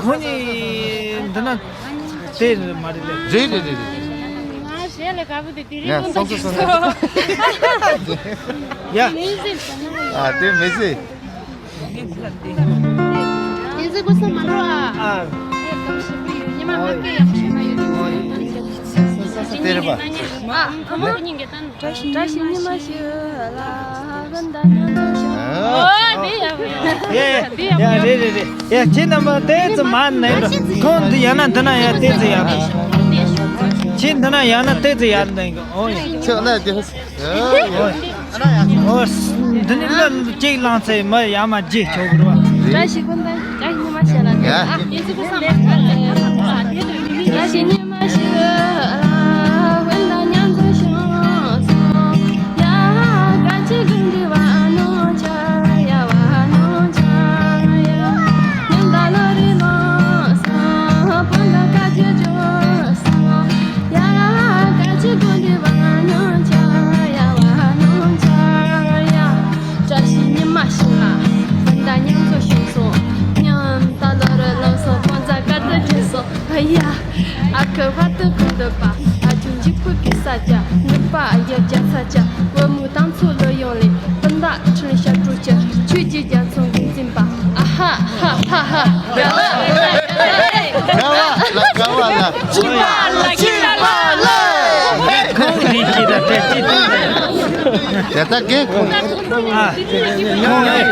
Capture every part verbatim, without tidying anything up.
ཁོ་གཉིས་འདི་ན་དེ་མ་རེད་ལེ། རེད་རེད་རེད་རེད། ང་གཞས་ལ་དགའ་པོ་དེ་དེ་རིང་ཡ་སོང་སོང་སོང་སོང་། ཡ། ཨ་དེ་མི་སྲིད། ཡིན་ཟེར་དགོས་ས་མ་འགྲོ་ཨ། ཨ། ཉི་མ་མ་སྐད་ཡག་ཤོས་མ་ཡོད། དེ་རེད་པ། ཨ། བཀྲ་ཤིས་ཉི་མ་ཞིག་ལ་བུ་འདྲ་མཉམ་དུ་བཞུགས། ཨོ་དེ་ཡག་པོ་ཡག་པོ། ཡ་ཡ་ཡ་རེད་རེད་རེད། ཡ་ཁྱེད་རྣམ་པ་ཏོག་ཙམ་མར་ནས་འགྲོ། ཁོང་འདི་ཡང་ན་འདི་ན་ཡ་ཏོག་ཙམ་ཡར་འགྲོ། ཁྱེད་འདི་ན་ཡང་ན་ཏོག་ཙམ་ཡར་འགྲོ། ཨོ་ཡ། ཁྱོད་ན་དེ། ཨོ། འདི་ནི་ལ་གཅིག་བླངས་ཚེ་མི་ཡར་མར་རྒྱུག་ཆོག་གི་རེད་པ། བཀྲ་ཤིས་ཀུན་ལྡན། བཀྲ་ཤིས་ཉི་མ་ཞིག་ལ་ནི། ཡ། ཨ། བཀྲ་ཤིས་ཉི་མ་ཞིག་ལ་བུ་འདྲ་མཉམ་དུ་བཞུགས་སོང་། ཡ། དགའ་སྐྱིད་ཀུན་གྱི་བར་སྣང་ཆགས་ཡ། བར་སྣང་ཆགས་ཡ། ཉི་ཟླ་ལོ་རེ་ལོངས་སོང་། སྤོ་ལོ་དགའ་སྐྱིད་འབྱོར་སོང་། ཡ། དགའ་སྐྱིད་ཀུན་གྱི་བར་སྣང་ཆགས་ཡ། བར་སྣང་ཆགས་ཡ། བཀྲ་ཤིས་ཉི་མ་ཞིག་ལ་བུ་འདྲ་མཉམ་དུ་བཞུགས་སོང་། ཉི་ཟླ་ལོ་རེ་ལོངས་སོང་། སྤོ་ལོ་དགའ་སྐྱིད་འབྱོར་སོང་། ཨ་ཡ། ཨ་ཁུ་བར་དུ་གོང་དུ་པ། ཨ་ཆུང་འཇིགས་པའི་གེ་སར་རྒྱལ། ནུས་པ་ཨ་ཡེ་རྒྱལ་ཚ་རྒྱལ། བུ་མོ་དང་ཚོ་ལོ་ཡོང་ལེ། སྤུན་ཟླ་ཁྲི་ལ་ཤར་གྲུ་ཆེ། ཆོས་ཀྱི་རྒྱལ་མཚན་འགོ་འཛིན་པ། ཨ་ཧ་ཧ་ཧ་ཧ། དགའ་བ་ལ་དགའ་བ་ལ། ཅི་པ་ལ་ཅི་པ་ལ། ཁོང་གིས་ཅི་ད་དེ་ཅི་ད། དེ་ད་གེ་ཁོང་། ཨ། ཁོང་ཨེ།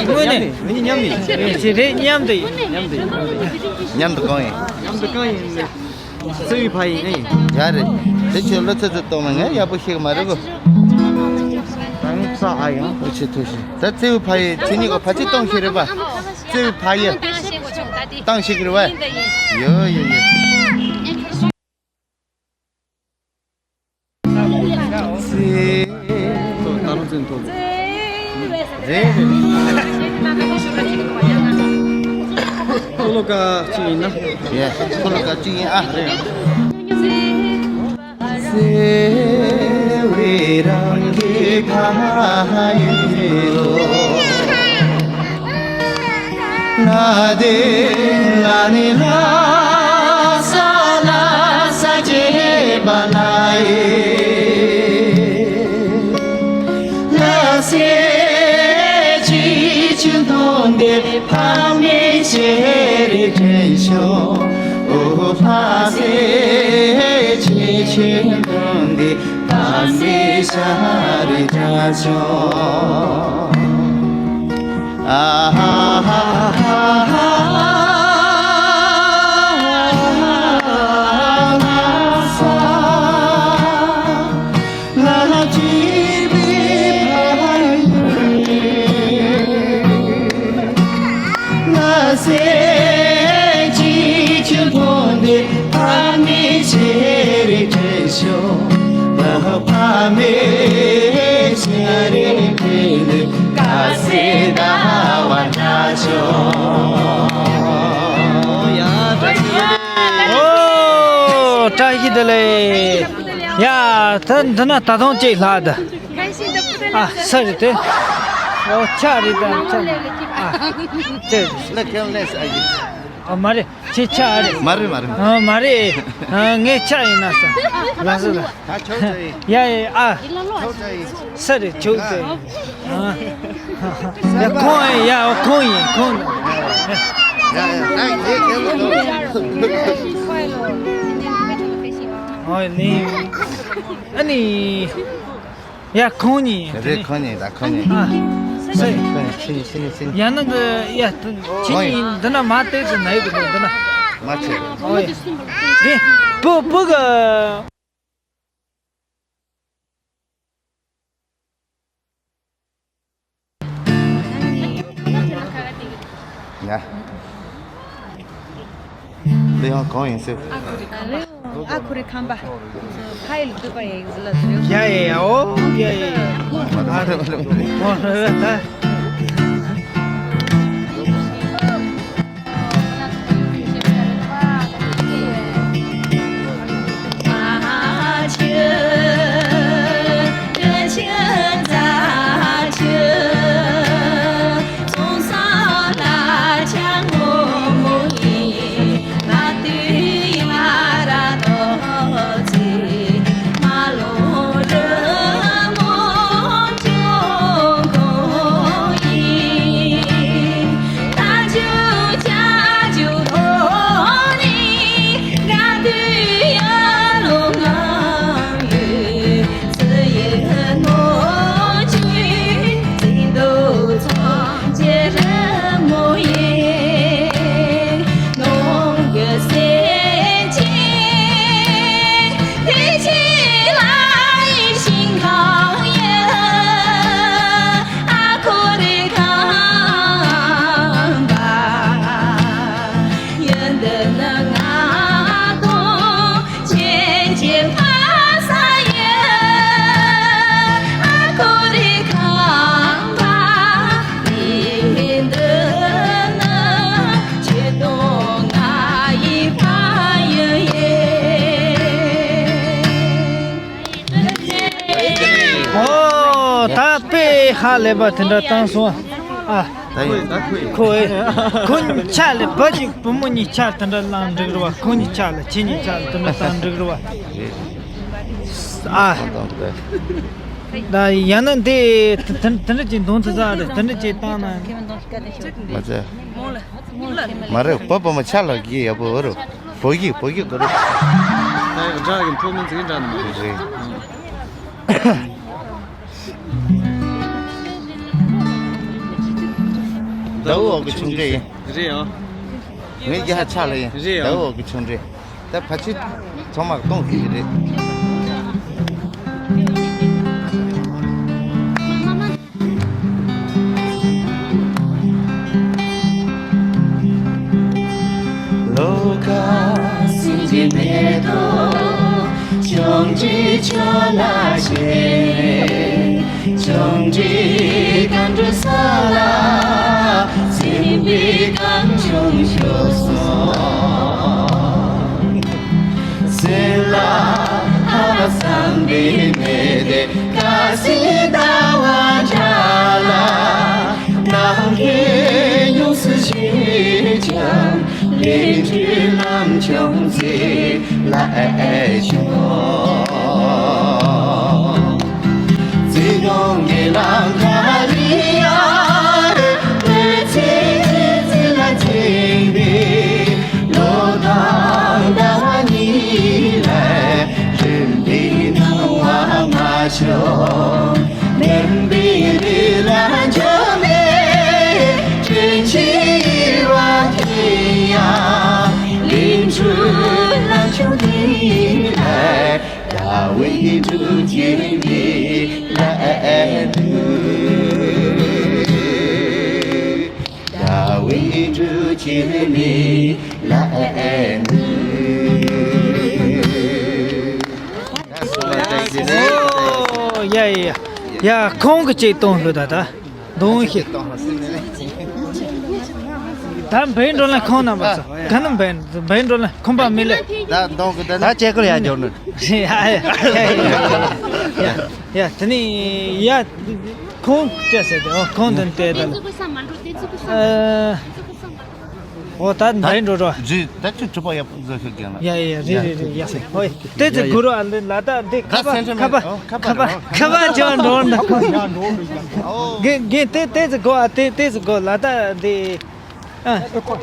དངོས་གནས། མཉམ་དུ། ཅི་རེད། མཉམ་དུ་ཡིན། མཉམ་དུ་གང་ཡིན། མཉམ་དུ་གང་ཡིན། བརྩེ་བའི་ཕ་ཡིན་ཨེ། ཡ་རེད། དེ་ཁྱོད་བློ་ཚོད་ཚོད་གཏོང་མ། ངས་ཡག་པོ་ཤེས་ཀྱི་མ་རེད་གོ། ད་ངས་ས་ཨ་ཡང་། ཨོ་ཆེ་ཐུགས་ཤེས། ད་བརྩེ་བའི་ཕ་ཡིན། ཁྱེད་གཉིས་ཀ་ཕ་ཚིག་གཏོང་ཤེས་རེད་པ། བརྩེ་བའི་ཕ་ཡིན། གཏོང་ཤེས་ཀྱི་རེད་པ། ཡོ་ཡོ་ཡོ། ཁོ་ལོ་ཀ་གཅིག་ཡིན་ན། ཡེ། ཁོ་ལོ་ཀ་གཅིག་ཡིན་ཨ། རེད། ཨོ། བཀྲ་ཤིས་བདེ་ལེགས། ཡ། ད་འདི་ན་ད་དུང་གཅིག་ལྷག་འདུག་ཨ། ས་རེད་དེ། ཨོ། ཆ་རེད་ད། ཆ། ཨ། དེ། ཨ། མ་རེད། ཁྱེད་ཆ་རེད། མ་རེད་མ་རེད། ཨ། མ་རེད། ཨ། ངའི་ཆ་ཡིན་ན་ས། ལགས་སོ་ལགས། ད་ཆོག་ཚ་ཡིན། ཡ་ཡ། ཨ། ཆོག་ཚ་ཡིན། ས་རེད། ཆོག་ཚ་ཡིན། ཨ། ཡ། ཁོང་ཡིན། ཡ། ཁོང་ཡིན། ཁོང་། ཡ་ཡ། ད་ངས་ཁྱེད་ལ། ཨོ་ལེ། ཨ་ནི། ཡ། ཁོང་གཉིས་ཡིན། རེད། ཁོང་གཉིས། ད་ཁོང་གཉིས། ཨ། ས་ཡིན། ཁོང་གཉིས། ཕྱི་ནས་ཕྱི་ནས་ཕྱི་ནས། ཡང་ན་འདི། ཡ། ཁྱེད་གཉིས་འདི་ན་མ་བལྟས་ཚེ་ན་ཡོད་གི་འདུག་འདི་ན། མ་བྱེད། ཨོ་ཡ། རེད། བུ་བུ་གི། ཡ། འདི་ཡང་གང་ཡིན་ཟེར། ཨ་ཁུ་རི་ཁམས་པ། ཕ་ཡིལ་དུ་པ་ཡིན་ཟེར་ལ་ཟེར། ཡ་ཡ་ཡ། ཨོ་ཡ་ཡ། ཨོ་ད། ཀླད་པ་དེ་འདྲ་བཏང་སོང་། ཨ། ད་ཡིན། ཁོ་ཨེ། ཁོ་གཉིས་ཆ་ལ་བུ་གཅིག་བུ་མོ་གཉིས་ཆ་དེ་འདྲ་བླངས་འགྲིག་རེད་བ། ཁོ་གཉིས་ཆ་ལ་ཁྱེད་གཉིས་ཆ་ལ་དེ་འདྲ་བཏང་འགྲིག་རེད་བ། ཨ། ད་ཡང་ན་འདི་དེ་དེ་འདྲ་ཅིག་འདོན་ཐུབ་ས་རེད། དེ་འདྲ་ཅིག་བཏང་ན། མ་ཚད། མ་རེད། བུ་བུ་མོ་ཆ་ལ་གི་ཡག་པོ་རེད། བོད་ཡིག་བོད་ཡིག་གོ་རེད། ད་སྒྲ་གི་མཐོ་དམན་ཟིག་འདྲ་ནི་མ་རེད། རེད། ཟླ་བ་འོག་གི་ཆུང་འདྲེ་ཡིན། རེད་ཨ། ངའི་རྒྱ་ཆ་ལ་ཡིན། རེད་ཨ། ཟླ་བ་འོག་གི་ཆུང་འདྲེ། ད་ཕལ་ཆེར་ཚང་མ་གཏོང་གི་རེད། ལོ་ཁ་སྲིན་གྱི་མེ་ཏོག་ཆུང་འདྲེ་ཁྱོད་ལ་ཞེན། ཆུང་འདྲེ་གང་འགྲོ་ས་ལ་སྲིན་པོའི་གང་བྱུང་ཤོག་སོང་། སེམས་ལ་ཧ་བ་བསམ་པའི་མེ་དེ་ཁ་སྲིན་ཟླ་བ་འདྲ་ལ། ནམ་མཁའི་ཡོངས་སུ་ཞིག་ཀྱང་ལས་འཕྲོའི་ལམ་ཆུང་ཚེ་ལ་ཨེ་ཤོང་། ཚེ་གང་གི་ལམ་ཁ་ལ་ཡང་གནོད་འཚེ་ཚེ་ལ་འཛིན་པའི་ལོ་དང་ཟླ་བ་གཉིས་ལས་རིམ་པའི་སྣང་བ་མ་བྱུང་། མུན་པའི་ལུས་ལ་འཇོམས་པའི་དྲིན་ཆེན་ཡིད་བ་དེ་ཡང་ལས་འཕྲོའི་ལམ་ཆུང་འདི་ལ། ཟླ་བའི་འབྲུག་ཅན་མི་ལ་ཨེ་ནུ། ཟླ་བའི་འབྲུག་ཅན་མི་ལ་ཨེ་ནུ། ཨོ་ཡ་ཡ་ཡ། ཡ་ཁོང་གི་ཅིག་གཏོང་ཤོག་ད་ད། གདོང་ཤིག་ད་བེད་འགྲོ་ལ་ཁོང་རྣམ་པ་ཚོ་ག་ནམ་བེད་བེད་འགྲོ་ལ་ཁོང་པ་མི་ལེ། ད་གདོང་གི་ད་ད་ཅེ་ཀོ་ཡ་འཇོག་ནི། ཡ་ཡ་ཡ་ཡ། ཡ་དེ་ནི་ཡ་ཁོང་ཅེ་ཟེར་ཏེ། ཨོ་ཁོང་དེ་ནི་དེ་ད་ལ། ཨོ་ད་བེད་འགྲོ་རོ། ཇི་ད་ཅི་གྲུབ་པ་ཡག་པོ་བཟོ་ཤོག་ཀྱང་ལ། ཡ་ཡ་ཡ། རེད་རེད་རེད། ཡ་ཧོ་ཡ། དེ་ཚེ་གུ་རུ་ཨ་ལེ་ལ་ད་འདི་ཁ་པ་ཁ་པ་ཁ་པ་ཁ་པ་ཁ་པ་ཅོ་འགྲོ་ན་ཁོ། གེ་གེ་དེ་དེ་ཚེ་གོ་ཨ་དེ་དེ་ཚེ་གོ་ལ་ད་འདི་ཨ་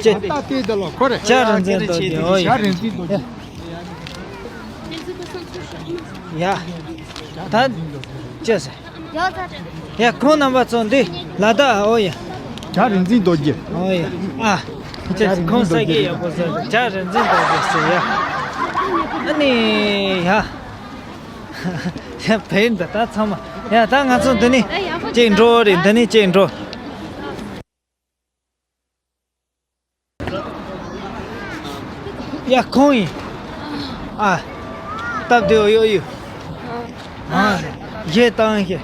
ཅེ། ད་དེ་དེ་ལོ་ཁོ་རེ། ཇ་རིན་ཆེན་རྡོ་རྗེ། ཨོ་ཡ། ཇ་རིན་ཆེན་རྡོ་རྗེ། ཡ་ད་ཅེ་ཟེར། ཡ་ཁོང་རྣམ་པ་ཚོ་འདི་ལ་དྭགས། ཨོ་ཡ། ཇ་རིན་འཛིན་རྡོ་རྗེ། ཨོ་ཡ། ཨ་ཅེ་ཁོང་ས་དགེ་ཡག་པོ་ཟེར། ཇ་རིན་འཛིན་རྡོ་རྗེ་ཟེར་ཡ། ཨ་ནི་ཡ་ཡ་བེད་འདི་ད་ཚང་མ་ཡ། ད་ང་ཚོ་འདི་ནས་ཅིག་འགྲོ་རེད། འདི་ནས་ཅིག་འགྲོ། ཡ་ཁོང་ཡིན། ཨ། སྟབས་བདེ་བོ་ཡོད་ཡོད། ཨ། གཞས་བཏང་ཤེས།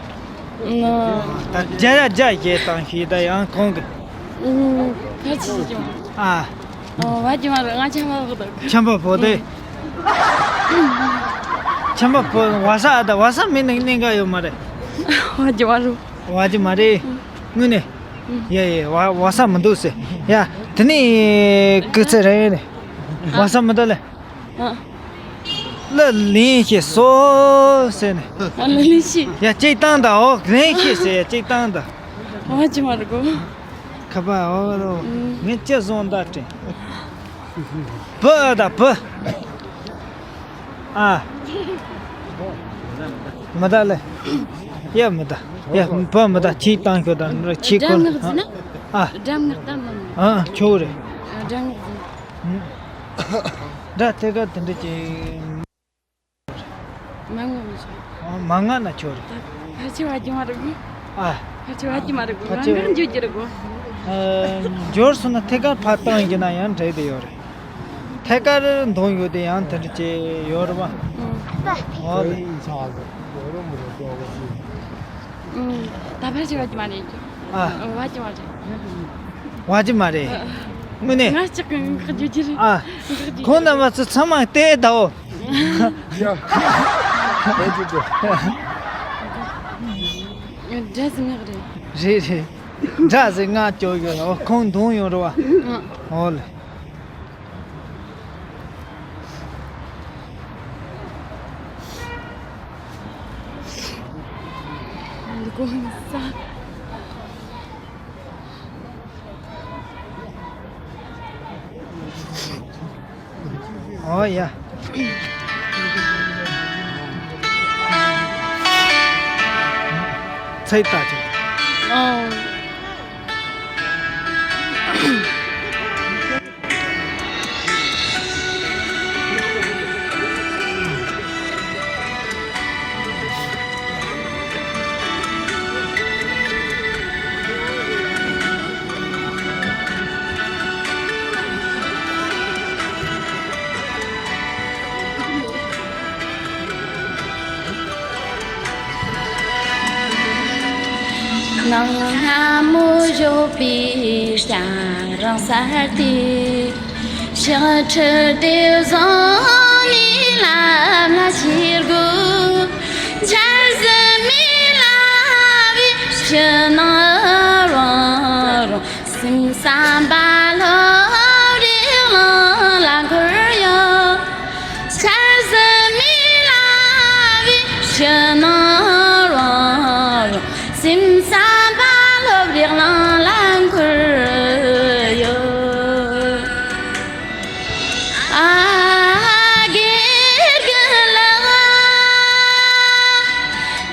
ད་རྒྱ་ཡ་རྒྱ་གཞས་བཏང་ཤེས། ད་ཡང་ཁོང་གི་ཨ། ཨ། བ་ཅི་མ་རེད། ང་ཆམ་པ་ཕོག་ད། ཆམ་པ་ཕོག་དེ། ཆམ་པ་ཕོག་བ་ས། ཨ་ད་བ་ས་མི་ནི་གནད་འགག་ཡོད་མ་རེད། བ་ཅི་མ་རེད། བ་ཅི་མ་རེད། དངོས་གནས། ཡ་ཡ། བ་བ་ས་མི་འདུག་ཟེར། ཡ་དེ་ནས་སྐུ་ཚེ་རིང་ནས་བ་ས་མི་འདུག་ལེ། ཨ། ལ་ལིང་ཤེས་སོ་ཟེར་ནས། ཨ་ལ་ལིང་ཤེས། ཡ་གཅིག་བཏང་ད། ཨོ་ལིང་ཤེས་ཟེར། ཡ་གཅིག་བཏང་ད། བ་ཅི་མ་རེད་གོ། ཁ་པ་ཨོ་རོ། ངས་ཅི་བཟུང་ད་དྲན། བུ་ཨ་ད་བུ། ཨ། མི་ད་ལེ། ཡ་མི་ད། ཡ་བུ་མི་ད། ཁྱི་བཏང་ཤོག་ད་ཁྱི་ཁོ། སྦྲམ་ངག་ཟིན་ན། ཨ། སྦྲམ་ངག་ད་མི། ཨ་ཆོ་རེ། སྦྲམ་ངག་ཟིན། སྒྲ་ཐད་ཀར་དེ་འདྲ་ཅིག་མ་ངོ་མི་ཆོག་མ་ངག་ན་ཆོ་རེ། ཕལ་ཆེར་བ་ཅི་མ་རེད་གི། ཨ། ཕལ་ཆེར་བ་ཅི་མ་རེད་གི། ཕལ་ཆེར་ང་འགྱུར་གྱི་རེད་གོ། ཨ། འབྱོར་སོང་ན་ཐད་ཀར་ཕར་བཏང་ཡིན་ན་ཡང་འགྲིག་དེ་ཡོད་རེད། ཐད་ཀར་འདོན་ཡོད་དེ་ཡང་དེ་འདྲ་ཅིག་ཡོད་རེད་བ། ཨ། ཨོ་ལེ། ཨུམ། ད་ཕལ་ཆེར་བ་ཅི་མ་རེད། ཨ། བ་ཅི་མ་རེད། བ་ཅི་མ་རེད། དངོས་གནས། ང་ཅག་གི་ངག་རྒྱུ་རྒྱུ་རེད། ཨ། ཁོང་རྣམ་པ་ཚོ་ཚང་མ་བལྟས་དའོ། ཡ། བལྟས་རྒྱུ་དེ། འདྲ་ཟིན་ངག་རེད། རེད་རེད། འདྲ་ཟེར་ང་སྐྱོ་ཡོད། ཨོ་ཁོང་གདོང་ཡོང་རོགས། ཨོ་ལེ། འདི་གོ་ས། ཨོ་ཡ། ཚེ་ལྟ་ཅིག་ཨོ། ནང་སྔ་མོ་བཞོགས་པའི་སྐྱ་རེངས་གསལ་ཏེ། ཕྱག་འཁྲིད་དེ་བཟང་ནས་ལམ་ལ་ཆས་དགོས། འཆར་ཟིན་མེད་ལ་བའི་ཕྱི་ནང་རང་རང་། སེམས་བསམ་པ་སློབ་རའི་གླིང་ལ་འཁོར་ཡོད། འཆར་ཟིན་མེད་ལ་བའི་ཕྱི་ནང་རང་རང་། སེམས་བསམ་པ་སློབ་རའི་གླིང་ལ་འཁོར་ཡོད། ཨ་དགེ་རྒན་ལགས།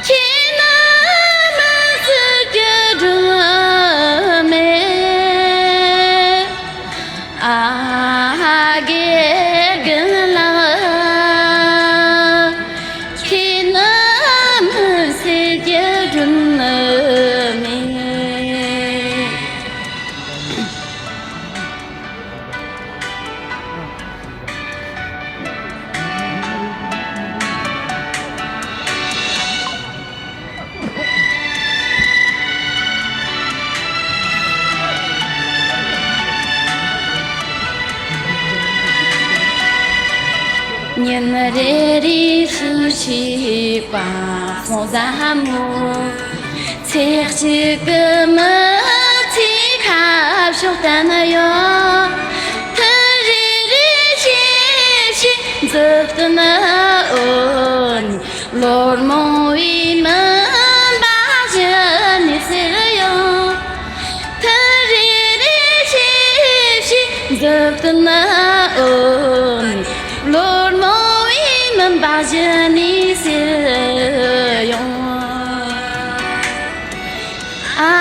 ཁྱེད་ནི་མི་སྲིད་ཀྱི་སྒྲོན་མེ། ཨ་དགེ་རྒན་ལགས། ཁྱེད་ནི་མི་སྲིད་ཀྱི་སྒྲོན་མེ། ཉིན་རེ་རེ་བཞིན་ཤེས་པ་སོང་ཟབ་མོ། ཚེ་གཅིག་གི་མི་ཚེའི་ཁ་ཕྱོགས་བསྟན་ཡོད། ཐུན་རེ་རེ་ཤེས་ཤེས་མཛུབ་སྟོན་འོ་ནི། ལོ་མང་བའི་མུན་པ་ཞི་ནས་སེལ་ཡོང་། ཐུན་རེ་རེ་ཤེས་ཤེས་མཛུབ་སྟོན་འོ་ནི། ལོ་མང་བའི་མུན་པ་ཞི་ནས་སེལ་ཡོང་། ཨ་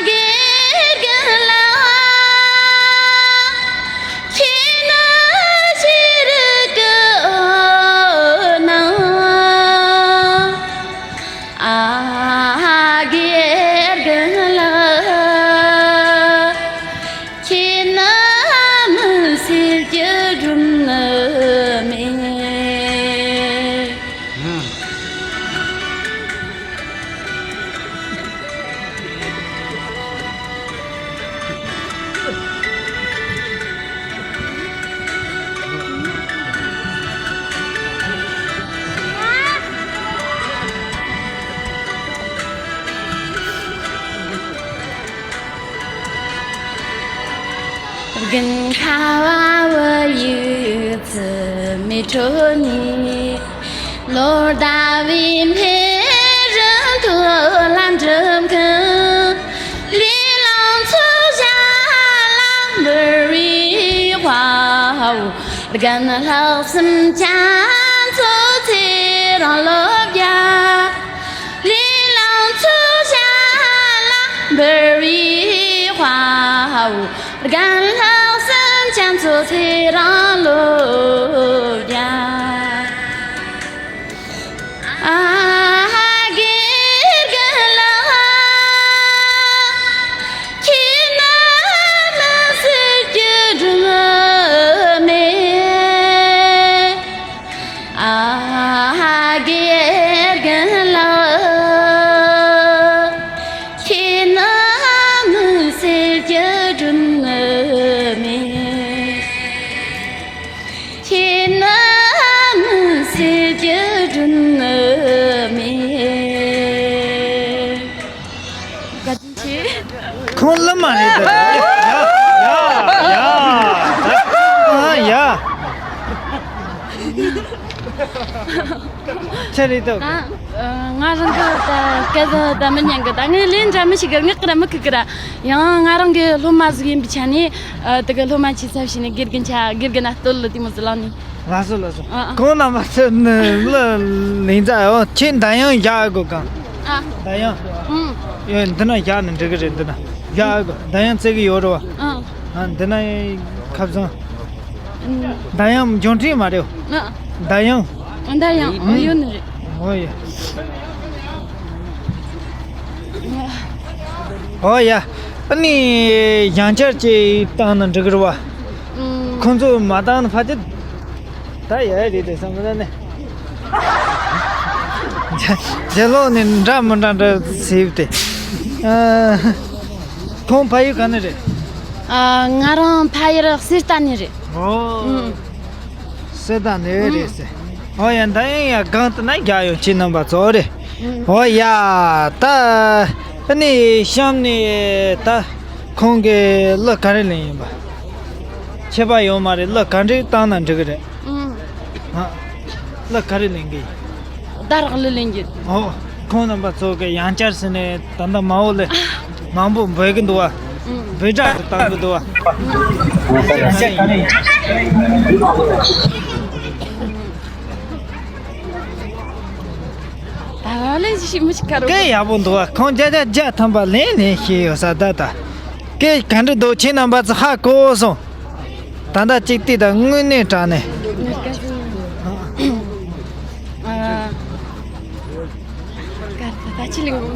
དགེ་རྒན་ལགས། ཁྱེད་ནི་ཤེས་རིག་གི་འོད་སྣང་། ཨ་དགེ་རྒན་ལགས། ཁྱེད་ནི་མི་སྲིད་ཀྱི་སྒྲོན་མེ། དགུན་ཁ་བ་བུ་ཡུག་རྩི་མེད་ཁྲོད་ནས། ལོ་ཟླ་བའི་འཕེལ་རིམ་ཐོག་ལ་འགྲིམ་མཁན། ལས་རླུང་མཚོ་བྱ་ལ་འབུར་བའི་དཔའ་བོ། རྒན་ལྷག་བསམ་རྒྱ་མཚོ་ཚེ་རིང་ལོ་བརྒྱ། ལས་རླུང་མཚོ་བྱ་ལ་འབུར་བའི་དཔའ་བོ། རྒན་ལྷག་བསམ་རྒྱ་མཚོ་ཚེ་རིང་ལོ་བརྒྱ། ཨ་དགེ་རྒན་ལགས། ཁྱེད་ནི་མི་སྲིད་ཀྱི་སྒྲོན་མེ། ཨ་དགེ་རྒན་ལགས། ཁྱེད་ནི་མི་སྲིད་ཀྱི་སྒྲོན་མེ། ཁྱེད་ནི་ ཆ་རེད་དོ། ད་ང་རང་གི་ད་སྐད་ད་མི་ཉན་གི། ད་ངའི་ལན་འདྲ་མི་ཤེས་གི། ངག་གི་ར་མི་ཁུག་གི་ར། ཡང་ང་རང་གི་སློབ་མ་ཟིག་ཡིན་པའི་ཆ་ནས་ད་གི་སློབ་མ་ཆེ་ཚབ་བྱས་ནས་དགེ་རྒན་ཆ་དགེ་རྒན་ན་སྟོད་ལ་དེ་མོ་ཟིག་ལངས་ནས། ལགས་སོ་ལགས་སོ། ཨ་ཨ། ཁོང་རྣམ་པ་ཚོ་ནི་ལ་ལིང་ཙ་ཡོ་ཁྱེད་འདམ་གཡང་བཞག་དགོས་གང་། ཨ། འདམ་གཡང་། ཨུམ། ཡོ་འདི་ན་བཞག་ན་འགྲིག་གི་རེད། འདི་ན་བཞག་དགོས། འདམ་གཡང་བཙལ་གི་ཡོད་རེད་བ། ཨ། ཨ་འདི་ན་ཁ་བཟང་། ཨུམ། འདམ་གཡང་འབྱོར་འཕྲིན་མ་རེད། ཨ། འདམ་གཡང་། འདམ་གཡང་། ཨ་ཡོད་ནི་རེད། ཨོ་ཡ། ཨོ་ཡ། ཨ་ནི་ཡང་བསྐྱར་ཅིག་བཏང་ན་འགྲིག་གི་རེད་བ། ཨུམ། ཁོང་ཚོ་མ་བཏང་ན་ཕལ་ཆེར་ད་ཡ་རེད་དེ་བསམ་གི་ནི། ཇེ་ལོ་ནི་འདྲ་མི་འདྲ་འདྲ་ཟེར་ཏེ། ཨ། ཁོང་ཕ་ཡུལ་ག་ནས་རེད། ཨ། ང་རང་ཕ་ཡུལ་གསེར་རྟ་ནས་རེད། ཨོ། ཨུམ། གསེར་རྟ་ནས་རེད་ཟེར། ཨོ་ཡ། འདམ་གཡང་ཡ་སྒང་དུ་ན་རྒྱག་ཡོང་ཁྱེད་རྣམ་པ་ཚོ་རེད། ཨོ་ཡ། ད་ཨ་ནི་གཤམ་ནས་ད་ཁོང་གི་གླུ་ག་རེ་ལེན་ཡིན་པ། ཁྱད་པར་ཡོད་མ་རེད། གླུ་ག་འདྲ་བཏང་ན་འགྲིག་གི་རེད། ཨ། གླུ་ག་རེ་ལེན་གི་ཡིན། ད་རག་གླུ་ལེན་གི་ཡིན། ཨོ། ཁོང་རྣམ་པ་ཚོ་གི་ཡང་བསྐྱར་ཟེར་ནས་ད་ལྟ་མ་འོ་ལེ། མང་པོ་འབོད་གི་འདུག་བ། འབོད་སྒྲ་གི་བཏང་གི་འདུག་བ། ད་ལན་ཞིག་མི་ཞིག་ག་རོ། སྐད་ཡག་པོ་འདུག་བ། ཁོང་བརྒྱ་ཆ་བརྒྱ་ཐམ་པ་ལན་ལན་ཤེས་ཡོད་ས་ད་ད། སྐད་ག་འདྲ་འདུག་ཁྱེད་རྣམ་པ་ཚོ་ཧ་གོ་སོང་། ད་ལྟ་གཅིག་ལྟོས་དང་། དངོས་གནས་དྲང་གནས། ཨ། ད་ད་ཅི་ལིང་གོ།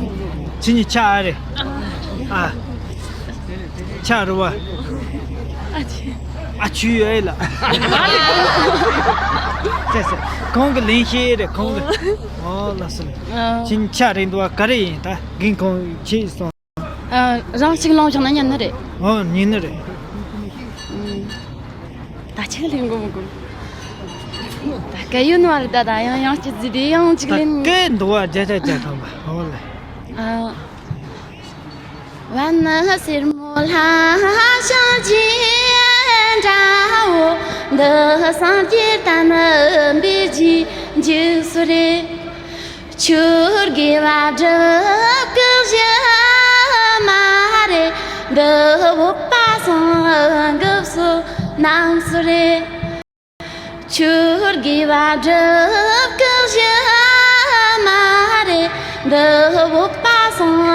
ཁྱེད་གཉིས་ཆ་ཨ་རེ། ཨ། ཆ་རུ་བ། ཨ་ཆུ། ཨ་ཆུ་ཡོད་ལ། ཟེར་ཟེར། ཁོང་གི་ལིང་ཤེས་རེད། ཁོང་གི། ཨོ་ལགས་སོ། ཨ། ཁྱེད་གཉིས་ཆ་རེད་འདུག་བ། ག་རེ་ཡིན་ད། རྒན་ཁོང་ཁྱེད་སོང་། ཨ། རང་གཅིག་ལོང་བྱུང་ན་ཉན་ནི་རེད། ཨོ་ཉན་ནི་རེད། ཨུམ། ད་ཆི་ལེན་གོ་མི་གོ། ད་སྐད་ཡོད་ནོ་རེད། ད་ད་ཡང་ཡང་ཅི་ཟིག་རེད། ཡང་ཅིག་ད་ལེན། སྐད་འདུག་བ། བརྒྱ་ཆ་བརྒྱ་ཐམ་པ། ཨོ་ལེ། ཨ། བ་ནི་སེར་མོ་ལྷ་ཞིང་ཆེན་འདྲ་བོ་འདི། སངས་རྒྱས་བསྟན་པའི་རྗེས་འཇུག་སུ་རེད། ཆོས་དགེ་བ་སྒྲུབ་སྐབས་གཞི་མ་རེད། འདི་བོད་པ་སངས་རྒྱས་བསོད་ནམས་སུ་རེད། ཆོས་དགེ་བ་སྒྲུབ་སྐབས་གཞི་མ་རེད། འདི་བོད་པ་སངས་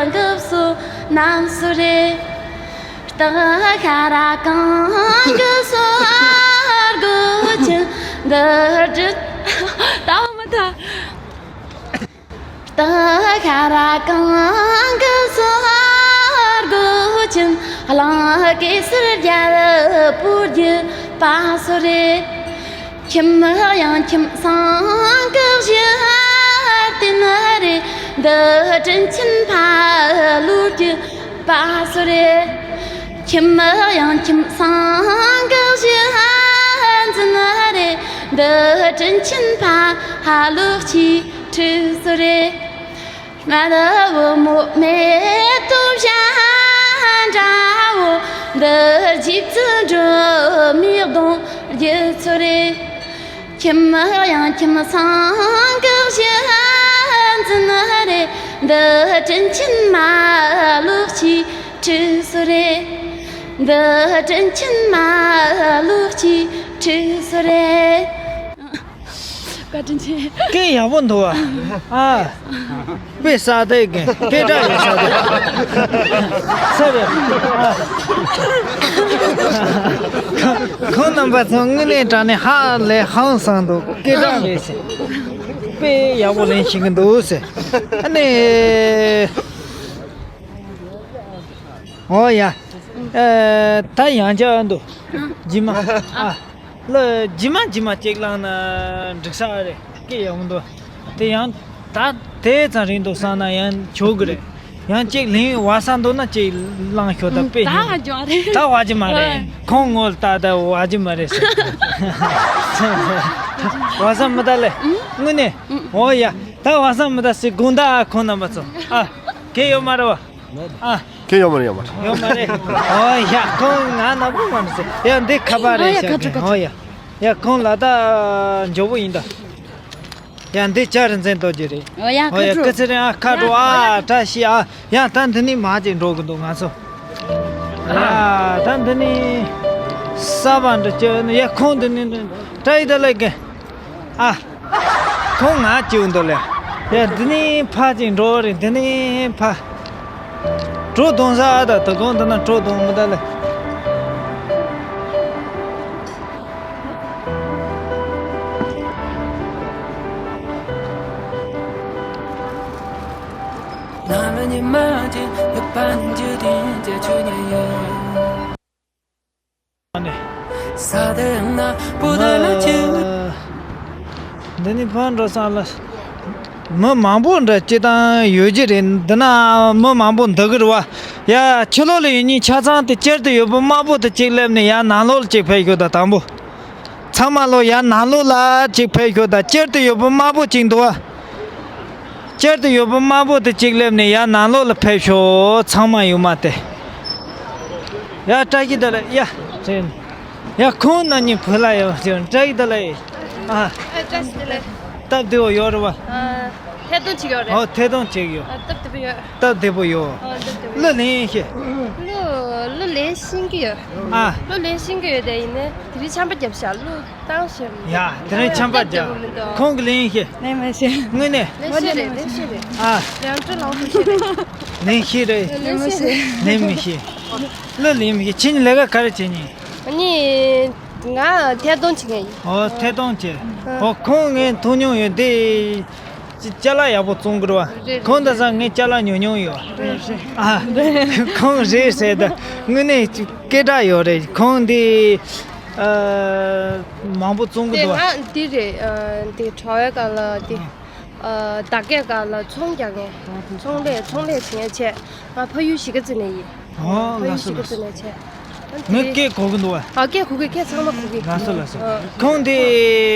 རྒྱས་བསོད་ནམས་སུ་རེད། སྟག་ཤ་ར་གང་གི་སོར་རྒོད་ཅན་འདི་སྒྲུབ། ད་བ་མི་ཐ། སྟག་ཤ་ར་གང་གི་སོར་རྒོད་ཅན། གླིང་གེ་སར་རྒྱལ་པོ་བརྒྱུད་པ་སུ་རེད། ཁྱིམ་གཡང་ཁྱིམ་སེང་གི་གཞི་རྟེན་རེད། འདི་དྲིན་ཆེན་ཕ་ལུ་བརྒྱུད་པ་སུ་རེད། ཁྱིམ་གཡང་ཁྱིམ་སེང་གི་གཞི་འཛིན་རེད། འདི་དྲིན་ཆེན་ཕ་ལུ་གཅེས་ཕྲུག་སུ་རེད། རྨ་བུ་མོ་མེ་ཏོག་བྱ་འདྲ་བོ་འདི། རྗེ་བཙུན་སྒྲོལ་མའི་གདུང་རྒྱུད་སུ་རེད། ཁྱིམ་གཡང་ཁྱིམ་སེང་གི་གཞི་འཛིན་རེད། འདི་དྲིན་ཆེན་མ་ལུ་གཅེས་ཕྲུག་སུ་རེད། འདི་དྲིན་ཆེན་མ་ལུ་གཅེས་ཕྲུག་སུ་རེད། བཀའ་དྲིན་ཆེ། སྐད་ཡག་པོ་འདུག་བ། ཨ། དཔེ་ས་དེ་གི་སྐད་གྲགས་ཡོད་ས་དེ། ས་རེད། ཨ། ཁོང་རྣམ་པ་ཚོ་དངོས་གནས་དྲང་གནས་ཧ་ལས་ཧང་སང་འདུག་སྐད་གྲགས་རེད་ཟེར། དཔེ་ཡག་པོ་ལེན་ཤེས་ཀྱི་འདུག་ཟེར། ཨ་ནི། ཨོ་ཡ། ཨ། ད་ཡང་བསྐྱར་འདུག་རྗེས་མ། ཨ། ལ་རྗེས་མ་རྗེས་མ་གཅིག་བླངས་ན་འགྲིག་ས་རེད། སྐད་ཡག་པོ་འདུག་དེ་ཡང་ད་དེ་ཙམ་རིང་འདུག་བསམ་ན་ཡང་ཆོག་གི་རེད། ཡང་གཅིག་ལེན་བ་ས་འདུག་ན་གཅིག་བླངས་ཤོག་ད་དཔེ་ད་ཉུང་། ཧ་ཅང་རེད། ད་བ་ཅི་མ་རེད། ཨ། ཁོང་ངོ་ལ་ད་ད་བ་ཅི་མ་རེད་ཟེར། བ་ས་མི་ད་ལེ། དངོས་གནས། ཨོ་ཡ། ད་བ་ས་མི་ད་ཟེར་དགོངས་དག་ཨ་ཁོང་རྣམ་པ་ཚོ། ཨ། གལ་ཡོད་མ་རེད་བ། ཨ། ཁྱེད་ཡོད་མ་རེད། ཡོད་མ་རེད། ཡོད་མ་རེད། ཨོ་ཡ། ཁོང་ང་ནག་པོ་མ་རེད་ཟེར། ཡ་འདི་ཁ་པར་རེད། ཨ་ཡ། ཤག་ཁ་ཁྲོ་ཁ་ཁྲོ། ཨོ་ཡ། ཡ་ཁོང་ལ་ད་མགྱོགས་པོ་ཡིན་ད། ཡ། འདི་ལྕགས་རི་འཛིན་རྡོ་རྗེ་རེད། ཨོ་ཡ། ཨོ་ཡ། ཁ་སྐུ་ཚེ་རིང་ཨ། ཁ་དྲོ་ཨ། བཀྲ་ཤིས་ཨ། ཡ། ད་འདི་ནས་མར་ཅིག་འགྲོ་གི་འདུག་ང་ཚོ། ཡ། ད་འདི་ནས་གསར་པ་འདྲ་བྱས་ནས། ཡ། ཁོང་འདི་ནས་འདི་བཀྲ་ཤིས་བདེ་ལེགས་གི་ཨ། ཁོང་ང་བྱས་འདུག་ལེ། ཡ། འདི་ནས་ཕར་ཅིག་འགྲོ་རེད། འདི་ནས་ཕར། བྲོ་བརྡུང་ས་ཨ། ད་དོ་དགོང་འདི་ན་བྲོ་བརྡུང་མི་ད་ལེ། འདི་ནས་ཕར་འགྲོ་ས་ལ། མི་མང་པོ་འདྲ་སྤྱིར་བཏང་ཡོད་ཀྱི་རེད། འདི་ན་མི་མང་པོ་འདུག་གི་རེད་བ། ཡ། ཕྱི་ལོགས་ལ་ཡོད་མཁན་ཆ་ཚང་དེ་དཀྱིལ་དུ་ཡོད་པ་དམར་པོ་དེ་གཅིག་སླེབས་ནས་ཡར་ནང་ལོགས་ལ་གཅིག་ཕེབས་ཤོག་དང་། དང་པོ། ཚང་མ་ལོ་ཡར་ནང་ལོགས་ལ་གཅིག་ཕེབས་ཤོག་དང་། དཀྱིལ་དུ་ཡོད་པ་དམར་པོ་གཅིག་འདུག་བ། དཀྱིལ་དུ་ཡོད་པ་དམར་པོ་དེ་གཅིག་སླེབས་ནས་ཡར་ནང་ལོགས་ལ་ཕེབས་ཤོག་ཚང་མ་ཡོད་མ་དེ། ཡ། བཀྲ་ཤིས་བདེ་ལེགས། ཡ། ཟེར་ནས། ཡ། ཁོང་རྣམ་གཉིས་བུ་ལ་ཡོད་ཟེར། བཀྲ་ཤིས་བདེ་ལེགས། ཨ། ཨ། བཀྲ་ཤིས་བདེ་ལེགས། སྟབས་བདེ་བོ་ཡོད་རེད་བ། ཨ། ཐད་གཏོང་བྱེད་ཀྱི་ཡོད་རེད། ཨོ། ཐད་གཏོང་བྱེད་ཀྱི་ཡོད། ཨ། སྟབས་བདེ་པོ་ཡོད། སྟབས་བདེ་པོ་ཡོད། ཨ། སྟབས་བདེ་པོ་ཡོད། གླུ་ལེན་ཤེས། གླུ། གླུ་ལེན་ཤེས་ཀྱི་ཡོད། ཨ། གླུ་ལེན་ཤེས་ཀྱི་ཡོད་དེ། ཡིན་ནའི་དེ་རིང་ཆམ་པ་བརྒྱབ་ཤག་གླུ་བཏང་ཤེས་མི། ཡ། དེ་རིང་ཆམ་པ་བརྒྱབ། སྟབས་བདེ་པོ་མི་འདུག་ཁོང་གིས་ལེན་ཤེས། ལེན་མི་ཤེས། དངོས་གནས། ལེན་ཤེས་རེད། ལེན་ཤེས་རེད། ཨ། རང་སྤྲོད་ལོག་པ་ཤེས་རེད། ལེན་ཤེས་རེད། ལེན་མི་ཤེས། ལེན་མི་ཤེས། གླུ་ལེན་མི་ཤེས། ཁྱེད་གཉིས་ལས་ཀ་ག་རེ་བྱེད་མཁན། ཨ་ནི། ང་ཐད་གཏོང་བྱེད་མཁན་ཡིན། ཨོ། ཐད་གཏོང་བྱེད། ཨ། ཨོ། ཁོང་ངས་མཐོང་མྱོང་ཡོད་དེ། ཅ་ཅ་ལག་ཡག་པོ་བཙོང་གི་རེད་བ། རེད། ཁོང་འདྲ་ས་ངས་ཅ་ལག་ཉོ་མྱོང་ཡོད། རེད། རེད། ཨ། ཁོང་རེད་ཟེར་ད། དངོས་གནས་སྐད་གྲགས་ཡོད་རེད། ཁོང་འདི། ཨ། མང་པོ་བཙོང་གི་དེ་འདུག་བ། ང་འདི་རེད། ཨ། འདི་དྲ་བའི་སྒང་ལ་འདི། ཨ། ཨ། བརྡ་སྐད་སྒང་ལ་ཚོང་རྒྱག་མཁན། ཚོང་ལས། ཚོང་ལས་བྱེད་མཁན་བྱས། ང་ཕ་ཡུལ་གཞིས་ཀ་རྩེ་ནས་ཡིན། ཨོ། ཕ་ཡུལ་ལགས་སོ། གཞིས་ཀ་རྩེ་ནས་བྱས། ངས་སྐད་གོ་གི་འདུག་བ། ཨ། སྐད་གོ་གི། སྐད་ཚང་མ་གོ་གི། ལགས་སོ། ལགས་སོ། ཨ། ཁོང་དེ་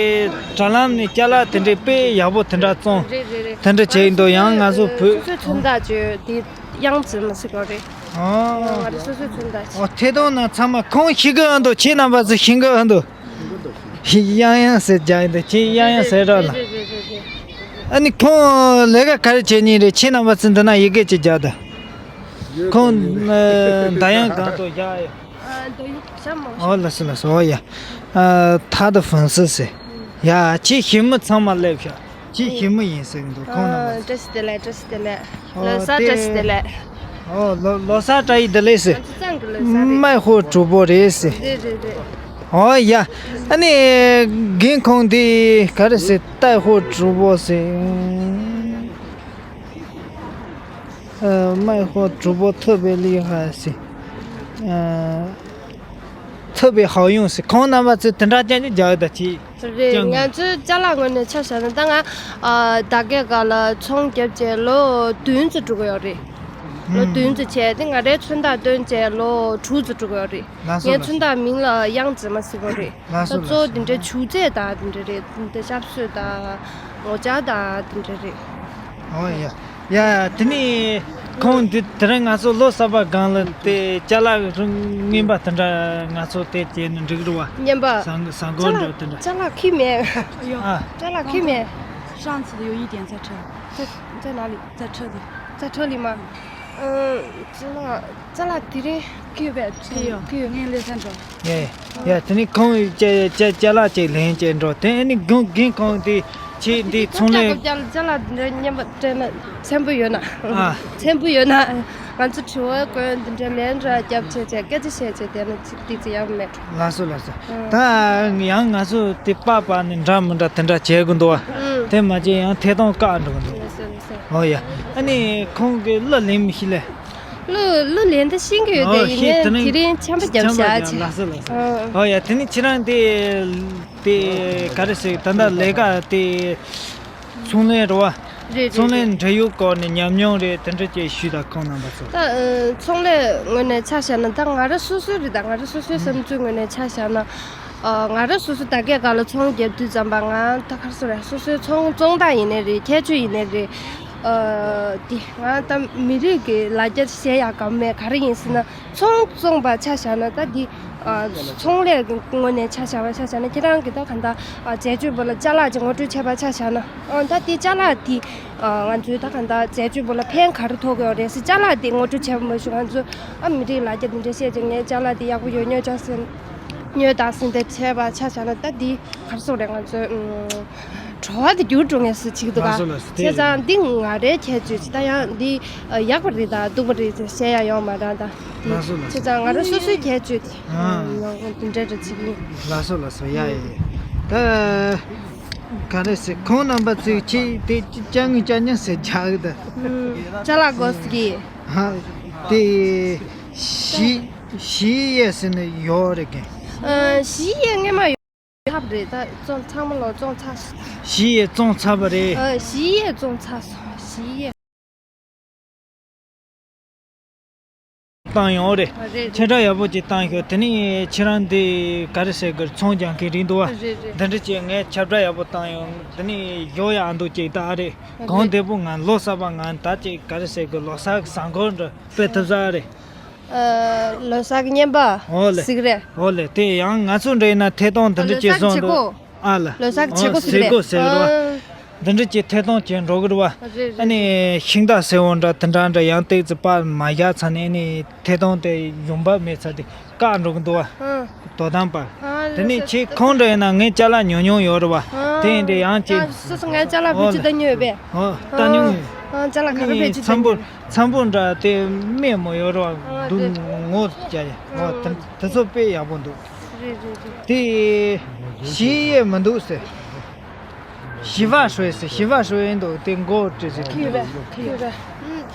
དྲ་ལམ་ནས་ཅ་ལག་དེ་འདྲའི་དཔེ་ཡག་པོ་དེ་འདྲ་བཙོང་། རེད། རེད། རེད། དེ་འདྲ་བྱས་ཡིན་འདུག་ཡང་ང་ཚོ་བོད། སོ་སོའི་མཚོན་རྟགས་བརྗོད་དེ་དབྱངས་འཛིན་མ་ཟེར་གོ་རེད། ཨོ། ང་རང་སོ་སོའི་མཚོན་རྟགས། ཨོ། ཐད་གཏོང་ནང་ཚང་མ་ཁོང་ཤེས་གི་ཨ་འདུག་ཁྱེད་རྣམ་པ་ཚོ་ཤེས་གི་ཨ་འདུག་ཡང་ཡང་ཟེར་རྒྱག་ཡིན་འདུག་ཁྱེད་ཡང་ཡང་ཟེར་རོགས་ལ། རེད། རེད། རེད། རེད། ཨ་ནི་ཁོང་ལས་ཀ་ག་རེ་བྱེད་མཁན་རེད། ཁྱེད་རྣམ་པ་ཚོ་འདི་ན་ཡི་གེ་ཅིག་རྒྱག་དང་། ཁོང་། ཨ། འདར་དབྱངས་གང་དུ་བཞག་ཡོད། ཨ། འདར་དབྱངས་བཞག་མ། ཨོ། ལགས་སོ། ལགས་སོ། ཨོ་ཡ། ཨ།他的粉丝ཟེར། ཡ། ཁྱེད་ཞི་མི་ཚང་མ་སླེབས་ཤག་ཁྱེད་ཞི་མི་ཡིན་ཟེར་གི་འདུག་ཁོང་རྣམ་པ། ཨ། བཀྲ་ཤིས་བདེ་ལེགས། བཀྲ་ཤིས་བདེ་ལེགས། ཨོ། ལོ་གསར་བཀྲ་ཤིས་བདེ་ལེགས། ཨོ། ལོ་ལོ་གསར་བཀྲ་ཤིས་བདེ་ལེགས་ཟེར། ང་ཚོ་གཙང་གི་ལོ་གསར་རེད། 卖货主播རེད་ཟེར། རེད། རེད། རེད། ཨོ་ཡ། ཨ་ནི་རྒན་ཁོང་འདི་ག་རེ་ཟེར། 带货主播ཟེར། ཨ། 卖货主播特别厉害ཟེར། ཨ། 特别好用ཟེར། ཁོང་རྣམ་པ་ཚོས་དེ་འདྲ་ཅན་ཅིག་རྒྱག་ཡོད་ད་ཁྱེད། རེད། ཅང་། ང་ཚོའི་ཅ་ལག་ངོས་ནས་ཆ་བཞག་ན། ད་ང་། ཨ། བརྡ་སྐད་སྒང་ལ་ཚོང་བརྒྱབ་བྱས་ལོ་བདུན་ཙམ་འགྲོ་གི་ཡོད་རེད། ལོ་ཨུམ། བདུན་ཙམ་བྱས་ཏེ། ང་རའི་མཚོན་རྟགས་བཏོན་བྱས་ལོ་དྲུག་ཙམ་འགྲོ་གི་ཡོད་རེད། ལགས་སོ། ངའི་མཚོན་རྟགས་མིང་ལ་དབྱངས་འཛིན་མ་ཟེར་གོ་རེད། ལགས་སོ། ད་གཙོ་བོ་ལགས་སོ། དེ་འདྲའི་བྱུག་རྫས་དང་དེ་འདྲ་རེད། འདི་ཞབས་སོས་དང་ངོ་ལྕགས་དང་དེ་འདྲ་རེད། ཨོ་ཡ། ཡ། དེ་ནས་ཁོང་འདི་དེ་རིང་ང་ཚོ་ལོ་གསར་པ་སྒང་ལ་དེ་ཅ་ལག་རིགས་རྔན་པ་དེ་འདྲ་ང་ཚོ་དེ་བྱས་ནས་འགྲིག་རེད་བ། རྔན་པ། ཟ་ཟ་གོ་འདྲ་དེ་འདྲ། ཅ་ལག་ཁྱེར་མེད། ཨ། ཅ་ལག་ཁྱེར་མེད། 上次的有一点在车。在在哪里？在车里。在车里吗？嗯，ཅ་ལག་ཅ་ལག་དེ་རིང་ཁྱེར་ཡོད་པས། ཁྱེར་ཡོད། ཁྱེར་ཡོད། ངས་ལེན་ས་འགྲོ། ཡ་ཡ། དེ་ནས་ཁོང་ཅ་ཅ་ཅ་ལག་ཅིག་ལེན་བྱས་འགྲོ། དེ་ནས་རྒན་རྒན་ཁོང་དེ་ཁྱེད་འདི་ཚོང་ལས། ཅ་ལག་ཅ་ལག་འདི་འདྲ་རྔན་པ་སྤྲད་ན་ཚན་པོ་ཡོད་ན། ཨ། ཚན་པོ་ཡོད་ན། ང་ཚོ་དྲི་བ་བཀོད། འདི་འདྲ་ལན་འདྲ་རྒྱབ་བྱས་བྱས་སྐད་ཆ་བཤད་བྱས་བསྡད་ན་ཅིག་ཏིག་ཙི་ཡག་མེད། ལགས་སོ། ལགས་སོ། ཨ། ད་ཡང་ང་ཚོ་དེ་པགས་པ་ནི་འདྲ་མི་འདྲ་དེ་འདྲ་བྱེད་དགོས་འདུག་བ། ཨ། དེ་མ་བྱས་ཡང་ཐད་གཏོང་བཀག་འགྲོ་གི་འདུག་ལགས་སོ། ལགས་སོ། ཨོ་ཡ། ཨ་ནི་ཁོང་གིས་གླུ་ལེན་མི་ཤེས་ལེ། གླུ་གླུ་ལེན་ད་ཤེས་ཀྱི་ཡོད་དེ། ཨོ། ཡིན་ཤེས། ནའི་དེ་རིང་དེ་རིང་ཆམ་པ་བརྒྱབ་ཆམ་པ་བཞག་བྱས། ལགས་སོ། ལགས་སོ། ཨ། ཨོ་ཡ། དེ་ནི་ཁྱེད་རང་དེ་དེ་ག་རེ་ཟེར། ད་ལྟ་ལས་ཀ་དེ་ཚོང་ལས་རེད་བ། རེད། རེད། ཚོང་ལས། རེད། འབྲེལ་ཡོད་སྐོར་ནས་ཉམས་མྱོང་རེད། དེ་འདྲ་ཅིག་ཞུས་དང་ཁོང་རྣམ་པ་ཚོ། ད། ཨ། ཚོང་ལས་ངོས་ནས་ཆ་བཞག་ན། ད་ང་རང་སོ་སོའི་རེད། ད་ང་རང་སོ་སོའི་བསམ་ཚུལ་ངོས་ནས་ཆ་བཞག་ན། ཨ། ང་རང་སོ་སོ་བརྡ་སྐད་སྒང་ལ་ཚོང་རྒྱབ་དུས་ཙམ་པ། ང་ད་ག་རེ་ཟེར་རེད། སོ་སོའི་ཚོང་བཙོང་སྟངས་ཡིན་ནའི་རེད། ཁྱད་ཆོས་ཡིན་ནའི་རེད། ཨ། འདི་ང་ད་མི་རིགས་ཀྱི་ལ་རྒྱ་བཤད་ཡག་གམ་མེད་ག་རེ་ཡིན་ཟེར་ན། ཚོང་བཙོང་པ་ཆ་བཞག་ན་ད་འདི། ཨ། ཚོང་ལས་ཀྱི་ངོས་ནས་ཆ་བཞག་པ་ཆ་བཞག་ན་ཁྱེད་རང་གིས་ད་གང་ལྟར། ཨ། འཛད་སྤྱོད་པོ་ལ་ཅ་ལག་ཅིག་ངོ་སྤྲོད་བྱས་པ་ཆ་བཞག་ན། ཨ། ད་འདི་ཅ་ལག་འདི། ཨ། ང་ཚོའི་ད་གང་ལྟར་འཛད་སྤྱོད་པོ་ལ་ཕན་ག་རེ་ཐོགས་ཀྱི་ཡོད་རེད་ཟེར། ཅ་ལག་འདི་ངོ་སྤྲོད་བྱས་པ་མ་གཞི་ང་ཚོ། ཨ། མི་རིགས་ལ་རྒྱ་འདི་འདྲ་བཤད་ཅིག་ངའི་ཅ་ལག་འདི་ཡག་པོ་ཡོད་ཉོས་ཅག་ཟེར། ཉོས་དང་ཟིན་ཏེ་བྱས་པ་ཆ་བཞག་ན་ད་འདི་ག་རེ་ཟེར་རེད། ང་ཚོའི། ཨུམ། བྲོ་བ་དེ་འགྱུར་འགྲོ་ངེས་སུ་ཅིག་འདུག་ག་ལགས་སོ་ལགས་སོ། དེ། བྱས་ཙང་འདི་ང་རའི་ཁྱད་ཆོས་ཅིག་ད་ཡང་འདི། ཨ། ཡག་པ་རེད་ད་སྡུག་པ་རེད་ཟེར་བཤད་ཡ་ཡོད་མ་རེད་ད། འདི། ལགས་སོ་ལགས་སོ། བྱས་ཙང་ང་རང་སོ་སོའི་ཁྱད་ཆོས་དེ། ཨ། ཡང་འདི་འདྲ་འདྲ་ཅིག་ཡིན། ལགས་སོ་ལགས་སོ། ཡ་ཡ་ཡ། ད་ག་རེ་ཟེར། ཁོང་རྣམ་པ་ཚོས་ཅིག་དེ་ཅ་དངོས་ཅ་ཉ་ཟེར་རྒྱག་གི་ད། ཨུམ། ཅ་ལག་གོ་སི་གི། ཨ། དེ་ཞི་ཞི་ཡེ་ཟེར་ནས་ཡོད་རེད་གི། ཨ། ཞི་ཡེ་སྔས་མ་ཡོད། ཚར་བ་རེད། ད་བཙོང་ཚང་མ་ལོ་བཙོང་ཚར་སོང་། ཞི་ཡེ་བཙོང་ཚར་བ་རེད། ཨ། ཞི་ཡེ་བཙོང་ཚར་སོང་། ཞི་ཡེ། བཏང་ཡོང་རེད། ཨ། རེད་རེད། ཁྱབ་བསྒྲགས་ཡག་པོ་ཅིག་བཏང་ཤོག་དེ་ནས་ཁྱེད་རང་འདི་ག་རེ་ཟེར་དགོས། ཚོང་རྒྱག་མཁན་རེད་འདུག་བ། རེད་རེད། འདི་འདྲ་ཅིག་ངས་ཁྱབ་བསྒྲགས་ཡག་པོ་བཏང་ཡོང་། དེ་ནས་ཡོང་ཡག་འདུག་ཅིག་ད། ཨ། རེད། ཨ། གང་རེད། བདེ་པོ་ང་ལོ་གསར་པ་ང་ད་ཅིག་ག་རེ་ཟེར་དགོས། ལོ་གསར་གྱི་གཟའ་འཁོར་འདྲ་དཔེ་ཐུབ་ས་རེད། ཨ། ལོ་གསར་གྱི་རྔན་པ། འོ་ལེ། གཟིགས་རེད། འོ་ལེ། དེ་ཡང་ང་ཚོ་འདྲ་ཡིན་ན་ཐད་གཏོང་འདི་འདྲ་ཅིག་བཟོ་འདུག་ཨ་ལ། ལོ་གསར་གྱི་བྱེད་སྒོ། ཨ། གཟིགས་རེད། ཟེར་གོ་ཟེར་རེད་བ། ཨ། འདི་འདྲ་ཅིག་ཐད་གཏོང་བྱེད་འགྲོ་གི་རེད་བ། རེད་རེད། ཨ་ནི་ཤིང་རྟ་སེར་པོ་འདྲ་དེ་འདྲ་འདྲ་ཡང་ཏོག་ཙམ་པར་མ་བཞག་ཚར་ནས། ཨ་ནི་ཐད་གཏོང་དེ་ཡོང་འབབ་མེད་ཚར་དུས་བཀག་འགྲོ་གི་འདུག་བ། ཨ། དོ་དམ་པར། ཨ། དེ་ནས་ཁྱེད་ཁོང་འདྲ་ཡིན་ན་ངས་ཅ་ལག་ཉོ་མྱོང་ཡོད་རེད་བ། ཨ། དེ་ཡིན་དུས་ཡང་ཅིག་ད་སོ་སོ་ངའི་ཅ་ལག་བེད་སྤྱོད་བཏང་མྱོང་ཡོད་པས། ཨོ། བཏང་མྱོང་ཡོད། ཨ། ཅ་ལག་ག་རེ་བེད་སྤྱོད་བཏང་མྱོང་། འཚམ་པོ་འདྲ་དེ་སྨན་མོ་ཡོད་རེད་བ། ཨ། སྡུག་རེད། ངོ་རྒྱག་ཡ། ཨོ། ཨ། དེ་དེ་ཚོ་དཔེ་ཡག་པོ་འདུག་རེད་རེད་རེད། དེ་ཞི་ཡེ་མི་འདུག་ཟེར། ཞི་བ་ཧྲོས་ཟེར། ཞི་བ་ཧྲོས་ཡིན་འདུག་དེ་མགོ་བྲེ་ཟེར། ཁྱི་ར་ཁྱི་ར།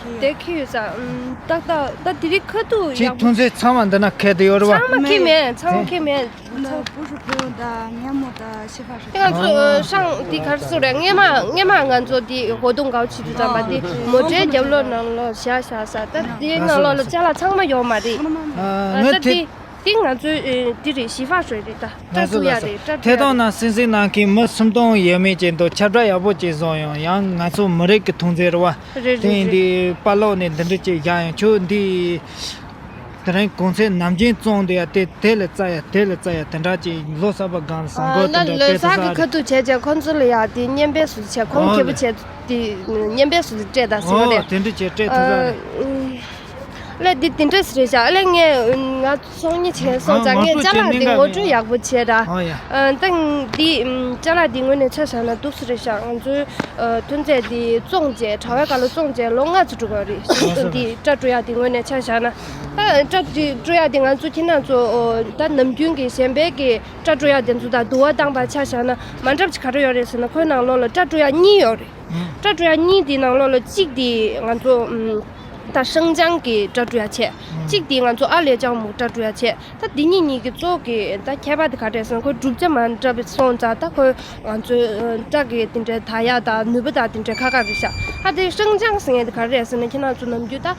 ཨུམ། དེ་ཁྱི་ཡོད་ས། ཨུམ། ཏག་ཏག་ད་དེ་རིང་ཁ་ཐུག་ཁྱི་ཡག་པོ། ཐུག་ཚོད་ཚང་མ་འདི་ན་ཁེལ་དུ་ཡོད་རེད་བ། ཚང་མ་ཁྱི་མེད། ཚང་མ་ཁྱི་མེད། ལ་པུ་ཧྲུ་ཕེའུ་དང་ཉ་མོ་དང་ཞི་བ་ཧྲོས། དེ་ང་ཚོ་ཧྲང་དེ་ག་རེ་ཟེར་རེད། སྔས་མ་སྔས་མ་ང་ཚོ་དེ་ཧོ་དུང་གའོ་ཆི་དུ་ཙམ་པ་དེ་མོ་ཊའི་རྒྱབ་ལོགས་ནང་ལོགས་བཞག་བཞག་ས། ད་དེའི་ནང་ལོགས་ལ་ཅ་ལག་ཚང་མ་ཡོད་མ་རེད། ཨ། ད་དེ། དེ་ང་ཚོའི། ཨེ། འདི་རེད། ཞི་བ་ཧྲོས་རེད་ད། སྐྲ་བཙུགས་ཡ་རེད། སྐྲ་བཙུགས་ཡ་རེད། ཐད་གཏོང་ནང་སིང་སིང་གནང་མཁན་མི་སུམ་སྟོང་ཡས་མས་ཅན་དུ་ཁྱབ་བསྒྲགས་ཡག་པོ་ཅིག་བཟོ་ཡོང་། ཡང་ང་ཚོ་མི་རིགས་ཀྱི་ཐོན་རྫས་རེད་བ། རེད་རེད། དེ་ཡིན་དུས་པར་ལོག་ནས་འདི་འདྲ་ཅིག་བཞག་ཡོང་། ཁྱོད་འདི་དེ་རིང་གོང་ཚད་ནམ་རྒྱུན་བཙོང་བསྡད་ཡ་དེ་དེ་ལ་བཙལ་ཡ་དེ་ལ་བཙལ་ཡ་དེ་འདྲ་ཅིག་ལོ་གསར་པ་སྒང་ལ་གཟའ་འཁོར་དེ་འདྲ་དཔེ་ཐུབ་ས་རེད། ལོ་གསར་གྱི་ཁ་ཐུག་བྱས་བྱས་ཁོང་ཚོ་ལ་ཡ་དེ་རྔན་པའི་བཟོ་བྱས། ཁོང་ཁེ་པོ་བྱས་དེ་རྔན་པའི་བཟོ་སྤྲད་ད་ཟེར་བ་རེད། ཨོ། དེ་འདྲ་བྱས་སྤྲད་ཐུབ་ས་རེད། ཨ། ལས་འདི་དེ་འདྲ་ཟེར་རེད་ཤག་ཨ་ལས་ངས་ང་ཚོང་གཉེར་བྱས་སོང་ཙང་ངས་ཅ་ལག་འདི་ངོ་སྤྲོད་ཡག་པོ་བྱས་ར། ཨ། ཡ། ཨ། ད་འདི་ཅ་ལག་འདི་ངོས་ནས་ཆ་བཞག་ན་འདུག་སེ་རེད་ཤག་ང་ཚོའི། ཨ། ཐོན་རྫས་འདི་བཙོངས་བྱས། དྲ་བའི་སྒང་ལ་བཙོངས་བྱས་ལོ་ལྔ་ཙམ་འགྲོ་གི་རེད། འདི་སྐྲ་བཀྲུ་ཡག་འདི་ངོས་ནས་ཆ་བཞག་ན། ཨ། སྐྲ་འདི་བཀྲུ་ཡག་འདི་ང་ཚོ་ཁྱེད་རང་ཚོ། ཨོ། ད་ནམ་རྒྱུན་གྱི་གཞན་པའི་གི་སྐྲ་བཀྲུ་ཡག་འདི་ཚོ་དང་དུ་བ་བཏང་པ་ཆ་བཞག་ན་མ་འདྲ་བ་ཅིག་ག་རེ་ཡོད་རེད་ཟེར་ན། ཁོའི་ནང་ལོགས་ལ་སྐྲ་བཀྲུ་ཡག་གཉིས་ཡོད་རེད། སྐྲ་བཀྲུ་ཡག་གཉིས་དེའི་ནང་ལོགས་ལ་གཅིག་དེ་ང་ཚོ། ཨམ། ད་ཧྲེང་ཅང་གི་སྐྲ་བཀྲུ་ཡག་བྱས། གཅིག་དེ་ང་ཚོ་ཨ་ལས་ཅང་མུ་སྐྲ་བཀྲུ་ཡག་བྱས། ད་འདི་གཉིས་གཉིས་ཀྱི་གཙོ་གི་ད་ཁྱད་པར་དེ་ག་རེ་རེད་ཟེར་ན། ཁོའི་གྲུབ་ཆ་མ་འདྲ་བ་སོང་ཙང་ད་ཁོའི་ང་ཚོའི་སྐྲ་གི་དེ་འདྲའི་དག་ཡག་དང་ནུས་པ་དང་དེ་འདྲའི་ཁག་ཁག་རེད་ཤག་ཨ། དེ་ཧྲེང་ཅང་ཟེར་མཁན་དེ་ག་རེ་རེད་ཟེར་ན། ཁྱེད་རང་ཚོ་ནམ་རྒྱུན་ད་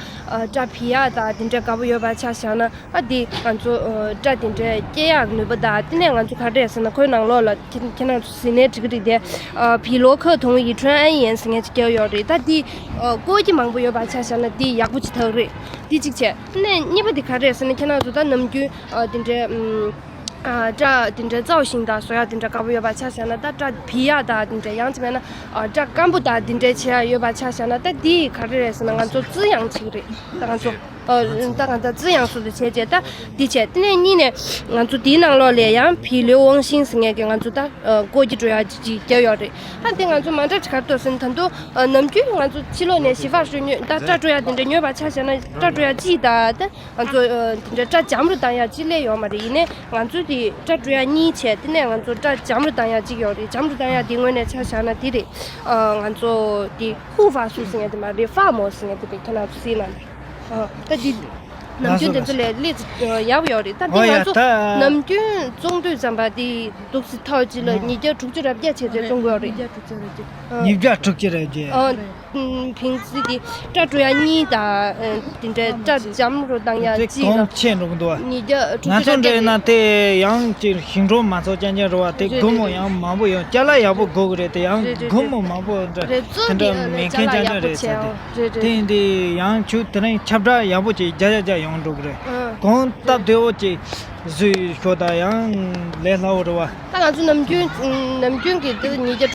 སྐྲ་ཕུད་ཡག་དང་དེ་འདྲའི་དགའ་པོ་ཡོད་པ་ཆ་བཞག་ན། ཨ། འདི་ང་ཚོ། ཨ། སྐྲ་དེ་འདྲའི་སྐྱེ་ཡག་ནུས་པ་དང་། དེ་ནས་ང་ཚོ་ག་རེ་རེད་ཟེར་ན། ཁོའི་ནང་ལོགས་ལ་ཁྱེད་ཁྱེད་རང་ཚོ་གཟིགས་ནའི་འགྲིག་གི་རེད་དེ། ཨ། 皮洛克同乙醇铵盐ཟེར་མཁན་ཅིག་བརྒྱབ་ཡོད་རེད། ད་འདི། ཨ། བཀོལ་གྱི་མང་པོ་ཡོད་པ་ཆ་བཞག་ན་འདི་ཡག་པོ་ཅིག་ཐག་རེད། འདི་གཅིག་བྱས། དེ་ནས་གཉིས་པ་འདི་ག་རེ་རེད་ཟེར་ན། ཁྱེད་རང་ཚོ་ད་ནམ་རྒྱུན། ཨ། དེ་འདྲའི། ཨམ། ཨ། སྐྲ་དེ་འདྲའི་造型དང་བཟོ་ཡག་དེ་འདྲ་དགའ་པོ་ཡོད་པ་ཆ་བཞག་ན། ད་སྐྲ་ཕུད་ཡག་དང་དེ་འདྲའི། ཡང་ཅིག་མེད་ན། ཨ། སྐྲ་སྐམ་པོ་དང་དེ་འདྲའི་བྱེད་ཡག་ཡོད་པ་ཆ་བཞག་ན། ད་འདི་ག་རེ་རེད་ཟེར་ན། ང་ཚོ་ཙི་ཡང་ཅིག་རེད། ད་ང་ཚོ། ཨ། ད་གང་ལྟར་ཙི་ཡང་སུ་དུ་བྱས་རྗེས་ད་འདི་བྱས། དེ་ནས་གཉིས་ནས་ང་ཚོ་འདིའི་ནང་ལོགས་ལ་ཡང་皮硫黄锌 ཟེར་མཁན་གྱི་ང་ཚོ་ད། ཨ། བཀོལ་སྤྱོད་འགྲོ་ཡག་ཅིག་བརྒྱབ་ཡོད་རེད། ད་འདི་ང་ཚོ་མ་འདྲ་ཅིག་ག་རེ་འདུག་ཟེར་ན། ད་དུང་། ཨ། ནམ་རྒྱུན་ང་ཚོ་ཕྱི་ལོགས་ནས་ཞི་བ་ཧྲོས་ཉོས། ད་སྐྲ་བཀྲུ་ཡག་དེ་འདྲ་ཉོས་པ་ཆ་བཞག་ན། སྐྲ་བཀྲུ་ཡག་གཅིག་དང་། ད་ང་ཚོ། ཨ། དེ་འདྲ་སྐྲ་འཇམ་རུ་བཏང་ཡག་གཅིག་སླེབས་ཡོད་མ་རེད། ཡིན་ནའི་ང་ཚོ་དེ་སྐྲ་བཀྲུ་ཡག་གཉིས་བྱས། དེ་ནས་ང་ཚོ་སྐྲ་འཇམ་རུ་བཏང་ཡག་གཅིག་ཡོད་རེད། འཇམ་རུ་བཏང་ཡག་དེ་ངོས་ནས་ཆ་བཞག་ན་དེ་རེད། ཨ། ང་ཚོ་དེ་ཧུ་ཧྥ་སུ་ཟེར་མཁན་དེ་མ་རེད། ཧྥ་མོ་ཟེར་མཁན་དེ་བས། ཁྱེད་རང་ཚོ་གཟིགས་ན། ཨ། ད་འདི་ནམ་རྒྱུན་དེ་ཚོ་ལས་ལས་ཡག་པོ་ཡོད་རེད། ད་འདི་ཨོ་ཡ། ང་ཚོ་ད་ནམ་རྒྱུན་བཙོང་དུས་ཙམ་པ་འདི་འདུག་སེ་ཐག་གཅིག་ལ་ཉིས་བརྒྱ་དྲུག་ཅུ་རེ་བརྒྱད་བྱས་ཏེ་བཙོང་དགོས་རེད། ཉིས་བརྒྱ་དྲུག་ཅུ་རེ་བརྒྱད། ཨ། ཕིང་ཙི་དེ་སྐྲ་བྲོ་ཡ་གཉིས་དང་དེ་འདྲའི་སྐྲ་འཇམ་རུ་བཏང་ཡ་དེ་གཅིག་གོང་ཆེ་འགྲོ་གི་འདུག་བ། ཉིས་བརྒྱ་དྲུག་ང་ཅུ་ཚོ་རེ་འདྲ་ཡིན་ན་དེ་ཡང་ཅིག་ཞིང་འབྲོག་མ་ཚོ་རྐྱང་རྐྱང་རེད་བ། དེ་རེད་སྒོར་མོ་རེད་ཡང་མང་པོ་ཡོང་། ཅ་ལག་ཡག་པོ་དགོས་གི་རེད། དེ་ཡང་རེད་རེད་སྒོར་མོ་མང་པོ་འདྲ་རེད། གཙོ་དེ་འདྲ་དེ་མེད་མཁན་ཅ་ལག་རྐྱང་ཡག་རྐྱང་པོ་རེད་ཟེར། བྱས་ཨོ་རེད་དེ་རེད། དེ་ཡིན་དེ་ཡང་ཆུ་དེ་རིང་ཁྱབ་བསྒྲགས་ཡག་པོ་ཅིག་བརྒྱ་ཆ་བརྒྱ་ཡོང་འགྲོ་གི་རེད། ཨང་། གོང་སྟབས་བདེ་བོ་ཅིག་བཟོས་ཤོག་ད་ཡང་ལས་སླ་བོ་རེད་བ། ད་ང་ཚོ་ནམ་རྒྱུན་ནམ་རྒྱུན་གྱི་དེ་ཉིས་བརྒྱ།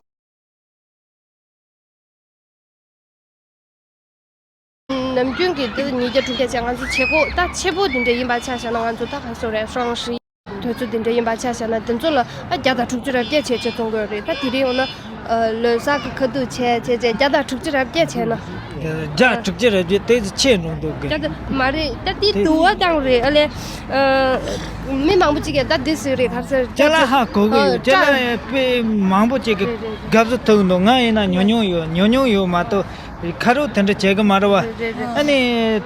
ནམ་རྒྱུན་གྱི་འདི་ཉིས་བརྒྱ་དྲུག་བརྒྱ་བྱས། ང་ཚོ་བྱེད་སྒོ་ད་ཆེ་པོ་འདི་འདྲ་ཡིན་པ་ཆ་བཞག་ན། ང་ཚོ་ད་ག་སོ་རེད། ཧྲང་ཧྲི་དུས་ཚོད་འདི་འདྲ་ཡིན་པ་ཆ་བཞག་ན། འདི་ཚོ་ལ་ཨ་བརྒྱ་དང་དྲུག་ཅུ་རེ་བརྒྱད་བྱས་བྱས་བཙོང་དགོས་རེད། ད་དེ་རིང་འོ་ན་ཨ་ལོ་གསར་གྱི་ཁ་ཐུག་བྱས་བྱས་བྱས་བརྒྱ་དང་དྲུག་ཅུ་རེ་བརྒྱད་བྱས་ན། བརྒྱ་དྲུག་ཅུ་རེ་བརྒྱད་དེ་ཚོ་ཆེ་འགྲོ་འདུག་གི། བརྒྱ་དང་མ་རེད། ད་དེ་དེ་དུ་བ་བཏང་རེད། ཨ་ལས་ཨ་མི་མང་པོ་ཅིག་གིས་ད་འདི་ཟེར་རེད། ག་ཚོད་ཅ་ལག་ཧ་གོ་གི་ཡོད། ཨ་ཅ་ལག་ཡ་དཔེ་མང་པོ་ཅིག་གིས་རེད་རེད་རེད། དགའ་བསུ་ཐོབ་འདུག་ང་ཡིན་ན་ཉོ་མྱོང་ཡོད། ཉོ་མྱོང་ཡོད་མ་གཏོགས། ཁ་རོག་དེ་འདྲ་བྱེད་གི་མ་རེད་བ། རེད་རེད་རེད། ཨ་ནི་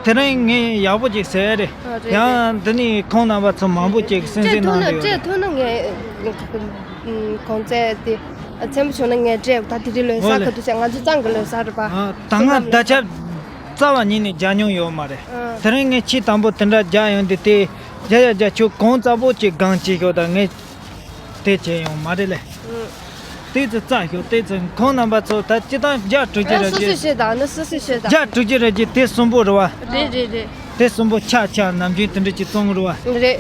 དེ་རིང་ངས་ཡག་པོ་ཅིག་ཟེར་རེད། ཨ་རེད་ཡང་རེད། འདི་ནི་ཁོང་རྣམ་པ་ཚོ་མང་པོ་ཅིག་གསན་གཟིགས་གནང་འདུག་སྤྲད་ཐུབ་ན་ངས་གོང་ཚད་དེ་ཚན་པོ་བྱུང་ན་ངས་སྤྲད། ད་དེ་རིང་ལོ་གསར་ག་དུས་ཟེར། ང་ཚོ་གཙང་གི་ལོ་གསར་རེད་པ། ཨ་ད་ང་ཟླ་ཆ་རྩ་བ་ཉིད་ནས་རྒྱག་མྱོང་ཡོད་མ་རེད། ཨ་དེ་རིང་ངས་ཆེས་དང་པོ་དེ་འདྲ་རྒྱག་ཡོང་དུས་དེ་རྒྱ་ཡ་རྒྱ་ཆུ་གོང་ཙག་པོ་ཅིག་སྒང་ཅིག་ཤོག་ད་ངས། དེ་བྱས་ཡོང་མ་རེད་ལེ། ཨུ། དེ་ཚོ་རྩ་ཤོག་དེ་ཚོ་ཁོང་རྣམ་པ་ཚོ་ད་སྤྱི་བཏང་བརྒྱ་དྲུག་ཅུ་རེ་སོ་སོས་བརྒྱད། ཤོད་དང་། ནི་སོ་སོས་ཤོད་དང་། བརྒྱ་དྲུག་ཅུ་རེ་བརྒྱད་དེ་གསུམ་པོ་རེད་བ། རེད་རེད་རེད། དེ་གསུམ་པོ་ཆ་ཆ་ནམ་རྒྱུན་དེ་འདྲ་ཅིག་བཙོང་རེད་བ། རེད།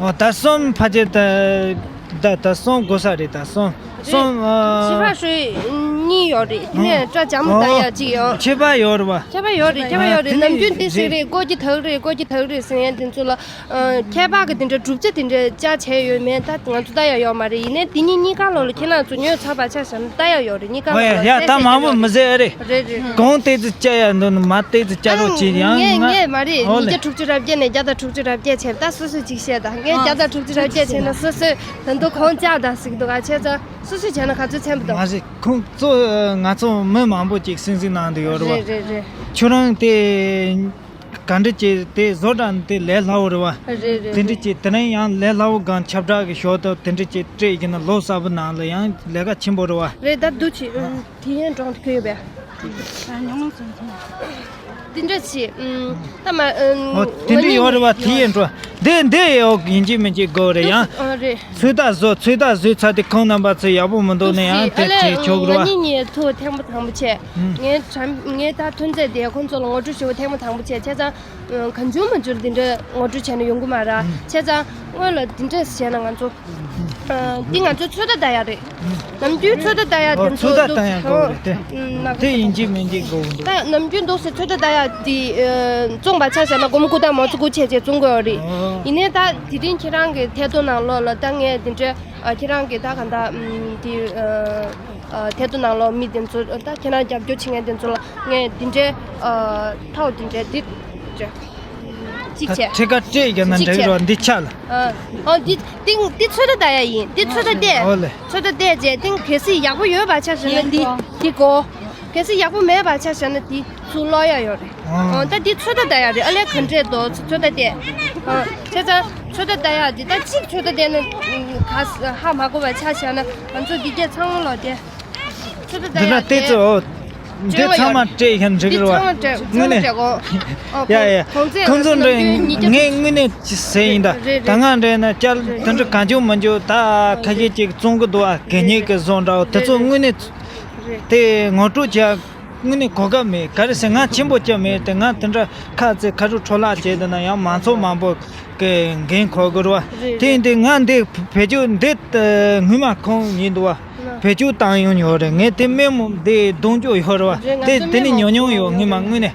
ཨོ་ད་གསུམ་ཕལ་ཆེར་ད་ད་ད་གསུམ་དགོས་ས་རེད། ད་གསུམ་གསུམ། ཨ་ཕྱི་པགས་ཧྲུའི་གཉིས་ཡོད་རེད། དེ་ནས་སྐྲ་འཇམ་ད་ཡ་གཅིག་ཡོད། ཕྱི་པགས་ཡོད་རེད་བ། ཕྱི་པགས་ཡོད་རེད། ཕྱི་པགས་ཡོད་རེད། ཨ་དེ་ནས་ནམ་རྒྱུན་དེ་ཟེར་རེད། ཀོ་ཀི་ཐག་རེད། ཀོ་ཀི་ཐག་རེད་ཟེར་ཡན་དེ་ཚོ་ལ། ཨ་ཁྱད་པར་གྱི་དེ་འདྲ་གྲུབ་ཆ་དེ་འདྲ་བཅའ་བྱས་ཡོད་མེད་ད་ང་ཚོ་ལྟ་ཡ་ཡོད་མ་རེད། ཡིན་ནའི་དེ་གཉིས་གཉིས་ཀ་ལོག་ལ་ཁྱེད་རང་ཚོ་ཉོས་ཚར་བ་ཆ་བཞག་ན་ལྟ་ཡ་ཡོད་རེད། གཉིས་ཀ་ཨོ་ལོག་ཡ་ལ་ཡ་ད་མང་པོ་མི་ཟེར་ཨེ་རེད། རེད་རེད། གོང་ཏོག་ཙམ་བཅའ་ཡ་འདུག་ན་མ་ཏོག་ཙམ་བཅའ་རོགས་བྱེད། ཡང་ངས་ང་ངས་མ་རེད། ཨོ་ཉིས་ལེ། བརྒྱ་དྲུག་ཅུ་རེ་བརྒྱད་ནས་བརྒྱ་དང་དྲུག་ཅུ་རེ་བརྒྱད་བྱས། ད་སོ་སོས་ཅིག་བཤད་དང་། ངས་བརྒྱ་དང་དྲུག་ཅུ་རེ་བརྒྱད་བྱས་ན་སོ་སོས་ད་དུང་གོང་བཅག་དང་ཟིག་འདུག་ག་བྱས་ཙང་སོ་སོས་བྱས་ན་ག་ཚོད་ཚན་པ་དང་། མ་ཟིག་ཁོང་ཚོ་ང་ཚོ་མི་མང་པོ་ཅིག་སེམས་སེམས་ནང་དུ་ཡོད་རེད་བ། རེད་རེད་རེད། ཁྱོད་རང་དེ། ག་འདྲ་བྱས་དེ་བཟོ་གྲྭ་ནི་དེ་ལས་སླ་བོ་རེད་བ། རེད་རེད། དེ་འདྲ་བྱས་དེ་རིང་ཡང་ལས་སླ་བོ་སྒང་ཁྱབ་བསྒྲགས་ཀྱི་ཞོར་དུ་དེ་འདྲ་བྱས་སྤྲད་ཀྱི་ན་ལོ་གསར་པ་ནང་ལ་ཡང་ལས་ཀ་ཆེན་པོ་རེད་བ། རེད། ད་འདུག་ཅིག་དེ་ཡན་གྲོང་དུ་ཁོས་ཡོད་པས། དེ་འདྲ་བྱས་ད་མ། ཨོ་དེ་འདྲ་ཡོད་རེད་བ། དེ་ཡན་འགྲོ་འདི་འདི་ཡོད་ཡིན་གཅིག་མིན་གཅིག་དགོས་རེད་ཡང་། ཨ་རེད། ཚོད་ལྟ་བཟོ། ཚོད་ལྟ་བཟོས་ཚར་དུས་ཁོང་རྣམ་པ་ཚོ་ཡག་པོ་མི་འདུག་ན་ཡང་དེ་ཨ་ལས་དེ་ཆོག་གི་རེད་བ། ང་གཉིས་ཐུག་ཐེངས་མ་དང་པོ་བྱས། ངས་དྲན་ངས་ད་ཐོན་རྫས་དེ་ཁོང་ཚོ་ལ་ངོ་སྤྲོད་ཞུ་བ་ཐེངས་མ་དང་པོ་བྱས། བྱས་ཙང་གང་བྱུང་མང་བྱུང་འདི་འདྲ་ངོ་སྤྲོད་བྱས་ན་ཡོང་གི་མ་རེད། བྱས་ཙང་སྔོན་ལ་འདི་འདྲ་བྱས་ན་ང་ཚོ་འདི་ང་ཚོ་ཚོད་ལྟ་ལྟ་ཡ་རེད། ནམ་རྒྱུན་ཚོད་ལྟ་ལྟ་ཡ་དེ་ཚོད་ཚོད་ལྟ་ལྟ་ཡ་དགོས་རེད་དེ། དེ་ཡིན་གཅིག་མིན་གཅིག་དགོས་འདུག་ད་ནམ་རྒྱུན་འདུག་སེ་ཚོད་ལྟ་ལྟ་ཡ་དེ་བཙོང་པ་ཆ་བཞག་ན་སྒོར་མོ་དགུ་དང་མ་ཚོ་དགུ་བྱས་བྱས་བཙོང་དགོས་རེད། ཡིན་ནའི་ད་དེ་རིང་ཁྱེད་རང་གི་ཐད་གཏོང་ནང་ལོགས་ལ་ད་ངས་འདི་འདྲ། ཨ་ཁྱེད་རང་གིས་ད་ག་འདྲ་ཨམ་དེ་ཨ་ཨ་ཐད་གཏོང་ནང་ལོགས་མི་དེ་ཚོ་ད་ཁྱེད་རང་རྒྱབ་སྐྱོར་བྱེད་མཁན་དེ་ཚོ་ལ་ངས་འདི་འདྲའི་ཨ་ཐོག་འདི་འདྲའི་འདི་གཅིག་བྱས། ཁྲི་ཁ་སྤྲད་ཀྱི་ན་འགྲིག་རོགས། འདི་ཆ་ལ། ཨ་ཨོ་འདི་འདི་འདི་ཚོད་ལྟ་ལྟ་ཡ་ཡིན། འདི་ཚོད་ལྟ་བལྟས། ཨོ་ལེ། ཚོད་ལྟ་བལྟས་རྗེས་འདི་གལ་སྲིད་ཡག་པོ་ཡོད་པ་ཆ་བཞག་ན་འདི་འདི་གོ་གལ་སྲིད་ཡག་པོ་མེད་པ་ཆ་བཞག་ན་འདི་ཚུར་སློག་ཡ་ཡོད་རེད། ཨོ་ད་འདི་ཚོད་ལྟ་ལྟ་ཡ་རེད། ཨ་ལས་ག་འདྲས་འདུག་ཚོད་ལྟ་བལྟས། ཨོ་བྱས་ཙང་ཚོད་ལྟ་ལྟ་ཡ་འདི་ད་གཅིག་ཚོད་ལྟ་བལྟས་ན་ག་ས་ཧ་མ་གོ་བ་ཆ་བཞག་ན་ང་ཚོ་འདི་གས་ཚང་མ་ལོག་སྟེ་ཚོད་ལྟ་ལྟ་ཡ་འདི་ན་དེ་ཚོ་འདི་ཚང་མ་སྤྲད་ཡ་འགྲིག་གི་རེད་བ། དངོས་གནས། ཡ་ཡ། ཁོང་ཚོ་ཁོང་ཚོ་འདྲ་ངས་དངོས་གནས་ཅི་ཟེར་ཡིན་ད། རེད་རེད། ད་ང་འདྲ་ན་ཅལ་དེ་འདྲ་གང་བྱུང་མང་བྱུང་ད་ཁ་ཤས་ཅིག་བཙོང་གི་འདུག་ཨ་གད་སྙིགས་ཀྱི་བཟོ་འདྲ་བོ་དེ་ཚོ་དངོས་གནས་དེ་ངོ་སྤྲོད་བྱ། དངོས་གནས་གོ་སྐབས་མེད། ག་རེ་ཟེར་ང་ཆེན་པོ་ཅིག་མེད་དེ། ང་དེ་འདྲ་ཁ་རྩེ་ཁ་རུ་འཕྲོ་བརླག་བྱས་དེ་ན་ཡང་མང་ཚོགས་མང་པོ་གི་འགན་འཁུར་དགོས་རེད་བ། དེ་ཡིན་དུས་ང་འདི་བེད་སྤྱོད་འདི་སྔོན་མ་ཁོང་ཡིན་འདུག་བ། བེད་སྤྱོད་བཏང་ཡོང་ཡོད་རེད། ངས་དེ་སྨན་མོ་འདི་གདོང་འཇོག་ཡོད་རེད་བ། དེ་དེ་ནི་ཉོ་མྱོང་ཡོད་སྔོན་མ་དངོས་གནས།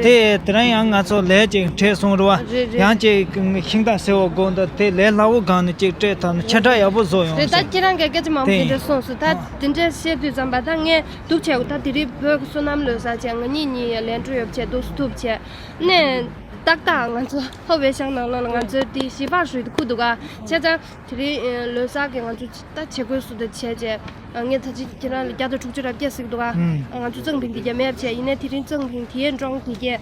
དེ་དེ་རིང་ཡང་ང་ཚོ་ལས་ཅིག་འཕྲད་སོང་རེད་བ། ཡང་ཅིག་ཤིང་རྟ་སེར་བོ་དགོས་འདུག་དེ་ལས་སླ་བོ་སྒང་ནས་ཅིག་སྤྲད་ཐུབ་ན་ཆེ་དྲགས་ཡག་པོ་བཟོ་ཡོང་། རེད། ད་ཁྱེད་རང་གིས་སྐད་ཆ་མང་པོ་དེ་འདྲ་གསུངས་སོང་། ད་དེ་འདྲ་བཤད་དུས་ཙམ་པ་ད་ངས། འདུག་བྱས། ད་དེ་རིང་བོད་ཀྱི་སོ་ནམ་ལོ་གསར་བྱས། ང་གཉིས་གཉིས་ལན་གྲུ་ཡོད་བྱས་འདུག་སེ་ཐུབ་བྱས་ནས་ཏག་ཏག་ང་ཚོ་ཧོ་བའི་ཤང་ནང་ལོགས་ལ་ང་ཚོའི་དེ་ཞི་བར་ཞུས་ཏེ་ཁུག་འདུག་ག་བྱས་ཙང་དེ་རིང་ལོ་གསར་གྱི་ང་ཚོ་ད་བྱེད་སྒོའི་སུ་དང་བྱས་བྱས། ངས་ད་ཅི་ཁྱེད་རང་ལ་བརྒྱ་དང་དྲུག་ཅུ་རེ་བརྒྱད་ཟེར་གི་འདུག་ག་ང་ཚོ་ཙང་ཕིང་དེ་གས་མེད་བྱས། ཡིན་ནའི་དེ་རིང་ཙང་ཕིང་དེའི་འབྲོང་དེ་གས་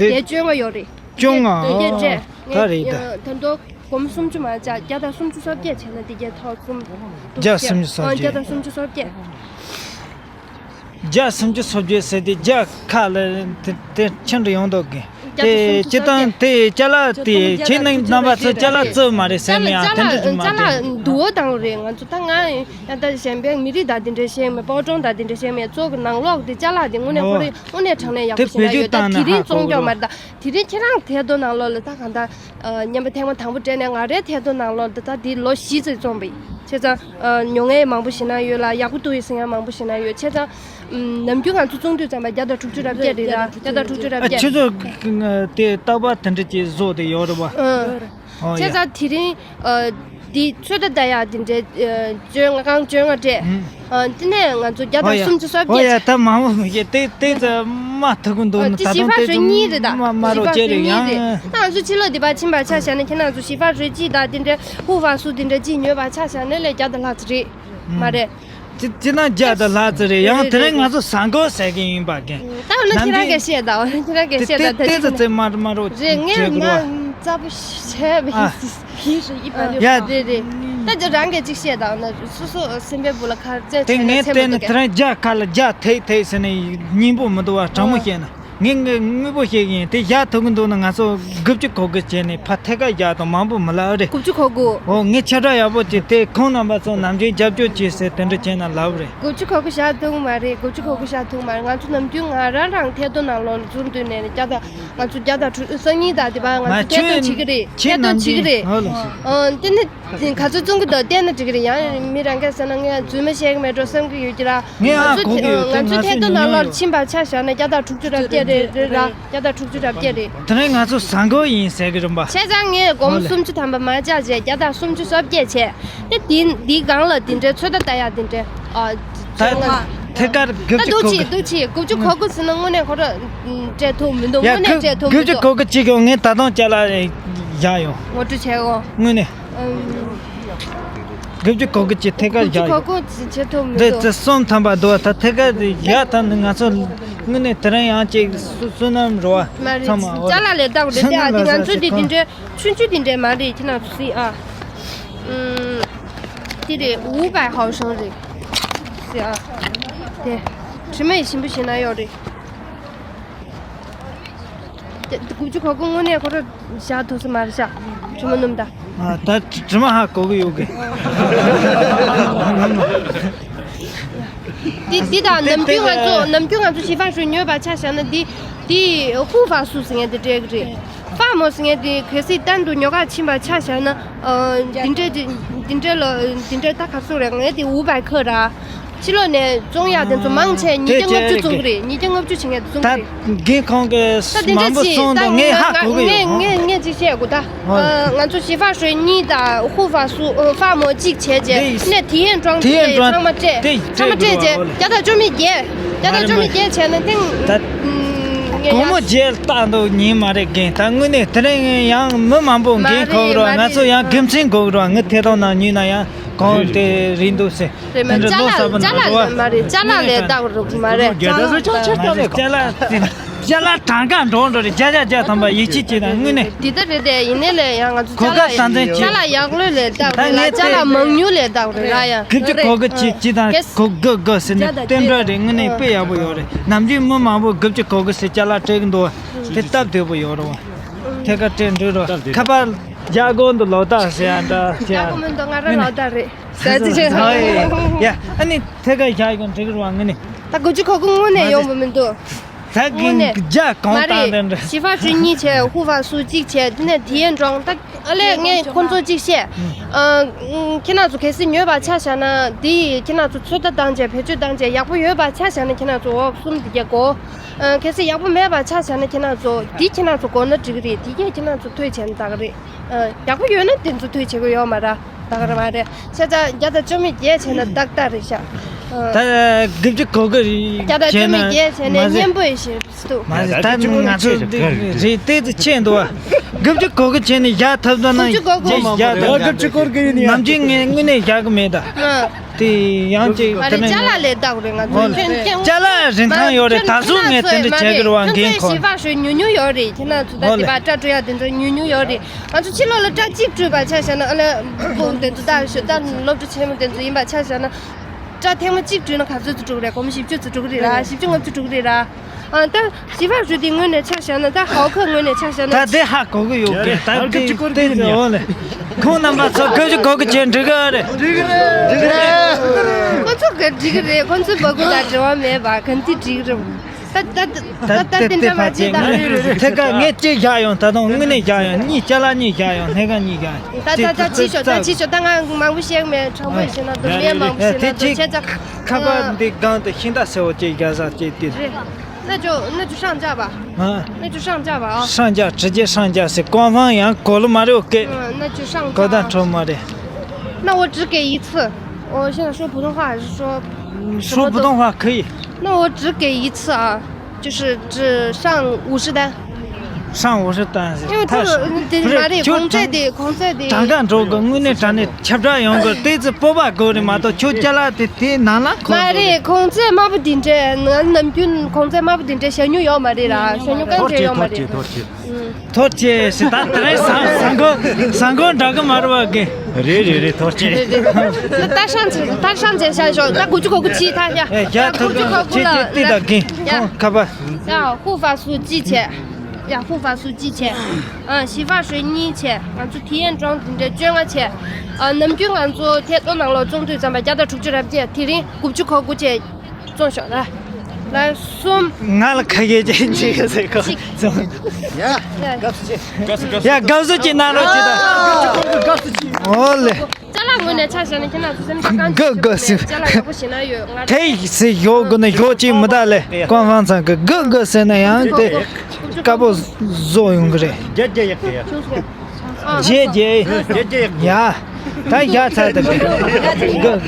དེ་བཅོ་ལྔ་ཡོད་རེད། བཅོ་ལྔ། དེ་གས་སྤྲད། ད་རེད་ད། ད་དུང་། སྒོར་མོ་སུམ་ཅུ་མ་བྱས། བརྒྱ་དང་སུམ་ཅུ་སོ་བརྒྱད་བྱས་ན་དེ་གས་ཐོག་གསུམ། བརྒྱ་སུམ་ཅུ་སོ་བརྒྱད། བརྒྱ་དང་སུམ་ཅུ་སོ་བརྒྱད། བརྒྱ་སུམ་ཅུ་སོ་བརྒྱད་ཟེར་དེ་བརྒྱ་ཁ་ལ་དེ་དེ་ཁྱེར་འགྲོ་ཡོང་འདུག་གི། དེ་སྤྱིར་བཏང་དེ་ཅ་ལག་དེ་ཁྱེད་ནང་རྣམ་པ་ཚོ་ཅ་ལག་བཙོས་མ་རེད་ཟེར་ནས་ཡང་དེ་འདྲ་ཞིག་མ་ཅ་རེད། ལག་འདུ་བོ་དང་རེད། ང་ཚོ་ད་ང་ཡང་ད་གཞན་པའི་མི་རིགས་དང་དེ་འདྲ་བཤད་མེད། སྤོ་བྲང་དང་དེ་འདྲ་བཤད་མེད། གཙོ་གི་ནང་ལོགས་དེ་ཅ་ལག་དེ་དངོས་གནས་ཁོ་རེ་དངོས་གནས་དྲང་གནས་ཡག་པོ་ཞིག་ན་ཡོད། ད་དེ་རིང་བཙོང་རྒྱུ་མ་རེད། ད་དེ་རིང་ཁྱེད་རང་ཐད་གཏོང་ནང་ལོགས་ལ་ད་གང་ལྟར། ཨ། རྔན་པ་ཐེངས་མ་དང་པོ་སྤྲད་ནས་ང་རའི་ཐད་གཏོང་ནང་ལོགས་འདི་ལྟར་འདི་ལོ་བཞི་ཙམ་བཙོངས་པ་ཡིན། བྱས་ཙང་། ཨ། མྱོང་མཁན་མང་པོ་ཞིག་ན་ཡོད་ལ། ཡག་པོ་འདུག་ཡིན་ཟེར་མཁན་མང་པོ་ཞིག་ན་ཡོད། བྱས་ཙང་། ཨམ། ནམ་རྒྱུན་ང་ཚོ་བཙོང་དུས་ཙམ་པ་བརྒྱ་དང་དྲུག་ཅུ་རེ་བརྒྱད་རེད་ར། བརྒྱ་དང་དྲུག་ཅུ་རེ་ཨ། བརྒྱད། ཁྱེད་ཚོ་དེ་རྟག་པར་དེ་འདྲ་ཅིག་བཟོ་དེ་ཡོད་རེད་པ། ཨ། ཨོ་བྱས་ཡ། ཙང་དེ་རིང་། ཨ། འདི་ཚོད་ལྟ་ལྟ་ཡག་འདི་འདྲའི། ཨ། བཅོ་ལྔ་གང་བཅོ་ལྔ་སྤྲད། ཨ། དེ་ནས་ང་ཚོ་བརྒྱ་དང་སུམ་ཅུ་སོ་བརྒྱད། ཨོ་ཡ། ད་མང་པོ་མི་ཤེས། དེ་དེ་ཚོ་མ་ཐུག་གི་འདུག་ན། ད་དུང་དེ་ཚོ་མ་རོགས་བྱས་རེད་ཡང་། ད་ང་ཚོ་ཕྱི་ལོགས་འདི་པར་ཕྱིན་པར་ཆ་བཞག་ན་ཁྱེད་རང་ཚོ་ཞི་བ་རོལ་གཅིག་དང་དེ་འདྲའི་ཧུ་ཧྥ་སུ་དེ་འདྲ་གཅིག་ཉོས་པར་ཆ་བཞག་ན་ལས་བརྒྱ་དང་ལྷག་ཙམ་རེད། མ་རེད། ཅི་ཅི་ན་བརྒྱ་དང་ལྷག་ཙམ་རེད། ཡང་དེ་རིང་ང་ཚོ་ཟ་འགོ་ཟ་གི་ཡིན་པ་རྒན། ད་འོ་ན་ཁྱེད་རང་གིས་བཤད་དང་། ཁྱེད་རང་གིས་བཤད་དང་། དེ་ཚོ་ཙེ་མ་མ་རོགས་རེད། ངས་མ་རྩ་པོ་བཤད་པ་ཡིན། ཡ། རེད་རེད། ད་ཅི་རང་གིས་ཅིག་བཤད་དང་། ན་སོ་སོ་སེམས་པའི་བུ་ལ་ཁ་རྩེ་དེ་ངས་བལྟས་ན་དེ་རིང་བརྒྱ་ཁ་ལ་བརྒྱ་ཐེག་ཐེག་ཟེར་ནས་སྙིང་པོ་མི་འདུག་བ། དྲང་མོ་བཤད་ན། ངས་ངས་དངོས་པོ་བཤད་ཀྱི་ཡིན། དེ་བཞག་ཐུབ་ཀྱི་འདུག་ན་ང་ཚོ་དགུ་བཅུ་གོ་དགུ་བྱས་ནས་ཕར་ཐད་ཀར་བཞག་དང་མང་པོ་མི་ལབ་རེད། དགུ་བཅུ་གོ་དགུ། ཨོ། ངས་ཁྱབ་བསྒྲགས་ཡག་པོ་བྱས་ཏེ་ཁོང་རྣམ་པ་ཚོ་ནམ་རྒྱུན་རྒྱབ་སྐྱོར་བྱེད་ཟེར་དེ་འདྲ་བྱས་ན་ལབ་རེད། དགུ་བཅུ་གོ་དགུ་བཞག་ཐུབ་ཀྱི་མ་རེད། དགུ་བཅུ་གོ་དགུ་བཞག་ཐུབ་མ་རེད། ང་ཚོ་ནམ་རྒྱུན་ང་རང་རང་ཐད་གཏོང་ནང་ལོགས་ལ་འཛུལ་འདུག་ནས་བརྒྱ་དང་། ང་ཚོ་བརྒྱ་དང་དྲུག་སང་ཉིན་དང་དེ་བར་ང་ཚོ་ཐད་གཏོང་བྱེད་ཀྱི་རེད། ཐད་གཏོང་བྱེད་ཀྱི་རེད། ཨོ། དེ་ནི། ག་ཚོད་བཙོང་གི་འདུག་བལྟས་ན་འགྲིག་གི་རེད། ཡང་མི་རང་གིས་ཟེར་ན་ངས་རྫུན་མ་བཤད་གི་མེད་འགྲོ་བསམ་གི་ཡོད་ཀྱི་ར། ངས་ཨ་གོ་གི་ཡོད། ང་ཚོ་ཐད་གཏོང་ནང་ལོགས་ཕྱིན་པར་ཆ་བཞག་ན་བརྒྱ་དང་དྲུག་ཅུ་རེ་བརྒྱད་རེད། རེད་ར། བརྒྱ་དང་དྲུག་ཅུ་རེ་བརྒྱད་རེད། དེ་རིང་ང་ཚོ་ཟ་འགོ་ཡིན་ཟེར་གི་རེད་པ། བྱས་ཙང་ངས་སྒོར་མོ་སུམ་ཅུ་ཐམ་པ་མར་བཅག་བྱས་བརྒྱ་དང་སུམ་ཅུ་སོ་བརྒྱད་བྱས། དེ་འདི་འདིའི་སྒང་ལ་འདི་འདྲའི་ཚོད་ལྟ་ལྟ་ཡག་འདི་འདྲའི། ཨ། ད་ཐད་ཀར་དགུ་བཅུ་གོ་དགུ། འདུག་ཅི་འདུག་ཅི། དགུ་བཅུ་གོ་དགུ་ཟེར་ན་དངོས་གནས་ཁོ་ར་སྤྲད་ཐུབ་མི་འདུག་ཡ། དངོས་གནས་སྤྲད་ཐུབ་མི་འདུག་དགུ་བཅུ་གོ་དགུ་གཅིག་གོ་ངས་ད་དུང་ཅ་ལག་བཞག་ཡོང་། ངོ་སྤྲོད་བྱས་གོ། དངོས་གནས། ཨམ། དགུ་བཅུ་གོ་དགུ་གཅིག་ཐད་ཀར་བཞག་ཡོང་། དགུ་བཅུ་གོ་དགུ་བྱེད་ཐུབ་མི་འདུག་དེ་གསུམ་ཐམ་པ་འདུག་ད་ཐད་ཀར་བཞག་ཐུབ་ན་ང་ཚོ་དངོས་གནས་དེ་རིང་ཡང་ཅིག་བསོད་ནམས་རེད་པ། མ་རེད། ཚང་མ་ཅ་ལག་ལས་ལྡོག་རེད་དེ། ཨ། དེ་ང་ཚོ་དེ་དེ་འདྲའི་ཆུང་ཆུང་དེ་འདྲའི་མ་རེད། ཁྱེད་རང་ཚོ་གཟིགས་ཨ། ཨུམ། དེ་རེད། 五百毫升 རེད། གཟིགས་ཨ། དེ་དྲི་མ་ཡི་ཞིམ་པོ་ཞིག་ན་ཡོད་རེད། དེ་དགུ་བཅུ་གོ་དགུ་དངོས་གནས་ཁོ་ར་བཞག་ཐུབ་ས་མ་རེད་ཤག་དྲི་མ་སྣུམ་ད། ཨ། ད་དྲི་མ་ཧ་གོ་གི་ཡོད་གི། འདི་འདི་དང་ནམ་རྒྱུན་ང་ཚོ་ནམ་རྒྱུན་ང་ཚོ་ཞི་ཧྥ་ཧྲུའུ་ཉོས་པ་ཆ་བཞག་ན་འདི་འདི་ཧུ་ཧྥ་སུ་ཟེར་མཁན་དེ་སྤྲད་གི་རེད། ཧྥ་མོ་ཟེར་མཁན་དེ་གལ་སྲིད་གཏན་དུ་ཉོ་ག་ཕྱིན་པ་ཆ་བཞག་ན། ཨ། འདི་འདྲའི་འདི་འདྲའི་ལ་འདི་འདྲའི་ད་ག་ཚོད་རེད། ངས་དེ་五百克 ར། ཕྱི་ལོགས་ནས་བཙོང་ཡག་དེ་ཚོ་མང་ཆེ་ཉིས་བརྒྱ་ལྔ་བཅུ་བཙོང་གི་རེད། ཉིས་བརྒྱ་ལྔ་བཅུ་བྱེད་མཁན་དེ་བཙོང་གི་རེད། ད་རྒན་ཁོང་གིས་མང་པོ་གསུངས་འདུག་ངས་ཧ་གོ་གི་ཡོད། ངས་ངས་ཅིག་བཤད་དགོས་ད། ཨ། ང་ཚོ་ཞི་ཧྥ་ཧྲུའུ་གཉིས་དང་ཧུ་ཧྥ་སུ། ཨ། ཧྥ་མོ་གཅིག་བྱས་རྗེས་ནས་ཐི་ཡན་ཀྲོང་དེ་ཚང་མ་སྤྲད། ཚང་མ་སྤྲད་རྗེས་བརྒྱ་དང་བཅུ་མེད་བརྒྱད། བརྒྱ་དང་བཅུ་མེད་བརྒྱད་བྱས་ན་ཐེངས། ད་ངས་སྒོར་མོ་བརྒྱད་བཏང་འདུག་ཉིན་མ་རེད་རྒན། ད་དངོས་གནས་དེ་རིང་ཡང་མི་མང་པོ་རྒན་ཁོག་རོགས། ང་ཚོ་ཡང་དགེ་མཚན་དགོས་རོགས། ངའི་ཐད་གཏོང་ནང་ཉུལ་ན་ཡང་གོང་དེ་རིང་འདུག་ཟེར། རེད་མ། ཅ་ལག་ཅ་ལག་ལས་མ་རེད། ཅ་ལག་ལས་ལྡོག་རོགས་མ་རེད། ཅ་ལག་ཅ་ལག་གྲངས་ཀ་འགྲོ་འགྲོ་རེད། བརྒྱ་ཆ་བརྒྱ་ཐམ་པ་ཡིད་ཆེས་བྱེད་དང་། དངོས་གནས། དེ་ལྟར་རེད་དེ། ཡིན་ནའི་ལས་ཡང་ང་ཚོ་གོ་སྐབས་སྟངས་འཛིན་བྱེད། ཅ་ལག་ཡག་ལོས་ལས་ལྡོག་རེད་ལ། ཅ་ལག་མང་ཉུང་ལས་ལྡོག་རེད་ལ། ཡང་དགུ་བཅུ་གོ་དགུ་བྱེད་བྱེད་དང་གོ་དགུ་དགུ་ཟེར་ནས་རྟེན་འབྲེལ་རེད། དངོས་གནས་དཔེ་ཡག་པོ་ཡོད་རེད། ནམ་རྒྱུན་མི་མང་པོ་དགུ་བཅུ་གོ་དགུ་ཟེར་ཅ་ལག་སྤྲད་གི་འདུག་དེ་སྟབས་བདེ་པོ་ཡོད་རེད་བ། ཐད་ཀར་སྤྲད་འགྲོ་རོགས། ཁ་པར་རྒྱ་སྒོ་འདི་ལོག་ལྟ་ཟེར་ཡ་འདྲ་ཟེར་ཡ། རྒྱ་སྒོ་མི་འདུག་ང་རང་ལོག་ལྟ་རེད། ཟེར་ཅི་བྱེད། ཡ། ཨ་ནི་ཐད་ཀར་བཞག་ཡོང་འགྲིག་རུ་བ། ངི་ནི། ད་དགུ་བཅུ་གོ་དགུ་དངོས་གནས་ཡོང་བ་མི་འདུག་དངོས་གནས། ད་གི་རྒྱ་གང་མ་བཏང་རེད། དེ་འདྲ། ཞི་ཧྥ་ཧྲུའུ་གཉིས་བྱས། ཧུ་ཧྥ་སུ་གཅིག་བྱས། དེ་ནས་ཐི་ཡན་ཀྲོང་། ད་ཨ་ལས་ངས་ཁོང་ཚོ་གཅིག་བཤད། ཨ། ཁྱེད་རང་ཚོ་གལ་སྲིད་ཉོས་པ་ཆ་བཞག་ན། འདི་ཁྱེད་རང་ཚོ་ཚོད་ལྟ་བཏང་བྱས། བེད་སྤྱོད་བཏང་བྱས་ཡག་པོ་ཡོད་པ་ཆ་བཞག་ན་ཁྱེད་རང་ཚོ་འོག་གསུམ་འདི་ག་དགོས། ཨ། གལ་སྲིད་ཡག་པོ་མེད་པ་ཆ་བཞག་ན་ཁྱེད་རང་ཚོ་འདི་ཁྱེད་རང་ཚོ་དགོས་ན་འགྲིག་གི་རེད། འདི་གས་ཁྱེད་རང་ཚོ་ཐོས་བྱས་ན་ད་ག་རེད། ཨ། ཡག་པོ་ཡོད་ན་དེ་ཚོ་ཐོས་བྱེད་དགོས་ཡོད་མ་རེད། ད་ག་རེད་མ་རེད། བྱས་ཙང་བརྒྱ་དང་བཅུ་མེད་བརྒྱད་བྱས་ན་ཏག་ཏག་རེད་ཤག་ཨ། ད་དགུ་བཅུ་གོ་དགུ་རེད། བརྒྱ་དང་བཅུ་མེད་བརྒྱད་བྱས་ནས་མ་ཟད། སྙན་པོ་ཡིན་ཞེས་འདུག་མ་ཟད། ད་ང་ཚོ་རེད་དེ་ཚོ་ཆེ་འདུག་བ། དགུ་བཅུ་གོ་དགུ་བྱས་ནས་བཞག་ཐུབ་ད་ན། དགུ་བཅུ་གོ་དགུ་བཞག་ཐུབ་ད། དགུ་བཅུ་གོ་དགུ་ཡིན་ཡ། ནམ་རྒྱུན་ངས་དངོས་གནས་བཞག་གི་མེད་ད། ཨ། དེ་ཡང་ཅིག་མ་དེ་རེད། ནས་ཅ་ལག་ལས་ལྡོག་རེད། ང་ཚོ། ཨོ་ལེ། ཁྱོད་ཁྱོད་ཅ་ལག་རིན་ཐང་ཡོད་རེད། མ་ད་གཟོད་ངས་དེ་འདྲ་བྱེད་ཀྱི་རེད་བ། ཁྱོད་ཚོས་རྒན་ཁོ། ཞི་བ་ཧྲུའུ་ཉུང་ཉུང་ཡོད་རེད། ཁྱེད་རང་ཚོ་ད་ཨོ་ལེ། དེ་བ་སྐྲ་བཀྲུ་ཡ་དེ་ཚོ་ཉུང་ཉུང་ཡོད་རེད། ང་ཚོ་ཕྱི་ལོགས་ལ་སྐྲ་གཅིག་བཀྲུས་པ་ཆ་བཞག་ན། ཨ་ལེ། ཕུག་དེ་ཚོ་ད་ཞོ་ད་སློབ་གྲྭ་ཆེན་མོ་དེ་ཚོ་ཡིན་པ་ཆ་བཞག་ན། སྒྲ་ཐེངས་མ་གཅིག་བྲིས་ན་ག་ཚོད་ཙམ་འགྲོ་གི་རེད། སྒོར་མོ་བཞི་བཅུ་ཙམ་འགྲོ་གི་རེད་ར། བཞི་བཅུ་ལྔ་བཅུ་འགྲོ་གི་རེད་ར། ཨ། ད་ཞི་ཧྥ་ཧྲུའེ་དེ་ངོས་ནས་ཆ་བཞག་ན། ད་ཧའོ་ཁེ་ངོས་ནས་ཆ་བཞག་ན། ད་དེ་ཧ་གོ་གི་ཡོད་གི། ད་དེ་དེ་ནི་འོ་ལེ། ཁོང་རྣམ་པ་ཚོ་ག་ཚོད་གོ་གི་བྱས་འགྲིག་གི་རེད། འགྲིག་གི་རེད། ཁོ་ཚོ་ག་འགྲིག་གི་རེད། ཁོ་ཚོའི་སྦ་ཁུག་དང་འབྲེལ་བ་མེད་པ་ག་འདི་འགྲིག་གི་རེད། ད་ད་ད་ད་དེ་འདྲ་མ་བྱེད་ད། ཐད་ཀར་ངས་གཅིག་བཞག་ཡོང་། ད་དུང་དངོས་གནས་བཞག་ཡོང་། གཉིས་ཅ་ལག་གཉིས་བཞག་ཡོང་། སྣེ་ཁ་གཉིས་བཞག་ཡོང་། ད་ད་ད་ཕྱི་ཤོག་ད་ཕྱི་ཤོག་ད་ང་མང་པོ་བཤད་མེད། དྲང་པོ་ཞིག་ན་འདུག་མེད། མང་པོ་ཞིག་ན་འདུག་བཤད་ཙང་། ཁ་པར་འདི་སྒང་དུ་ཤིང་རྟ་སེར་པོ་གཅིག་བཞག་ས་གཅིག་དེ་རེད། 那就那就上架吧。啊，那就上架吧啊。上架，直接上架是官方呀，狗了马六给。嗯，那就上架啊。狗蛋臭马的。那我只给一次，我现在说普通话还是说说普通话可以。那我只给一次啊，就是只上五十单。上五十单是，因为这个，太少。嗯，对，不是，马里就公在的，公在的。长干周个，我那长的吃不着用个，对此不把狗的马都求家了的，对哪了？马里公在马不顶着，那南军公在马不顶着，小牛要马里啦，小牛刚才要马里。 ཐོར་ཅེས་ཞེས་ད་དེ་རིང་ཟ་ཟ་མགོ་ཟ་མགོ་འདྲ་གི་མ་རེད་པ་གི། རེད་རེད་རེད། ཐོར་ཅེས། ད་ཧྲང་ཅེས་ད་ཧྲང་ཅེས་བྱ་ཞོག་ད་དགུ་བཅུ་གོ་དགུ་ཕྱིས་ད་ཡ། ཨེ་ཡ། ད་དགུ་བཅུ་གོ་དགུ་ལ་ཅེས་ཅེས་ཏི་ད་གི། ཡ། ཁོང་ཁ་པ། 要护发素几钱？要护发素几钱？嗯，洗发水二千。 ང་ཚོ་体验装འདི་འདྲ་བཅོ་ལྔ་བྱས། ཨ། ནམ་རྒྱུན་ང་ཚོ་ཐད་གཏོང་ནང་ལོགས་བཙོང་དུས་ཙམ་པ་བརྒྱ་དང་དྲུག་ཅུ་རེ་བརྒྱད། དེ་རིང་དགུ་བཅུ་གོ་དགུ་བྱས། བཙོང་ཤོག་ལ། ལ་གསུམ། ང་ལ་ཁ་ཡེ་ཅན་ཅིག་ཟེར་གོ། གཅིག་བཙོང་། ཡ། དགའ་བསུ་ཆེ། དགའ་བསུ་དགའ་བསུ། ཡ། དགའ་བསུ་ཅིག་གནང་རོགས་བྱེད་དང་། དགའ་བསུ་ཆེ། ཨོ་ལེ། ཅ་ལག་ངོས་ནས་ཆ་བཞག་ན་ཁྱེད་རང་ཚོ་སེམས་ཁྲལ་གང་དགའ་དགའ་བསུ། ཅ་ལག་ཡག་པོ་ཞིག་ན་ཡོད། ང་དེ་ཡིག་སེ་ཡོད་དགོས་ན་ཡོད་ཅིག་མི་ད་ལེ། ཀོང་ཧྥང་ཚང་གི་དགའ་དགའ་ཟེར་ན་ཡང་དེ་དཀར་པོ་བཟོ་ཡོང་གི་རེད། རྒྱ་རྒྱ་ཡག་གི་ཡ། རྒྱ་རྒྱ། རྒྱ་རྒྱ་ཡག་གི་ཡ། ད་ཡག་ཚར་དེ། དགའ།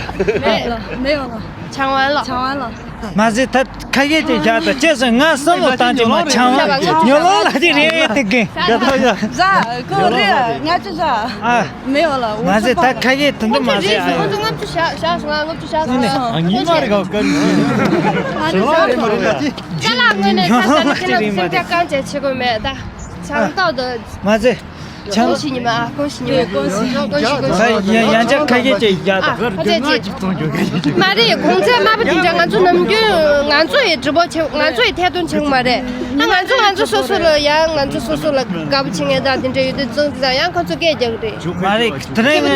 没有了。抢完了。抢完了。 མ་ཟད་ད་ཁ་ཡེ་དེ་བཞག་ད་ཅེས་སོང་། ང་བསམ་བློ་བཏང་ཅིག་མ་ཆང་བ་ཉོ་ལོང་ལ་དེ་རེད་དེ་གི། ཡ་ད་ཡ། ཟ་གོ་རེད། ང་ཅི་ཟ། ཨ། 没有了。 མ་ཟད་ད་ཁ་ཡེ་དེ་འདྲ་མ་ཟད། ཨ། ཁོང་ཚོ་ལྔ་བཅུ་བཞག་བཞག་སོང་། ང་ལྔ་བཅུ་བཞག་སོང་། ཨ་ཉི་མ་རེ་ག་བཀར་ནས། ཅ་ལག་ངོས་ནས་ཆ་བཞག་ན་ཁྱེད་རང་ཚོ་སེམས་ཁྲལ་གང་བྱས་བྱེད་དགོས་མེད་ད། ཆང་ཏོག་ཏུ། མ་ཟད། ཆང་། 恭喜你们啊，恭喜你们！ 恭喜你们！ 恭喜恭喜恭喜！ ད་ཡང་ཡང་ཆ་ཁ་ཤས་ཅིག་བཞག་ད། 啊， ཨ་ཅེ་ཅེ། མ་རེད། གོང་ཚད་དམའ་པོ་དེ་འདྲ་ང་ཚོ་ནམ་རྒྱུན་ང་ཚོ་ཡི་འགྲིག་པོ་བྱེད། ང་ཚོ་ཡི་ཐད་གཏོང་བྱེད་མ་རེད། ད་ང་ཚོ་ང་ཚོ་སོ་སོ་ལ་ཡང་ང་ཚོ་སོ་སོ་ལ་དགའ་པོ་བྱེད་མཁན་དང་དེ་འདྲ་ཡོད་དུས་ཙང་དེ་ཡང་ཁོ་ཚོ་སྐད་རྒྱག་གི་རེད། མ་རེད། དེ་རིང་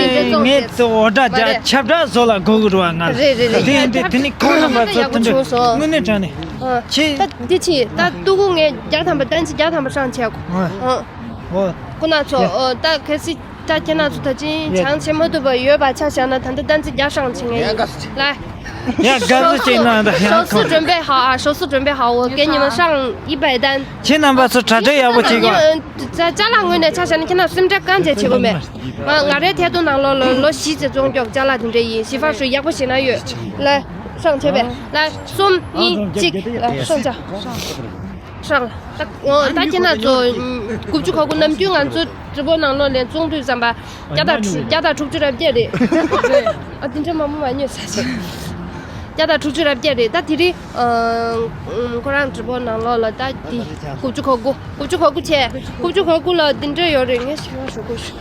ངས་འོ་སྒྲ་རྒྱག་ཁྱབ་བསྒྲགས་བཟོ་ལ་དགོས་ཀྱི་རེད་བ། ང་ལ་རེད་རེད་རེད། དེ་ཡིན་དུས་དེ་ནི་ཁོང་རྣམ་པ་ཚོ་དེ་འདྲ་དངོས་གནས་དྲང་གནས་ཨ། ཆེ། ད་འདི་ཆེ། ད་ཏུ་གུ་ངས་བརྒྱ་ཐམ་པ་ཏན་ཅི་བརྒྱ་ཐམ་པ་ཧྲང་ཆེ་གོ། ཨ། ཨོ། ཁོ་ན་ཚོ་ཡ། ཨོ། ད་གལ་སྲིད་ད་ཁྱེད་རང་ཚོ་ད་ཅིང་ཡ། ཆང་བྱེད་མ་ཐུབ་པ་ཡོད་པ་ཆ་བཞག་ན་ད་ལྟ་ཏན་ཅི་བརྒྱ་ཧྲང་ཆེ་ངེས་ཡིན་ལ། ཡ། དགའ་བསུ་ཅིག་གནང་དང་། 手势准备好啊，手势准备好，我给你们上一百单。 ཁྱེད་རྣམ་པ་ཚོ་གྲ་སྒྲིག་ཡག་པོ་བྱེད་དགོས། ཅ་ཅ་ལག་ངོས་ནས་ཆ་བཞག་ན་ཁྱེད་རང་སེམས་ཁྲལ་གང་བྱེད་བྱེད་དགོས་མེད། ང་ང་རའི་ཐད་གཏོང་ནང་ལོགས་ལ་ལོ་བཞི་ཙམ་བཙོང་རྒྱུ་ཅ་ལག་དེ་འདྲ་ཡིན། ཞི་ཧྥ་ཧྲུའེ་ཡག་པོ་ཞིག་ན་ཡོད། ལ། ཧྲང་ཆེ་བས། ལ། གསུམ། གཉིས། གཅིག་ལ། ཧྲང་ཅ། ཧྲང་། ད་ཨོ་ད་ཁྱེད་རྣམ་ཚོ་དགུ་བཅུ་གོ་དགུ་ནམ་རྒྱུན་ང་ཚོ་ཀྲི་པོ་ནང་ལོགས་ལ་བཙོང་དུས་ཙམ་པ་བརྒྱ་དང་དྲུག་བརྒྱ་དང་དྲུག་ཅུ་རེ་བརྒྱད་རེད། ཨ་དེ་འདྲ་མང་པོ་མ་ཉོས་ས་ཞིག་བརྒྱ་དང་དྲུག་ཅུ་རེ་བརྒྱད་རེད། ད་དེ་རིང་ཨ་ཁོ་རང་ཀྲི་པོ་ནང་ལོགས་ལ་ད་དེ་དགུ་བཅུ་གོ་དགུ་དགུ་བཅུ་གོ་དགུ་བྱས། དགུ་བཅུ་གོ་དགུ་ལ་དེ་འདྲ་ཡོད་རེད། ངས་ཞིག་ཞུ་དགོས་ཞུ།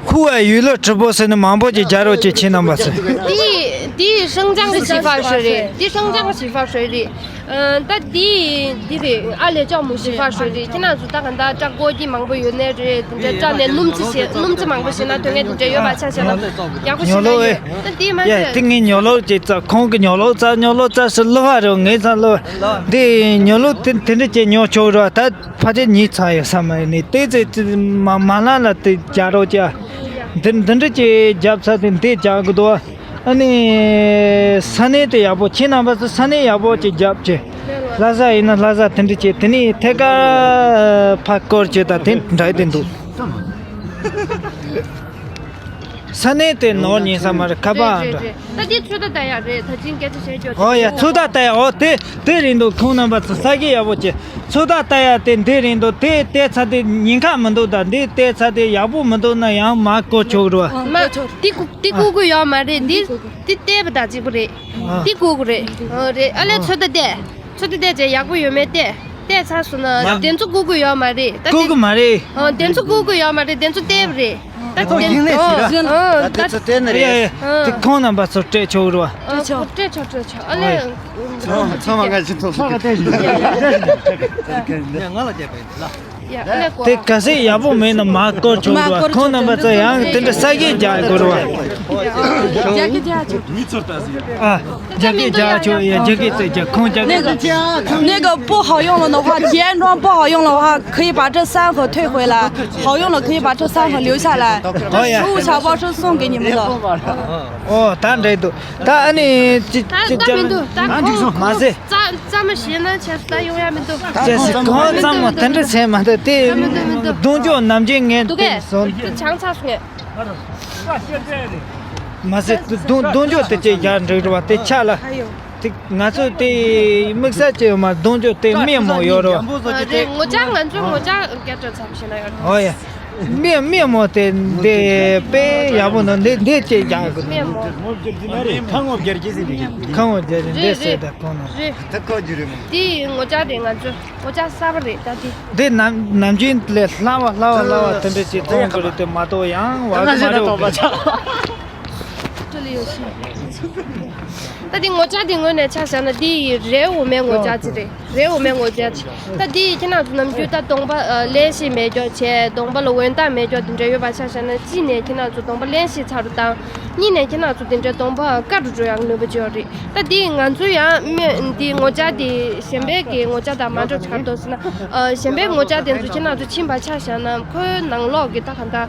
ཧུ་ཨ་ཡུལ་ལོ་ཀྲི་པོ་ཟེར་ནས་མང་པོ་ཅིག་རྒྱག་རོགས་ཅིག་ཁྱེད་རྣམ་པ་ཚོས། དེ་དེ་ཧྲང་ཅང་གི་ཞི་ཧྥ་ཧྲུའེ་རེད། དེ་ཧྲང་ཅང་གི་ཞི་ཧྥ་ཧྲུའེ་རེད། ཨ་ད་དེ་དེ་རེད། ཨ་ལེ་ཅོག་མུ་ཞི་ཧྥ་ཧྲུའེ་རེད། ཁྱེད་རྣམ་ཚོ་ད་ག་འདྲ་སྐྲག་དགོས་ཀྱི་མང་པོ་ཡོད་ནའི་རེད། དེ་འདྲ་སྐྲག་ནས་སྣུམ་རྩི་བྱེད། སྣུམ་རྩི་མང་པོ་བྱེད་ན་དོན་ངན་དེ་འདྲ་ཡོད་པ་ཆ་བཞག་ན་ཡག་པོ་ཞིག་ན་ཡོད། ད་དེ་མ་ཡ་ཟད། དེ་ངས་ཉོ་ལོག་ཅིག་ཙ། ཁོང་གི་ཉོ་ལོག་ཙ་ཉོ་ལོག་ཙ་ཞིག་བསླུ་བ་རེད། ངས་ཙ་བསླུ་བ། འདི་ཉོ་ལོག་དེ་དེ་འདྲ་ཅིག་ཉོ་ཆོག་རེད་བ། ད་ཕ་ཆེ་ཉིས་ཚ་ཡོད་ས་མ་ཡིན་ནི་དེ་ཙེ་ཙེ་མ་མ་ལ་ལ་དེ་རྒྱག་རོགས་ཅིག། འདི་འདི་འདྲ་ཅིག་རྒྱབ་ཚ་དེ་འདི་རྒྱག་གི་འདུག་བ། ཨ་ནི་ས་གནས་དེ་ཡག་པོ། ཁྱེད་རྣམ་པ་ཚོ་ས་གནས་ཡག་པོ་ཅིག་རྒྱབ་ཅིག། ལྷ་ས་ཡིན་ན་ལྷ་ས་དེ་འདྲ་ཅིག། དེ་ནས་ཐད་ཀར་ཕར་སྐོར་ཅིག་ད་དེ་འདྲ་དེ་འདུག། ས་གནས་དེ་ནོར་ཉན་ས་མ་རེད། ཁ་པར་ཨང་འདྲ། རེད་རེད་རེད། ད་དེ་ཚོད་ལྟ་ལྟ་ཡག་རེད། ད་ཅིང་སྐད་ཆ་བཤད་རྒྱུ་ཨོ་ཡ། ཚོད་ལྟ་ལྟ་ཡག་ཨོ་དེ་དེ་རེད་འདུག། ཁོང་རྣམ་པ་ཚོ་ས་གི་ཡག་པོ་ཅིག། ཚོད་ལྟ་ལྟ་ཡག་དེ་འདི་རེད་འདུག། དེ་བལྟས་ཚར་དེ་ཉེན་ཁ་མི་འདུག། ད་འདི་བལྟས་ཚར་དེ་ཡག་པོ་མི་འདུག་ན་ཡང་མར་བསྐོར་ཆོག་གི་རེད་བ། མ་དེ་བསྐུར་དེ་བསྐུར་གི་ཡོད་མ་རེད། འདི་འདི་བལྟས་པ་དང་གཅིག་པ་རེད། ཨ། འདི་བསྐུར་གི་རེད། ཨོ་རེད། ཨ་ལས། ཨོ། ཚོད་ལྟ་བལྟས། ཚོད་ལྟ་བལྟས་བྱས་ཡག་པོ་ཡོད་མེད་བལྟས། བལྟས་ཚར་སོང་ན། ཡ། དེ་ཚོ་བསྐུར་གི་ཡོད་མ་རེད། ད་བསྐུར་གི་མ་རེད། ཨོ། དེ་ཚོ་བསྐུར་གི་ཡོད་མ་རེད། དེ་ཚོ་བལྟས་པ་རེད། ད་ཐོག་ཡིན་ནས་ཞིག་ར། ད་དེ་ཚོ་བལྟས་ནི་རེད། དེ་ཁོང་རྣམ་པ་ཚོ་སྤྲད་ཆོག་རོ། སྤྲད་ཆོག་སྤྲད་ཆོག་ཨ་ལེ། ཚང་མ་ང་ཅི་ཐོག་ཚང་མ་ང་ཅི་ཐོག་ང་ལ་རྒྱབ་པ་ཡིན་ལ། ཡ་ཨ་ལེ་གོ། དེ་ག་ཚད་ཡག་པོ་མེད་ན་མ་བསྐོར་ཆོག་རོ། ཁོང་རྣམ་པ་ཚོ་ཡང་དེ་འདྲ་ས་གིས་རྒྱག་དགོས་རོ། རྒྱག་གི་རྒྱག་ཆོག་མི་ཚོར་ལྟ་ཟིན། ཨ། རྒྱ་སྐད་རྒྱག་ཆོག་ཡ། རྒྱ་སྐད་བཙལ་རྒྱ་ཁོང་རྒྱ་སྐད། 那个那个不好用了的话， ཨོ་ཡ། 十五小包车送给你们的。 ཨོ་ད་འདྲ་འདུག་ད་ཨ་ནི་ཅི་ད་ཅི་ད་མི་འདུག་ད་ཁོང་མ་ཟེ། རྩ་རྩ་མ་ཤེས་ན་ཆེ་ད་ཡོང་ཡ་མི་འདུག་ཅེས་སི་ཁོང་ཚང་མ་དེ་འདྲ་བྱས་མ་འདུག་དེ་མི་འདུག་མི་འདུག་གདོང་འཇོག་ནམ་རྒྱུན་ངན་འདུག་གས། དེ་བཟོ་དེ་ཆང་ཚ་སོང་ངས། མ་ཟེ་གདོང་གདོང་འཇོག་དེ་ཅེ་ཡར་འགྲིག་རུ་བ་དེ་ཆ་ལ། དེ་ང་ཚོ་དེ་དམིགས་བསལ་ཅེ་ཡོད་མ་གདོང་འཇོག་དེ་སྨན་མོ་ཡོད་རོ། རེད་ངོ་ཅག་ང་ཚོ་ངོ་ཅག་སྐད་སྤྲོད་ཚབ་ཤེས་ན་ཡོད། ཨོ་ཡ། སྨན་སྨན་མོ་དེ་འདི་དཔེ་ཡག་པོ་འདུག་འདི་འདི་ཅེ་རྒྱག་གི་འདུག་སྨན་མོ། ཁ་ངོ་རྒྱལ་གྱི་ཟིན་འདུག་ཁ་ངོ་རྒྱལ་རིན་འདི་རེད་ཟེར་རེད། ད་གོང་ན། རེད། ད་ཁོ་རྒྱུ་རེད་མོ། དེ་ངོ་ཅག་དེ་ང་ཚོ་ངོ་ཅག་གསར་པ་རེད་ད་དེ། འདི་ནམ་ནམ་རྒྱུན་ལས་སླ་བ་སླ་བ་སླ་བ་དེ་འདྲ་ཅིག་གཏོང་གི་རེད་དེ་མ་གཏོགས་ཡང་བ་ད་ང་མ་ཞེ་ན་རེད་དོགས་པ་ཆགས། ད་འདི་ངོ་ཅག་འདི་ངོས་ནས་ཆ་བཞག་ན་འདི་རེད་འོ་མའི་ངོ་ཅག་ཅིག་རེད། རེད་འོ་མའི་ངོ་ཅག་ཅིག་ད་འདི་ཁྱེད་རང་ཚོ་ནམ་རྒྱུན་ད་གདོང་པ་ཨ་བརླན་གཤེར་མེད་ཀྱོག་བྱས་གདོང་པ་ལ་འོད་མདངས་མེད་ཀྱོག་དེ་འདྲ་ཡོད་པ་ཆ་བཞག་ན་གཅིག་ནས་ཁྱེད་རང་ཚོ་གདོང་པ་བརླན་གཤེར་ཚ་རུ་བཏང་། གཉིས་ནས་ཁྱེད་རང་ཚོ་དེ་འདྲའི་གདོང་པ་དཀར་རུ་འགྲོ་ཡག་ནུས་པ་ཅིག་ཡོད་རེད། ད་འདི་ང་ཚོ་ཡང་སྨན་འདི་ངོ་ཅག་འདི་གཞན་པའི་གི་ངོ་ཅག་དང་མ་འདྲ་ག་རེ་འདུག་ཟེར་ན། ཨ་གཞན་པའི་ངོ་ཅག་དེ་ཚོ་ཁྱེད་རང་ཚོ་ཕྱིན་པ་ཆ་བཞག་ན་ཁོའི་ནང་ལོགས་ཀྱི་ད་ག་ད་ཨ་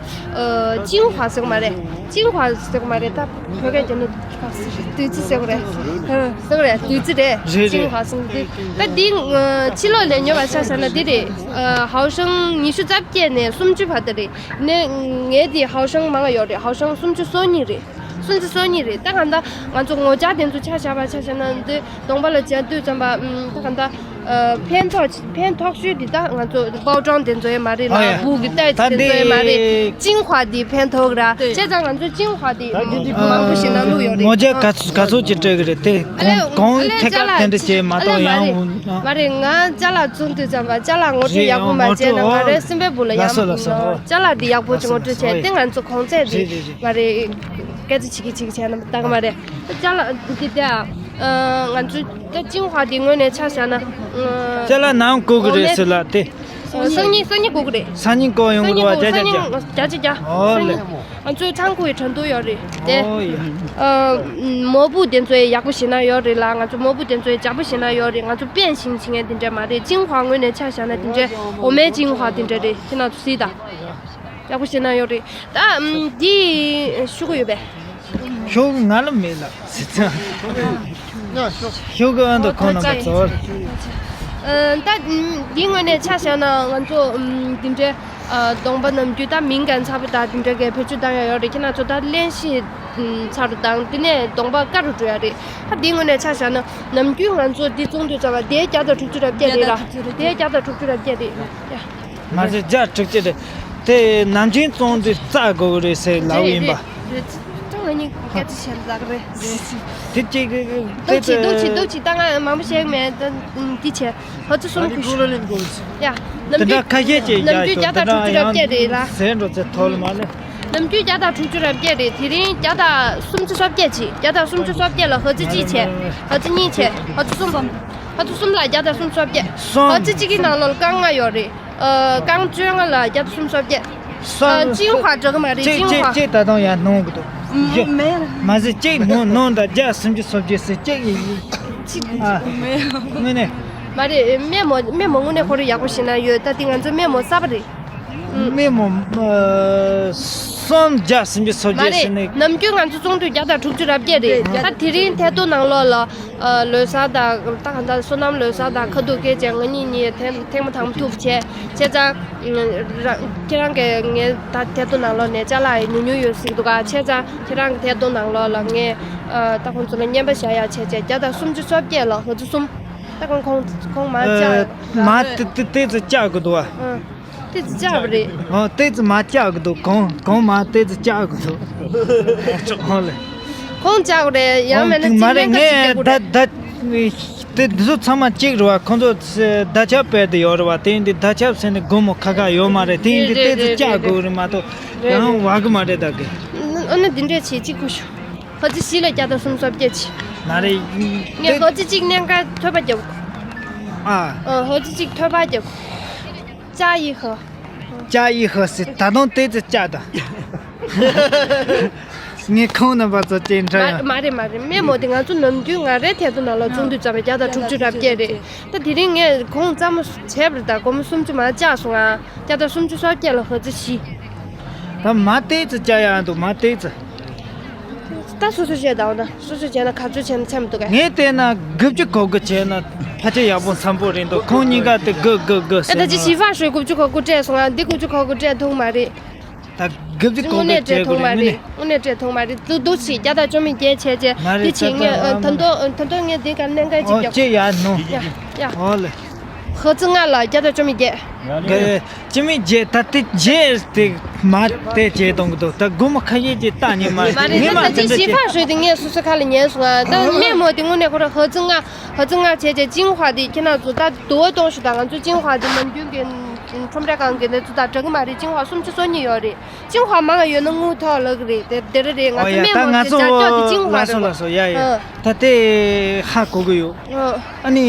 ཅིང་ཧྭ་ཟེར་གི་མ་རེད། ཅིང་ཧྭ་ཟེར་གི་མ་རེད་ད། བོད་སྐད་རྒྱབ་ན་བདུད་རྩི་ཟེར་གི་རེད། ཧ་ཟེར་གི་རེད་བདུད་རྩི་རེད། རེད་ཅིང་རེད། ཧྭ་ཟེར་གི་འདི་ད་འདི་ཨ་ཕྱི་ལོགས་ལ་ཉོ་བ་ཆ་བཞག་ན་འདི་རེད། ཨ་ཧའོ་ཧྲང་ཉི་ཤུ་རྩ་བརྒྱད་ནས་སུམ་ཅུ་བར་དུ་རེད། ནས་ངའི་འདི་ཧའོ་ཧྲང་མང་ཡོད་རེད། ཧའོ་ཧྲང་སུམ་ཅུ་སོ་གཉིས་རེད། སུམ་ཅུ་སོ་གཉིས་རེད། ད་གང་ལྟར་ང་ཚོ་ངོ་ཅག་དེ་ཚོ་ཆ་བཞག་པ་ཆ་བཞག་ན་འདི་གདོང་པ་ལ་སྦྱར་དུས་ཙམ་པ་ཨམ་ད་གང་ལྟར་ཨ་ཕན་ཐོགས་ཕན་ཐོགས་ཤོས་འདི་ད་ང་ཚོ་པའོ་ཀྲང་དེ་ཚོ་ཡང་མ་རེད་ཨ་ལ་ཡ། སྦུག་གི་ཏའི་ཙི་ད་དེ་ཚོ་ཡང་མ་རེད། འདི་ཅིང་ཧྭ་འདི་ཕན་ཐོགས་ར་བྱས་ཙང་ང་ཚོ་ཅིང་ཧྭ་འདི་ད་འདི་འདི་མང་པོ་ཞིག་ནང་བླུགས་ཡོད་རེད། ངོ་ཅག་ག་ཚོད་ག་ཚོད་ཅིག་སྤྲད་གི་རེད་དེ་ཨ་ལས་གོང་ཨ་ལས་ཐད་ཀར་ཅ་ལག་དེ་འདྲ་བྱས་མ་ཨ་ལས་གཏོགས་མ་ཡང་རེད། མ་རེད་ང་ཅ་ལག་བཙོང་དུས་ཙམ་པ་ཅ་ལག་ངོ་སྤྲོད་ཡག་པོ་མ་བྱས་ན་ང་རའི་སེམས་པའི་སྦུག་ལ་ཡང་ཅ་ལག་འདི་ཡག་པོ་ཅིག་ངོ་སྤྲོད་བྱས་ཏེ་ང་ཚོ་གོང་ཚད་འདི་མ་རེད། སྐད་ཆ་བྱེད་ཀྱི་བྱེད་ཀྱི་བྱས་ན་ད་ག་མ་རེད། ཅ་ལག་འདི་དེ་ཨ་ང་ཚོ་ད་ཅིང་ཧྭ་འདི་ངོས་ནས་ཆ་བཞག་ན་ཅ་ལག་ནང་བསྐུར་གི་རེད་ཟེར་ལ་དེ། སང་ཉིན་སང་ཉིན་བསྐུར་གི་རེད། སང་ཉིན་བསྐུར་ཡོང་གི་རེད་བ། བརྒྱ་ཆ་བརྒྱ། སང་ཉིན་བརྒྱ་ཆ་བརྒྱ། ཨོ་ལེ། ང་ཚོའི་ཚང་ཁུ་ཡི་གྲོན་བསྡུར་ཡོད་རེད་དེ། ཨོ་ཡ། ཨ་མོ་བུ་དེ་ཚོ་ཡི་ཡག་པོ་ཞིག་ན་ཡོད་རེད་ལ། ང་ཚོ་མོ་བུ་དེ་ཚོ་ཡི་ཇག་པོ་ཞིག་ན་ཡོད་རེད། ང་ཚོ་པན་ཞིང་ཆེ་ངན་དེ་འདྲ་མ་རེད། ཅིང་ཧྭ་ངོས་ནས་ཆ་བཞག་ན་དེ་འདྲ་འོ་མའི་ཅིང་ཧྭ་དེ་འདྲ་རེད། ཁྱེད་རང་ཚོ་སྲིད་ད། ཡག་པོ་ཞིག་ན་ཡོད་རེད། ད་ཨམ་འདི་ཤུ་གུ་ཡོད་པས། ཤུ་གུ་ང་ལ་མེད་ལ་སྲིད་ཚང་། ཤུ་གུ་ཨ་འདི་ཁོང་རྣམ་པ་ཚོར། ཨ་ད་འདི་ངོས་ནས་ཆ་བཞག་ན་ང་ཚོ་ཨམ་འདི་འདྲའི་ཨ་གདོང་པ་ནམ་རྒྱུན་ད་མིང་གང་ཚ་པོ་ད་འདི་འདྲ་གའི་བེད་སྤྱོད་བཏང་ཡ་ཡོད་རེད། ཁྱེད་རང་ཚོ་ད་བརླན་གཤེར་ཚ་རུ་དང་དེ་ནས་གདོང་པ་དཀར་རུ་འགྲོ་ཡ་རེད། ད་འདི་ངོས་ནས་ཆ་བཞག་ན་ནམ་རྒྱུན་ང་ཚོ་འདི་བཙོང་དུས་ཙམ་པ་དེའི་བརྒྱ་དང་དྲུག་ཅུ་ར་བརྒྱད་རེད་ལ། དེའི་བརྒྱ་དང་དྲུག་ཅུ་ར་བརྒྱད་རེད་ཡ། མ་ཟད་བརྒྱ་དྲུག་ཅུ་རེད། དེ་ནམ་རྒྱུན་བཙོང་དུས་བཙག་དགོས་ཀྱི་རེད་ཟེར་ལབ་ཡིན་པ། རེད་རེད། ཀྲང་ལ་ཉིན་ག་ཚོད་བྱས་ལག་རེད། དེ་གཅིག་གི་སྡུག་ཅིག་སྡུག་ཅིག་སྡུག་ཅིག་ད་ང་མང་པོ་བཤད་མེད་ད་འདི་བྱས་ཧ་ཚོ་གསུམ་ཁུ་ཤུ། ཡ། ནམ་དེ་འདྲ་རྒྱུན་ཁ་ཤས་ཅིག་ནམ་རྒྱུན་བརྒྱ་དང་དྲུག་ཅུ་ར་བརྒྱད་རེད་ལ། ཟས་འགྲོ་ཚེ་ཐོལ་མ་ལེ། ནམ་རྒྱུན་བརྒྱ་དང་དྲུག་ཅུ་ར་བརྒྱད་རེད། དེ་རིང་བརྒྱ་དང་སུམ་ཅུ་སོ་བརྒྱད་ཅིག་བརྒྱ་དང་སུམ་ཅུ་སོ་བརྒྱད་ལ་ཧ་ཚོ་གཅིག་བྱས་ཧ་ཚོ་གཉིས་བྱས་ཧ་ཚོ་གསུམ། ཧ་ཚོ་གསུམ་ལ་བརྒྱ་དང་སུམ་ཅུ་སོ་བརྒྱད། གསུམ། ཧ་ཚོ་གཅིག་གི་ནང་ལོགས་རྐང་ལྔ་ཡོད་རེད། ཨ་རྐང་བཅོ་ལྔ་ལ་བརྒྱ་དང་སུམ་ཅུ་སོ་བརྒྱད། ཨ་ཅིང་ཧྭ་འགྲོ་གི་མ་རེད། ཅིང་ཧྭ། ཅིག་ཅིག་ད་དུང་ཡང་གནོང་གི་འདུག་མ་ཟད་ཅིག་ནོར་ནོར་འདྲ་བརྒྱ་སུམ་ཅུ་སོ་བརྒྱད་ཟེར་ཅིག་ཡིན་ཡིན། ཅིག་ཨ་དངོས་གནས། མ་རེད། སྨན་མོ་སྨན་མོ་དངོས་གནས་ཁོ་རང་ཡག་པོ་ཞིག་ན་ཡོད། ད་དེ་ང་ཚོ་སྨན་མོ་གསར་པ་རེད། སྨན་མོ་ཨ་སུམ་བརྒྱ་སུམ་ཅུ་སོ་མ་བརྒྱད་རེད། ཟེར་ནས། ནམ་རྒྱུན་ང་ཚོ་བཙོང་དུས་བརྒྱ་དང་དྲུག་ཅུ་ར་བརྒྱད་རེད། ད་དེ་རིང་ཐད་གཏོང་ནང་ལོགས་ལ། ཨ་ལོ་གསར་དང་ད་ག་ད་བསོད་ནམས་ལོ་གསར་དང་ཁ་ཐུག་སྐད་ཅིག་ང་གཉིས་གཉིས་ཐེངས་ཐེངས་མ་དང་པོ་ཐུག་བྱས་བྱས་ཙང་། ར་ཁྱེད་རང་གིས་ངའི་ད་ཐད་གཏོང་ནང་ལོགས་ནས་ཅ་ལག་ཡི་ཉུང་ཉུང་ཡོད་ཟེར་གི་འདུག་ག་བྱས་ཙང་ཁྱེད་རང་གི་ཐད་གཏོང་ནང་ལོགས་ལ་ངས་ཨ་ད་ཁོང་ཚོ་ལ་རྔན་པ་བཞག་ཡ་བྱས་བྱས་བརྒྱ་དང་སུམ་ཅུ་སོ་བརྒྱད་ལ་ཧ་ཚོ་གསུམ། ད་ཁོང་ཁོང་ཁོང་མ་ཨ་བཅག་མ་ཏི་ཏི་ཏི་ཙི་བཅག་གི་འདུག་ཨ། ཨ། ཏི་ཙི་བཅག་པ་རེད། ཨོ་ཏི་ཙི་མ་བཅག་གི་འདུག་གོང་གོང་མ་ཏི་ཙི་བཅག་གི་འདུག་ཨོ་ལེ། ཁོང་བཅག་པ་རེད། ཡང་མེད་ན་ཅི་མ་རེད། ལེན་ངས་ག་ཅི་བྱེད་དགོས་རེད། ད་ད་ དེ་འདི་ཚོ་ཚང་མ་གཅིག་རེད་བ། ཁོང་ཚོ་བརྡ་ཁྱབ་སྤེལ་དུ་ཡོད་རེད་བ། དེ་ཡིན་དུས་བརྡ་ཁྱབ་ཟེར་ནས་སྒོར་མོ་ཁ་ཁ་ཡོད་མ་རེད། དེ་ཡིན་དུས་རེད་ཏོག་ཙམ་རེད་བཅག་རེད་དགོས་རེད་མ་གཏོགས། རེད་ཡང་རེད། བ་གི་མ་རེད་ད་གི། ཨ་ནི་འདི་འདྲས་བྱེད་གཅིག་ཁུ་ཤོ། ཧོ་ཙི་བཞི་ལ་བརྒྱ་དང་སུམ་ཅུ་སོ་བརྒྱད་བྱེད། མ་རེད། ངས་ཧོ་ཙི་གཅིག་གནད་འགག་ཐོལ་པ་རྒྱབ། ཨ། ཨ་ཧོ་ཙི་གཅིག་ཐོལ་པ་རྒྱབ། ཅ་ཡི་ཧོ། ཅ་ཡི་ཧོ་ཟེར། ད་དུང་ཏོག་ཙམ་བཅག་དང་། ངས་ཁོང་རྣམ་པ་ཚོ་སྐྱེལ་འདྲ་ཡང་། མ་མ་རེད་མ་རེད། སྨན་མོ་དེ་ང་ཚོ་ནམ་རྒྱུན་ང་རའི་ཐད་དུ་ནང་ལ་ཚོགས་འདུ་བརྩམས་པའི་བརྒྱ་དང་དྲུག་ཅུ་རེ་བརྒྱད་རེད། ད་དེ་རིང་ངས་གོང་ཙམ་བྱས་པ་རེད། ད་སྒོར་མོ་སུམ་ཅུ་མར་བཅག་སོང་ང་། བརྒྱ་དང་སུམ་ཅུ་སོ་བརྒྱད་ལ་ཧོ་ཙི་བཞི། ད་མར་ཏོག་ཙམ་བཅག་ཡག་འདུག་མར་ཏོག་ཙམ། ད་སོ་སོ་བཤད་དང་ན། སོ་སོ་བྱས་ན་ག་ཚོད་བྱས་ན་ཚད་མི་འདུག་གས། ངས་བལྟས་ན་དགུ་བཅུ་གོ་དགུ་བྱས་ན་ཕལ་ཆེར་ཡག་པོ་འཚམ་པོ་རེད་འདུག་ཁོང་གཉིས་ཀ་དེ་དགུ་དགུ་དགུ་ཨེ་ཟེར་ད་ཅི་ན། བྱིས་པ་ཧྲོས་དགུ་བཅུ་གོ་དགུ་སྤྲད་སོང་ང་། འདི་དགུ་བཅུ་གོ་དགུ་སྤྲད་ཐུབ་མ་རེད། ད་དགུ་བཅུ་གོ་དགུ་སྤྲད་དགོས་རེད། དངོས་གནས་སྤྲད་ཐུབ་མ་རེད། དངོས་གནས་སྤྲད་ཐུབ་མ་རེད། འདུག་འདུག་ཅིག་བརྒྱ་དང་བཅུ་མེད་བརྒྱད་བྱས་རྗེས། མ་རེད། འདི་བྱེད། ད་ངས་ད་ད་ད་ད་ད་ལྟ་ངས་འདི་ག་གནད་འགག་ཅིག་ཨོ་རྒྱབ། ཅེ་ཡ་ནོ། ཡ་ཡ། ཨོ་ལེ། ཧོ་ཙི་ལྔ་ལ་བརྒྱ་དང་བཅུ་མེད་བརྒྱད། བཅུ་མེད་བརྒྱད། ད་དེ་རྗེས་དེ་མ་དེ་བྱས་གཏོང་གི་འདུག་ད་སྒོར་མོ་ཁ་ཤས་ཀྱིས་བཏང་ཉན་མ་རེད། མ་རེད། ངས་ད་མ་ད་དེ་ཅི་འདྲ་བྱས། བྱིས་པ་ཧྲོས་དེ་ངས་སོ་སོ་ཁ་ལ་ཉན་སོང་ང་། ད་སྨན་མོ་དེ་དངོས་གནས་ཁོ་རང་ཧོ་ཙི་ལྔ། ཧོ་ཙི་ལྔ་བྱས་རྗེས་ཅིང་ཧྭ་དེ་ཁྱེད་རང་ཚོ་ད་དུ་བ་གཏོང་ཞུ་དང་། ང་ཚོ་ཅིང་ཧྭ་དེ་ནམ་རྒྱུན་གྱི་ཁྲོམ་ར་སྒང་གི་གནས་ཚུལ་དང་འདྲ་གི་མ་རེད། ཅིང་ཧྭ་སུམ་ཅུ་སོ་གཉིས་ཡོད་རེད། ཅིང་ཧྭ་མང་ཡོད་ན་དངུལ་ཐོག་ལོག་གི་རེད། དེ་དེ་རེད་རེད། ང་ཨོ་ཚོ་ཡ། སྨན་ད་མོ་ང་དེ་ཚོ་ཅག་ཅོག་དེ་ཅིང་ཧྭ་ལ་རེད་སོ་བ། ལ་སོ། ཡ་ཡ། ཨ། ད་དེ་ཧ་གོ་གི་ཡོད། ཨ། ཨ་ནི་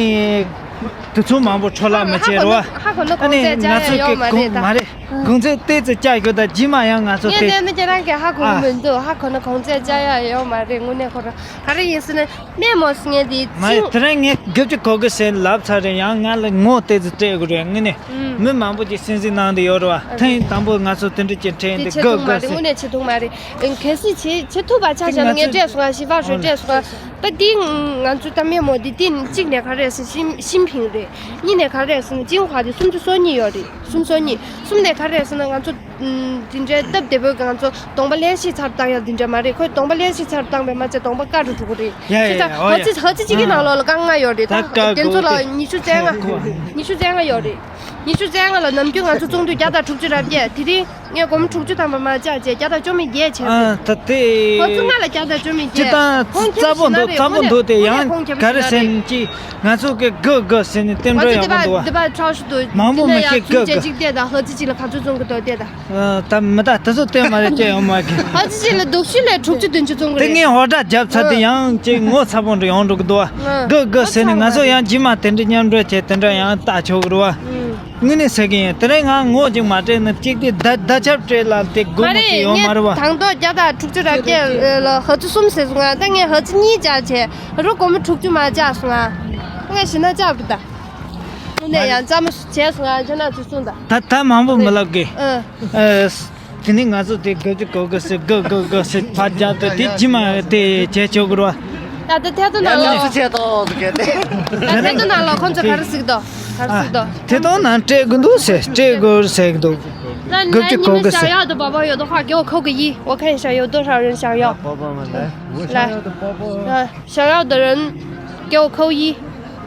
དུས་ཚོད་མང་པོ་འཕྲོ་བརླག་མི་བྱེད་རོགས། ཧ་གོ་ན་ཧ་གོ་ན་ཨ་ནི་གོང་ཚད་ང་ཚོ་བཅག་ཡ་གི་ཡོད་མ་རེད་གོང་ད། མ་རེད། ཨ། གོང་ཚད་ཏོག་ཙམ་བཅག་རྒྱུ་ད་རྗེས་མ་ཡང་ང་ཚོ་ངས་དེ། བལྟས་ན་ཁྱེད་རང་གིས་ཧ་གོ་གི་ཨ། མི་འདུག་ཧ་གོ་ན་གོང་ཚད་བཅག་ཡ་ཡོད་མ་རེད། དངོས་གནས་ཁོ་རང་ག་རེ་ཡིན་ཟེར་ན། སྨན་མོ་ཟེར་མཁན་དེ་མ་ཡིན། ཅིང་། དེ་རིང་ངས་དགུ་བཅུ་གོ་དགུ་ཟེར་ལབ་ཚར་རེད། ཡང་ང་ལ་ངོ་ཏོག་ཙམ་སྤྲད་དགོས་རེད། དངོས་གནས། ཨུམ། མི་མང་པོ་ཅིག་གསན་གཟིགས་གནང་བསྡད་ཡོད་རེད་བ། ཨ། ཐེངས་དང་པོ་ང་ཚོ་དེ་འདྲ་ཅིག་དྲན་དེ་དེ་བྱེད་དགོས་ཐུབ་མ་དགོས་རེད། ཟེར། དངོས་གནས་བྱེད་ཐུབ་མ་རེད། ཨེ། གལ་སྲིད་བྱེད་བྱེད་ཐུབ་པ་ཆ་བཞག་ན། ང་ཚོ་སྤྲད་སོང་ང་། བྱིས་པ་ཧྲོས་སྤྲད་སོང་ང་། ད་འདི་ང་ཚོ་ད་སྨན་མོ་འདི་དེ་གཅིག་ནས་ག་རེ་ཟེར་ན་ཤིན་ཤིན་ཕིང་རེད། གཉིས་ནས་ག་རེ་ཟེར་ན་ཅིང་ཧྭ་དེ་སུམ་ཅུ་སོ་གཉིས་ཡོད་རེད། སུམ་ཅུ་སོ་གཉིས། གསུམ་ནས་ག་རེ་ཟེར་ན་ང་ཚོ། ཨུམ། འདི་འདྲའི་སྟབས་བདེ་པོའི་ང་ཚོ་གདོང་པ་ལེན་བྱེད་ཚར་བཏང་ཡ་འདི་འདྲ་མ་རེད། ཁོས་གདོང་པ་ལེན་བྱེད་ཚར་བཏང་པས་མ་ཚད་གདོང་པ་དཀར་རུ་འགྲོ་གི་རེད། ཡ་ཡ་ཁྱེད་ཡ། ཅག་ཨོ་ཧ་ཡ། ཙི་ཧ་ཙི་གཅིག་གི་ནང་ལོགས་ལ་དཀར་ལྔ་ཡོད་རེད། ད་ད་དཀར། དེ་ཚོ་ལ་ཉི་ཤུ་རྩ་ལྔ། ཉི་ཤུ་རྩ་ལྔ་ཡོད་རེད། ཉི་ཤུ་རྩ་ལྔ་ལ་ནམ་རྒྱུན་ང་ཚོ་ཚོགས་འདུ་བརྒྱ་དང་དྲུག་ཅུ་རེ་བརྒྱད། དེ་རིང་ངས་སྒོར་མོ་དྲུག་ཅུ་ཐམ་པ་མར་བཅག་བྱས་བརྒྱ་དང་བཅུ་མེད་བརྒྱད་བྱས། ཨ། ད་དེ། ཁོ་ཚོ་ང་ལ་བརྒྱ་དང་བཅུ་མེད་བརྒྱད། སྤྱིར་བཏང་ཁོང་ཁྱབ་རྩ་པོ་འདུག་རྩ་པོ་འདུག་དེ་ཡང་ཁོང་ཁྱབ་ག་རེ་ཟེར་ན་ཅི། ང་ཚོ་གི་དགུ་དགུ་ཟེར་ནས་བསྟན་འགྲོ་ཡག་པོ་འདུག་བ། མང་པོ་མི་ཤེས། དགུ་དགུ། མང་པོ་མི་ཤེས། དགུ་དགུ། གཅིག་བལྟས་དང་ཧ་ཙི་གཅིག་ལ་ག་ཚོད་བཙོང་གི་འདུག་བལྟས་དང་། ཨ། ད་མི་ད་དེ་ཚོ་བལྟས་མ་རེད། ཅི་ཡོང་མ་གི། ཧ་ཙི་གཅིག་ལ་སྡུག་ཤོས་ལ་དྲུག་ཅུ་བདུན་ཅུ་བཙོང་གི་དེ་རེད། ངས་འོ་སྒྲ་བརྒྱབ་ཚར་དུས། ཨ། ཡང་ཅིག་ངོ་ཚ་པོ་འདྲ་ཡོང་འགྲོ་གི་འདུག་བ། ཨ། དགུ་དགུ་ཟེར་ནས་ང་ཚོ་ཡང་རྗེས་མ་དེ་འདྲ་མཉམ་འགྲོ་བྱས་དེ་འདྲ་ཡང་ལྟ་ཆོག་གི་རེད་བ། ཨུམ། དངོས་གནས་ཟེར་གི་ཡིན། དེ་རིང་ང་ངོ་ཅིག་མ་སྤྲད་ན་གཅིག་དེ་བརྡ་བརྡ་ཁྱབ་སྤྲད་ལ་དེ་དགོས་མ་མ་རེད། དེ་ཡོད་མ་རེད་བ། ངས་དང་ཐོག་བརྒྱ་དང་དྲུག་ཅུ་རེ་བརྒྱད་ལ་ཧ་ཙི་གསུམ་ཟེར་སོང་ང་། ད་ངས་ཧ་ཙི་གཉིས་བཅག་བྱས་རོ། སྒོར་མོ་དྲུག་ཅུ་མར་བཅག་སོང་ང་། ངས་ཞེ་ན་བཅག་པ་ད། དངོས་གནས་ཡང་རྩ་མོ་བྱས་སོང་ང་། ཁྱོད་རང་ཚོས་གསུངས་དང་། ད་ད་མང་པོ་མི་ལབ་གི། ཨ། ཨ། དེ་ནས་ང་ཚོ་དེ་དགུ་བཅུ་གོ་དགུ་ཟེར། དགུ་དགུ་དགུ་ཟེར་ཕར་རྒྱག་དུས་དེ་རྗེས་མ་དེ་བྱས་ཆོག་གི་རེད་བ། ད་ལྟ་ཐད་གཏོང་ནང་ལོགས། ཡ། ད་ཐད་གཏོང་ནང་ལོགས་ཁོང་ཚོ་ག་རེ་ཟེར་གི་འདུག་ག་རེ་ཟེར་གི་འདུག་ཐད་གཏོང་ནང་སྤྲད་དགོས་འདུག་ཟེར། སྤྲད་དགོས་ཟེར་གི་འདུག་ད་དགུ་བཅུ་གོ་དགུ་ཟེར། 那你们想要的宝宝有的话，给我扣个一，我看一下有多少人想要。来，来，想要的人给我扣一。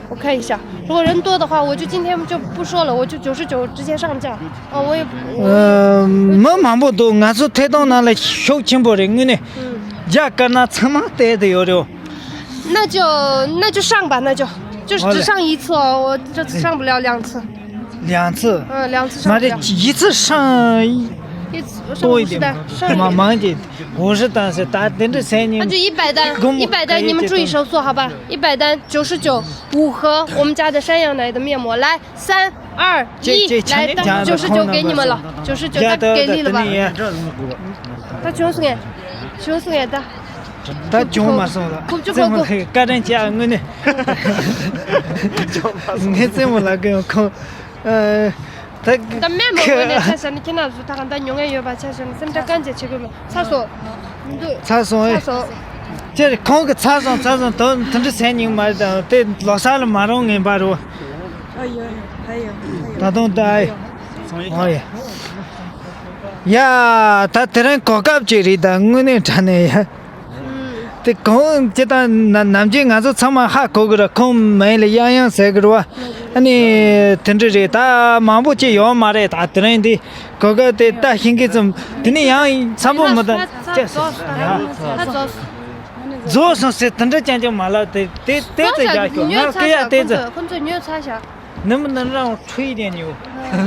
我看一下，如果人多的话，我就今天就不说了，我就九十九直接上架。哦，我也不，我 ཨ། མི་མང་པོ་འདུག་ང་ཚོ་ཐད་གཏོང་ནང་ལ་ཤུགས་ཆེན་པོ་རེད། དངོས་གནས། 嗯。 རྒྱ་དཀར་ནག་ཚང་མ་བལྟས་ཏེ་ཡོད་རེད། 那就那就上吧，那就就是只上一次哦，我这次上不了两次。 两次。 嗯，两次上不了。 མ་རེད། 一次上一次上五十单，上 མ་མང་གི། 五十单ཟེར། ད་དེ་འདྲ་ཟེར་ནི། 那就一百单，一百单，你们注意收数，好吧？一百单，九十九，五盒我们家的山羊奶的面膜，来，三二一，来，九十九给你们了，九十九，他给力了吧？他穷死哎，穷死哎，他。 ད་བྱུང་མ་སོང་ལ། ཁོ་བཅུ་གོ་དགུ། བཀའ་དྲིན་ཆེ། དངོས་གནས། ངས་རྩེད་མོ་ལ་གི་ཁོ། ཨ། ད་སྨན་མོ་ངོས་ནས་ཆ་བཞག་ན། ཁྱེད་རྣམ་ཚོ་ད་གང་ལྟར་མྱོང་མཁན་ཡོད་པ་ཆ་བཞག་ན་སེམས་ཁྲལ་གང་ཅི་བྱེད་དགོས་མེད། ཚར་སོང་། མི་འདུག་ཚར་སོང་ཨེ། ཚར་སོང་། ཅེ་རེ་ཁོང་གི་ཚར་སོང་ཚར་སོང་དོན་དེ་འདྲ་ཟེར་མྱོང་མ་རེད། ད་དེ་ལོ་གསར་ལ་མ་རུང་ངེས་པ་རུ། ཨ་ཡོ་ཡོ། ཨ་ཡོ། ད་དུང་ད་ཨེ། ཨ་ཡོ། ཡ། ད་དེ་རིང་གོ་སྐབས་ཅིག་རེད། ད་དངོས་གནས་དྲང་གནས་ཡ། དེ་གང་ཅི་ལྟར་ན་ནམ་རྒྱུན་ང་ཚོ་ཚང་མ་ཧ་གོ་གི་རེད། ཁོང་མིང་ལ་གཡང་གཡང་ཟེར་གི་རེད་བ། ཨ་ནི་དེ་འདྲ་རེད། ད་མང་པོ་ཅིག་ཡོད་མ་རེད། ད་དེ་རིང་འདི་གོ་སྐབས་དེ་ལྟ་ཤེས་མཁན་ཙམ། དེ་ནས་ཡང་འཚམ་པོ་མི་ལྟ་ཅེས་ཟེར། ཡ། བཟོ་སོང་ཟེར་དེ་འདྲ་ཅང་ཅང་མ་ལབ། དེ་དེ་དེ་ཚོ་རྒྱག་ཤོག་ང་སྐད་ཡ་དེ་ཚོ། ཁོང་ཚོ་ཉོས་ཚར་ཤག 能不能让我吹一点牛？ 可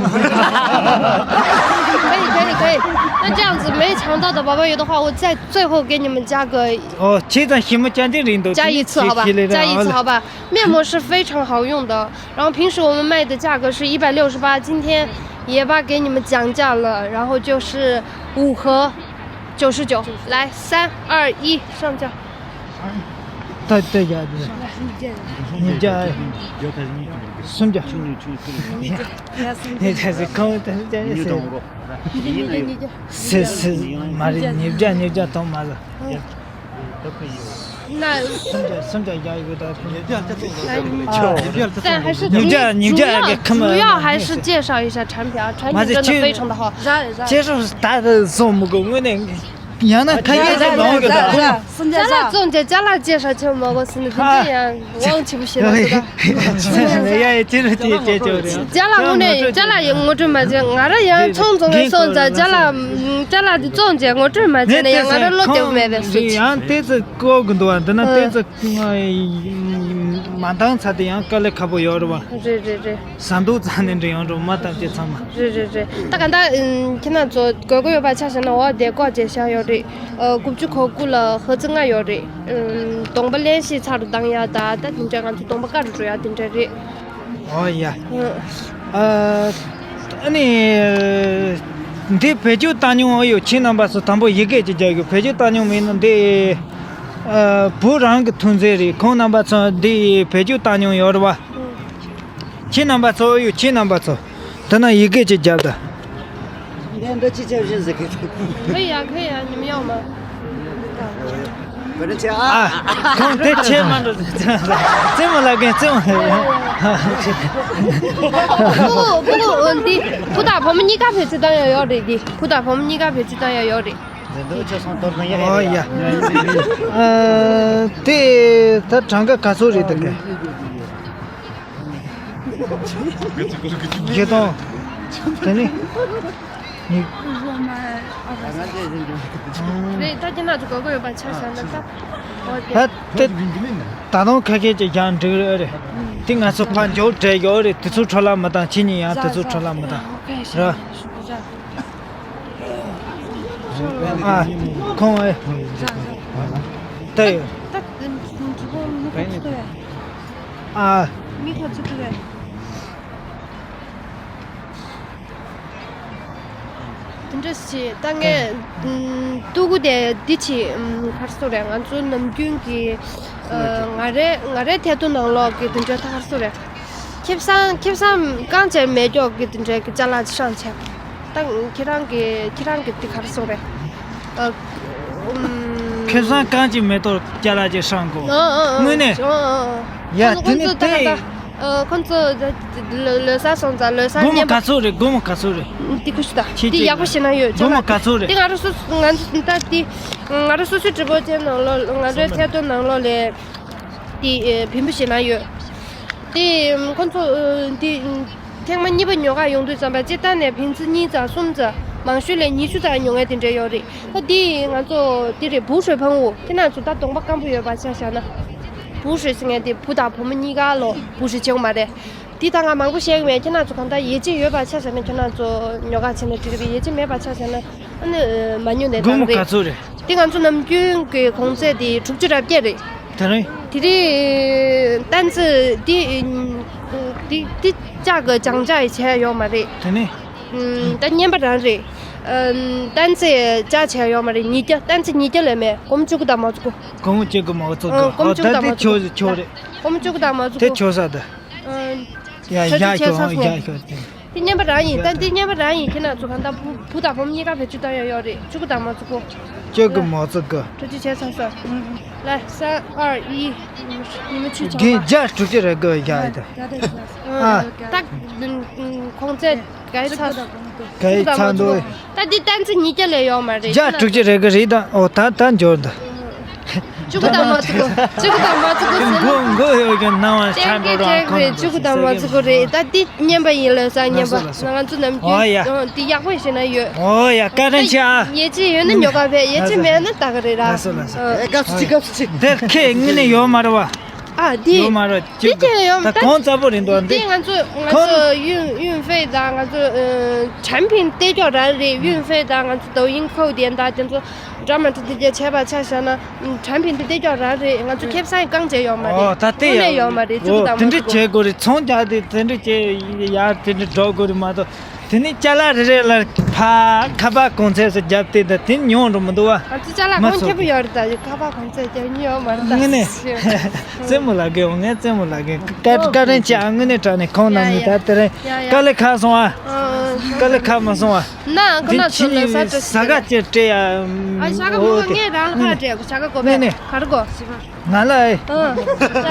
以可以可以，那这样子没尝到的宝宝油的话，我再最后给你们加个哦，这张什么加的人都加一次好吧？加一次好吧？面膜是非常好用的，然后平时我们卖的价格是一百六十八，今天也把给你们讲价了，然后就是五盒九十九，来三二一上架。 ད་ལྟ་བརྒྱ་དེ། ཉིས་བརྒྱ། སུམ་བརྒྱ། ཉིས་བརྒྱ་ཟེར་གང་ལྟར་བརྒྱ་ཟེར། སེ་སེ། མ་རེད། ཉིས་བརྒྱ། ཉིས་བརྒྱ་གཏོང་མ་ལ། 那 སུམ་བརྒྱ། སུམ་བརྒྱ་བརྒྱ་ཡོད་ད། 但还是主 ཉིས་བརྒྱ། ཉིས་བརྒྱ། 主要 གི་ཁམས། 主要还是介绍一下产品啊，产品真的非常的好。 མ་ཟེར་ཁྱེད་ཁྱེད་ཚོ་ད་ལྟ་བཟོ་མི་དགོས། དངོས་གནས། ཡང་ན་ཁ་ཡ་ཡ་ཡ་ཡ། ཅ་ལག་བཙོང་རྒྱུ། ཅ་ལག་ཅེས་ཧྲ་ཆེན་མོ་གོ་སི་ནི་དེ་འདྲ་ཡང་དབང་ཆེན་པོ་ཞེ་དྲག་ཟེར་ད། ཡ་ཡ་ཅི་རུ་དེ་ཅེ་ཅོ་རེད། ཅ་ལག་དངོས་གནས་ཅ་ལག་ཡི་ངོ་སྤྲོད་མ་བྱས། ང་ར་ཡང་ཚོང་བཙོང་ནས་སོང་ཙང་། ཅ་ལག་ཅ་ལག་དེ་བཙོང་རྗེས་ངོ་སྤྲོད་མ་བྱས་ནས་ཡང་ང་ར་བློ་བདེ་པོ་མེད་པའི་སུ་ཅི། ཡང་དེ་ཚོ་ཀོ་གི་འདུག་བ། འདི་ན་དེ་ཚོ་མ་འདང་ཚ་དེ་ཡང་དཀའ་ལས་ཁག་པོ་ཡོད་རེད་བ། རེད་རེད་རེད། ཟ་འདུག་ཙང་ནས་འདྲི་ཡོང་འགྲོ་མ་ཐམས་ཅད་ཚང་མ། རེད་རེད་རེད། ད་ག་ད་ཁྱེད་རང་ཚོ་དགོས་མཁོ་ཡོད་པ་ཆ་བཞག་ན། འོ་དེ་ཀོ་ཅེ་ཤ་ཡོད་རེད། ཨ། དགུ་བཅུ་གོ་དགུ་ལ་ཧ་ཙི་ལྔ་ཡོད་རེད། ཨམ། གདོང་པ་བརླན་གཤེར་ཚ་རུ་ལྡང་ཡ་ད། ད་དེ་འདྲ་ང་ཚོ་གདོང་པ་དཀར་རུ་འགྲོ་ཡ་དེ་འདྲ་རེད། ཨོ་ཡ། ཨ། ཨ་ནི། འདི་བེད་སྤྱོད་བཏང་མྱོང་ཡོད། ཁྱེད་རྣམ་པ་ཚོ་དང་པོ་ཡི་གེ་ཅིག་རྒྱག་དགོས། བེད་སྤྱོད་བཏང་མྱོང་མེད་ན་འདི། ཨ། བུ་རང་གི་ཐོན་རྫས་རེད། ཁོང་རྣམ་པ་ཚོ་འདི་བེད་སྤྱོད་བཏང་མྱོང་ཡོད་རེད་བ། ཁྱེད་རྣམ་པ་ཚོ་ཡོད། ཁྱེད་རྣམ་པ་ཚོ། དེ་ན་ཡི་གེ་ཅིག་རྒྱབ་ད། འདི་འདྲ་ཅི་བྱ་བཞིན་ཟེར་གི། 可以呀，可以呀，你们要吗？ ཨ། ཁོང་དེ་ཆེ་མ་འགྲོ། རྩེད་མོ་ལ་གན་རྩེད་མོ། 不过不过འདི་བུ་དང་བུ་མོ་གཉིས་ཀ་བེད་སྤྱོད་བཏང་ཡ་ཡོད་རེད། འདི་བུ་དང་བུ་མོ་གཉིས་ཀ་བེད་སྤྱོད་བཏང་ཡ་ཡོད་རེད། འདི་འདུག་ཆ་སོང་དོར་གང་ཡ། ཨོ་ཡ། ཨ། དེ་ད་གྲངས་ཀ་ག་ཚོད་རེད་ད་གན། བརྒྱད་སྟོང་། དེ་ནི། ཉིས། རེད། ད་ཁྱེད་རང་ཚོ་དགོས་མཁོ་ཡོད་པ་ཆ་བཞག་ན་ད། འོ་དེ། ད་དེ། ད་དུང་ཁ་སྐད་ཅིག་ཀྱང་འགྲིག་རེད། དེ་ང་ཚོ་ཕར་འཇོག་བྲལ་ཡོད་རེད། དེ་ཚོ་འཕྲོ་བརླག་མི་བཏང་། ཁྱེད་གཉིས་ཡང་དེ་ཚོ་འཕྲོ་བརླག་མི་བཏང་། ར། ཨ། ཁོང་ཨེ། ད་ཡོད། ཨ། དེ་འདྲ་ཞིག་ད་ངས་ཨུམ། ཏུ་གུ་དེ་འདི་ཆི་ཨུམ། གར་སོ་རེད། ང་ཚོ་ནམ་རྒྱུན་གྱི་ཨ། ང་རའི་ང་རའི་ཐད་གཏོང་ནང་ལོགས་ཀྱི་དེ་འདྲ་ད་གར་སོ་རེད། ཁེ་བཟང་ཁེ་བཟང་རྐང་བཅད་མེ་སྒྱོགས་ཀྱི་དེ་འདྲ་གི་ཅ་ལག་ཅིག་ཧྲང་ཆེ། ད་ཁྱེད་རང་གི་ཁྱེད་རང་གི་དེ་གར་སོ་རེད། ཨ། ཨུམ། ཁེ་བཟང་རྐང་བཅད་མེ་ཏོག་ཅ་ལག་ཅིག་ཧྲང་གོ། ཨ་ཨ་ཨ། དངོས་གནས། ཨ་ཨ་ཨ། ཡ། ཁོང་དེ་ཚོ་ནི་ད་ག་དེ། ད། ཨ། ཁོང་ཚོ་ལོ་ལོ་གསར་སོང་ཙང་ལོ་གསར་སྒོར་མོ་རྔན་པ། ག་ཚོད་རེད། སྒོར་མོ་ག་ཚོད་རེད། འདི་ཁུ་ཤི་ད། ཁྱེད་འདི་ཡག་པོ་ཞེ་ན་ཡོད། སྒོར་མོ་ག་ཚོད་རེད། འདི་ང་རང་སོ་སོ་ང་ཚོ་ད་འདི་ང་རང་སོ་སོའི་ཀྲི་པོ་ཅན་ནང་ལོ་ང་ཚོའི་ཐད་གཏོང་ནང་ལོགས་ལས་འདི་ཕན་པོ་ཞེ་ན་ཡོད། འདི་ཁོང་ཚོ་འདི་ཐེངས་མ་གཉིས་པ་ཉོ་ག་ཡོང་དུས་ཙམ་པ་སྤྱིར་བཏང་ནས་ཕན་ཚུན་གཉིས་ཙམ་གསུམ་ཙམ་མང་ཤོས་ལས་ཉི་ཤུ་ཙམ་ཉོ་མཁན་དེ་འདྲ་ཡོད་རེད། ད་འདི་ང་ཚོ་འདི་རེད། བུ་ཧྲོས་ཕང་བུ་ཁྱེད་རང་ཚོ་ད་གདོང་པ་སྐམ་པོ་ཡོད་པ་ཆ་བཞག་ན། བུ་ཧྲོས་ཟེར་མཁན་དེ་བུ་དང་བུ་མོ་གཉིས་ཀ་ལོ་བུ་ཧྲོས་བྱེད་དགོས་མ་རེད། འདི་ད་ང་མང་པོ་བཤད་གི་མེད། ཁྱེད་རང་ཚོ་གང་ལྟར་ཡིད་ཆེས་ཡོད་པ་ཆ་བཞག་ན་ཁྱེད་རང་ཚོ་ཉོ་ག་བྱས་ན་འགྲིག་གི་རེད། ཡིད་ཆེས་མེད་པ་ཆ་བཞག་ན་ཨ་ནི་མ་ཉོ་ནས་སྒོར་མོ་ག་ཚོད་རེད། འདི་ང་ཚོ་ནམ་རྒྱུན་གྱི་གོང་ཚད་དེ་དྲུག་ཅུ་རེ་བརྒྱད་རེད། དེ་རིང་། དེ་རིང་། ཏན་ཙི་འདི་འདི་འདི་ལྕགས་ཀྱི་ལྗང་ལྗང་ཡི་བྱས་ཡོད་མ་རེད། དེ་ནས། ད་རྔན་པ་རང་རེད། ཏན་ཙི་ལྕགས་བྱས་ཡོད་མ་རེད། ཉིས་བརྒྱ། ཏན་ཙི་ཉིས་བརྒྱ་ལས་མེད། སྒོར་མོ་བཅུ་དགུ་དང་མ་བཅུ་དགུ། སྒོར་མོ་བཅུ་དགུ་མ་བཅུ་དགུ། སྒོར་མོ་བཅུ་དགུ་དང་མ་བཅུ་དགུ། ཆོག་ཆོག་རེད། སྒོར་མོ་བཅུ་དགུ་དང་མ་བཅུ་དགུ། དེ་ཆོག་ས་ད། ཡ་ཡ་ཤོག་ཡ་ཤོག་དེ། འདི་རྔན་པ་རང་ཡིན། ད་འདི་རྔན་པ་རང་ཡིན། ཁྱེད་རང་ཚོ་གང་ལྟར་བུ་བུ་དང་བུ་མོ་གཉིས་ཀ་བེད་སྤྱོད་བཏང་ཡ་ཡོད་རེད། བཅུ་དགུ་དང་མ་བཅུ་དགུ། བཅུ་དགུ་མ་བཅུ་དགུ། ཐུགས་རྗེ་ཆེ་ཚང་སོ། ལ་ས་ཨར་ཨི། ཉི་མ་ཆུ་ཆང་གི་བརྒྱ་དྲུག་ཅུ་རེ་དགོས་ཡ་ཡིན་ད། ཨ། ད་གོང་ཚད་ག་ཡི་ཚ། ག་ཡི་ཚ་འདུག། ད་འདི་ཏན་ཙི་ཉིས་བརྒྱ་ལས་ཡོད་མ་རེད། བརྒྱ་དྲུག་ཅུ་རེ་དགོས་རེད་ད། ཨོ་ད་ད་འབྱོར་འདུག། བཅུ་དགུ་དང་མ་བཅུ་དགུ། བཅུ་དགུ་དང་མ་བཅུ་དགུ་ཟེར་ན། མགོ་མགོ་ཡོད་ཀྱང་སྣང་བ་ཆགས་འགྲོ་ར་ཁོང་རྣམས་ཀྱིས་བཅུ་དགུ་དང་མ་བཅུ་དགུ་རེད། ད་འདི་བརྙན་པ་ཡིན་ལ་ས་བརྙན་པ། ལགས་སོ། ང་ཚོ་ནམ་རྒྱུན། ཨོ་ཡ། འདི་ཡག་པོ་ཞིག་ན་ཡོད། ཨོ་ཡ། བཀའ་དྲིན་ཆེ་ཨ། ཡིད་ཆེས་ཡོད་ན་ཉོ་ག་ཕེབས། ཡིད་ཆེས་མེད་ན་ད་ག་རེད་ར། ལགས་སོ་ལགས་སོ། ཨ། ཨེ། དགའ་བསུ་ཆེ། དགའ་བསུ་ཆེ། འདིར་ཁྱེད་དངོས་གནས་ཡོད་མ་རེད་བ། ཨ། འདི་ཡོད་མ་རེད། འདི་ཅི་ཡོད་མ་རེད། ད་གོང་ཚ་པོ་རེད་འདུག་འདི། འདི་ང་ཚོ་ང་ཁོང་ཚོ་ཡུན་ཡུན་ཧྥེ་དང་ང་ཚོ་ཨ་产品 སྟེར་ཀྱོག་ར་རེད། ཡུན་ཧྥེ་དང་ང་ཚོ་抖音 ཁོ་དེ་འདྲ་དེ་ཚོ་འདྲ་མ་འདྲ་དེ་གྱད་བྱས་པ་ཆ་བཞག་ན། 产品 དེ་སྟེར་ཀྱོག་ར་རེད། ང་ཚོ་ཁེ་བཟང་རྐང་བྱས་ཡོད་མ་རེད། ཨོ། ད་དེ་དངོས་གནས་ཡོད་མ་རེད། བཅུ་དགུ་དང་མ་བཅུ་དགུ། དེ་འདྲ་བྱེད་དགོས་རེད། ཚོང་རྒྱག་དེ་དེ་འདྲ་བྱེད་ཡ་དེ་འདྲ་འགྲོ་དགོས་རེད་མ་གཏོགས། དེ་ནས་ཅ་ལག་རེ་རེ་ལ་ཕ་ཁ་པར་གོང་ཚད་སུ་བརྒྱབ་སྟེ། ད་དེ་ཉུང་རུ་མི་འདུག་བ། ང་ཚོ་ཅ་ལག་མ་གོང་ཚོགས་ཁེ་པོ་ཡོད་རེད། ད་ཁ་པར་གོང་ཚད་རྒྱབ་མྱོང་ཡོད་མ་རེད་ད། དངོས་གནས། རྩེད་མོ་ལ་དགོས། ངས་རྩེད་མོ་ལ་དགོས། བཀའ་བཀའ་དྲིན་ཆེ་ཨ། དངོས་གནས་དྲང་གནས་ཁོང་རྣམས་ནི། ཡ་ཡ། ད་དེ་རིང་ཡ་ཡ། དཀའ་ལས་ཁག་སོང་ཨ། ཨ། དཀའ་ལས་ཁག་མ་སོང་ཨ། ན་ཁོ་ན་ཚོ་ལ་ས་འདྲ་ཞིག་ཟ་ག་ཅེར་སྤྲད་ཡ། ཨ། ཞག་ག་མོ་ངས་རང་ལ་ཁ་སྤྲད་དགོས། ཞག་ག་གོ་བས། དངོས་གནས། ག་རེ་དགོས། ང་ལ་ཨེ།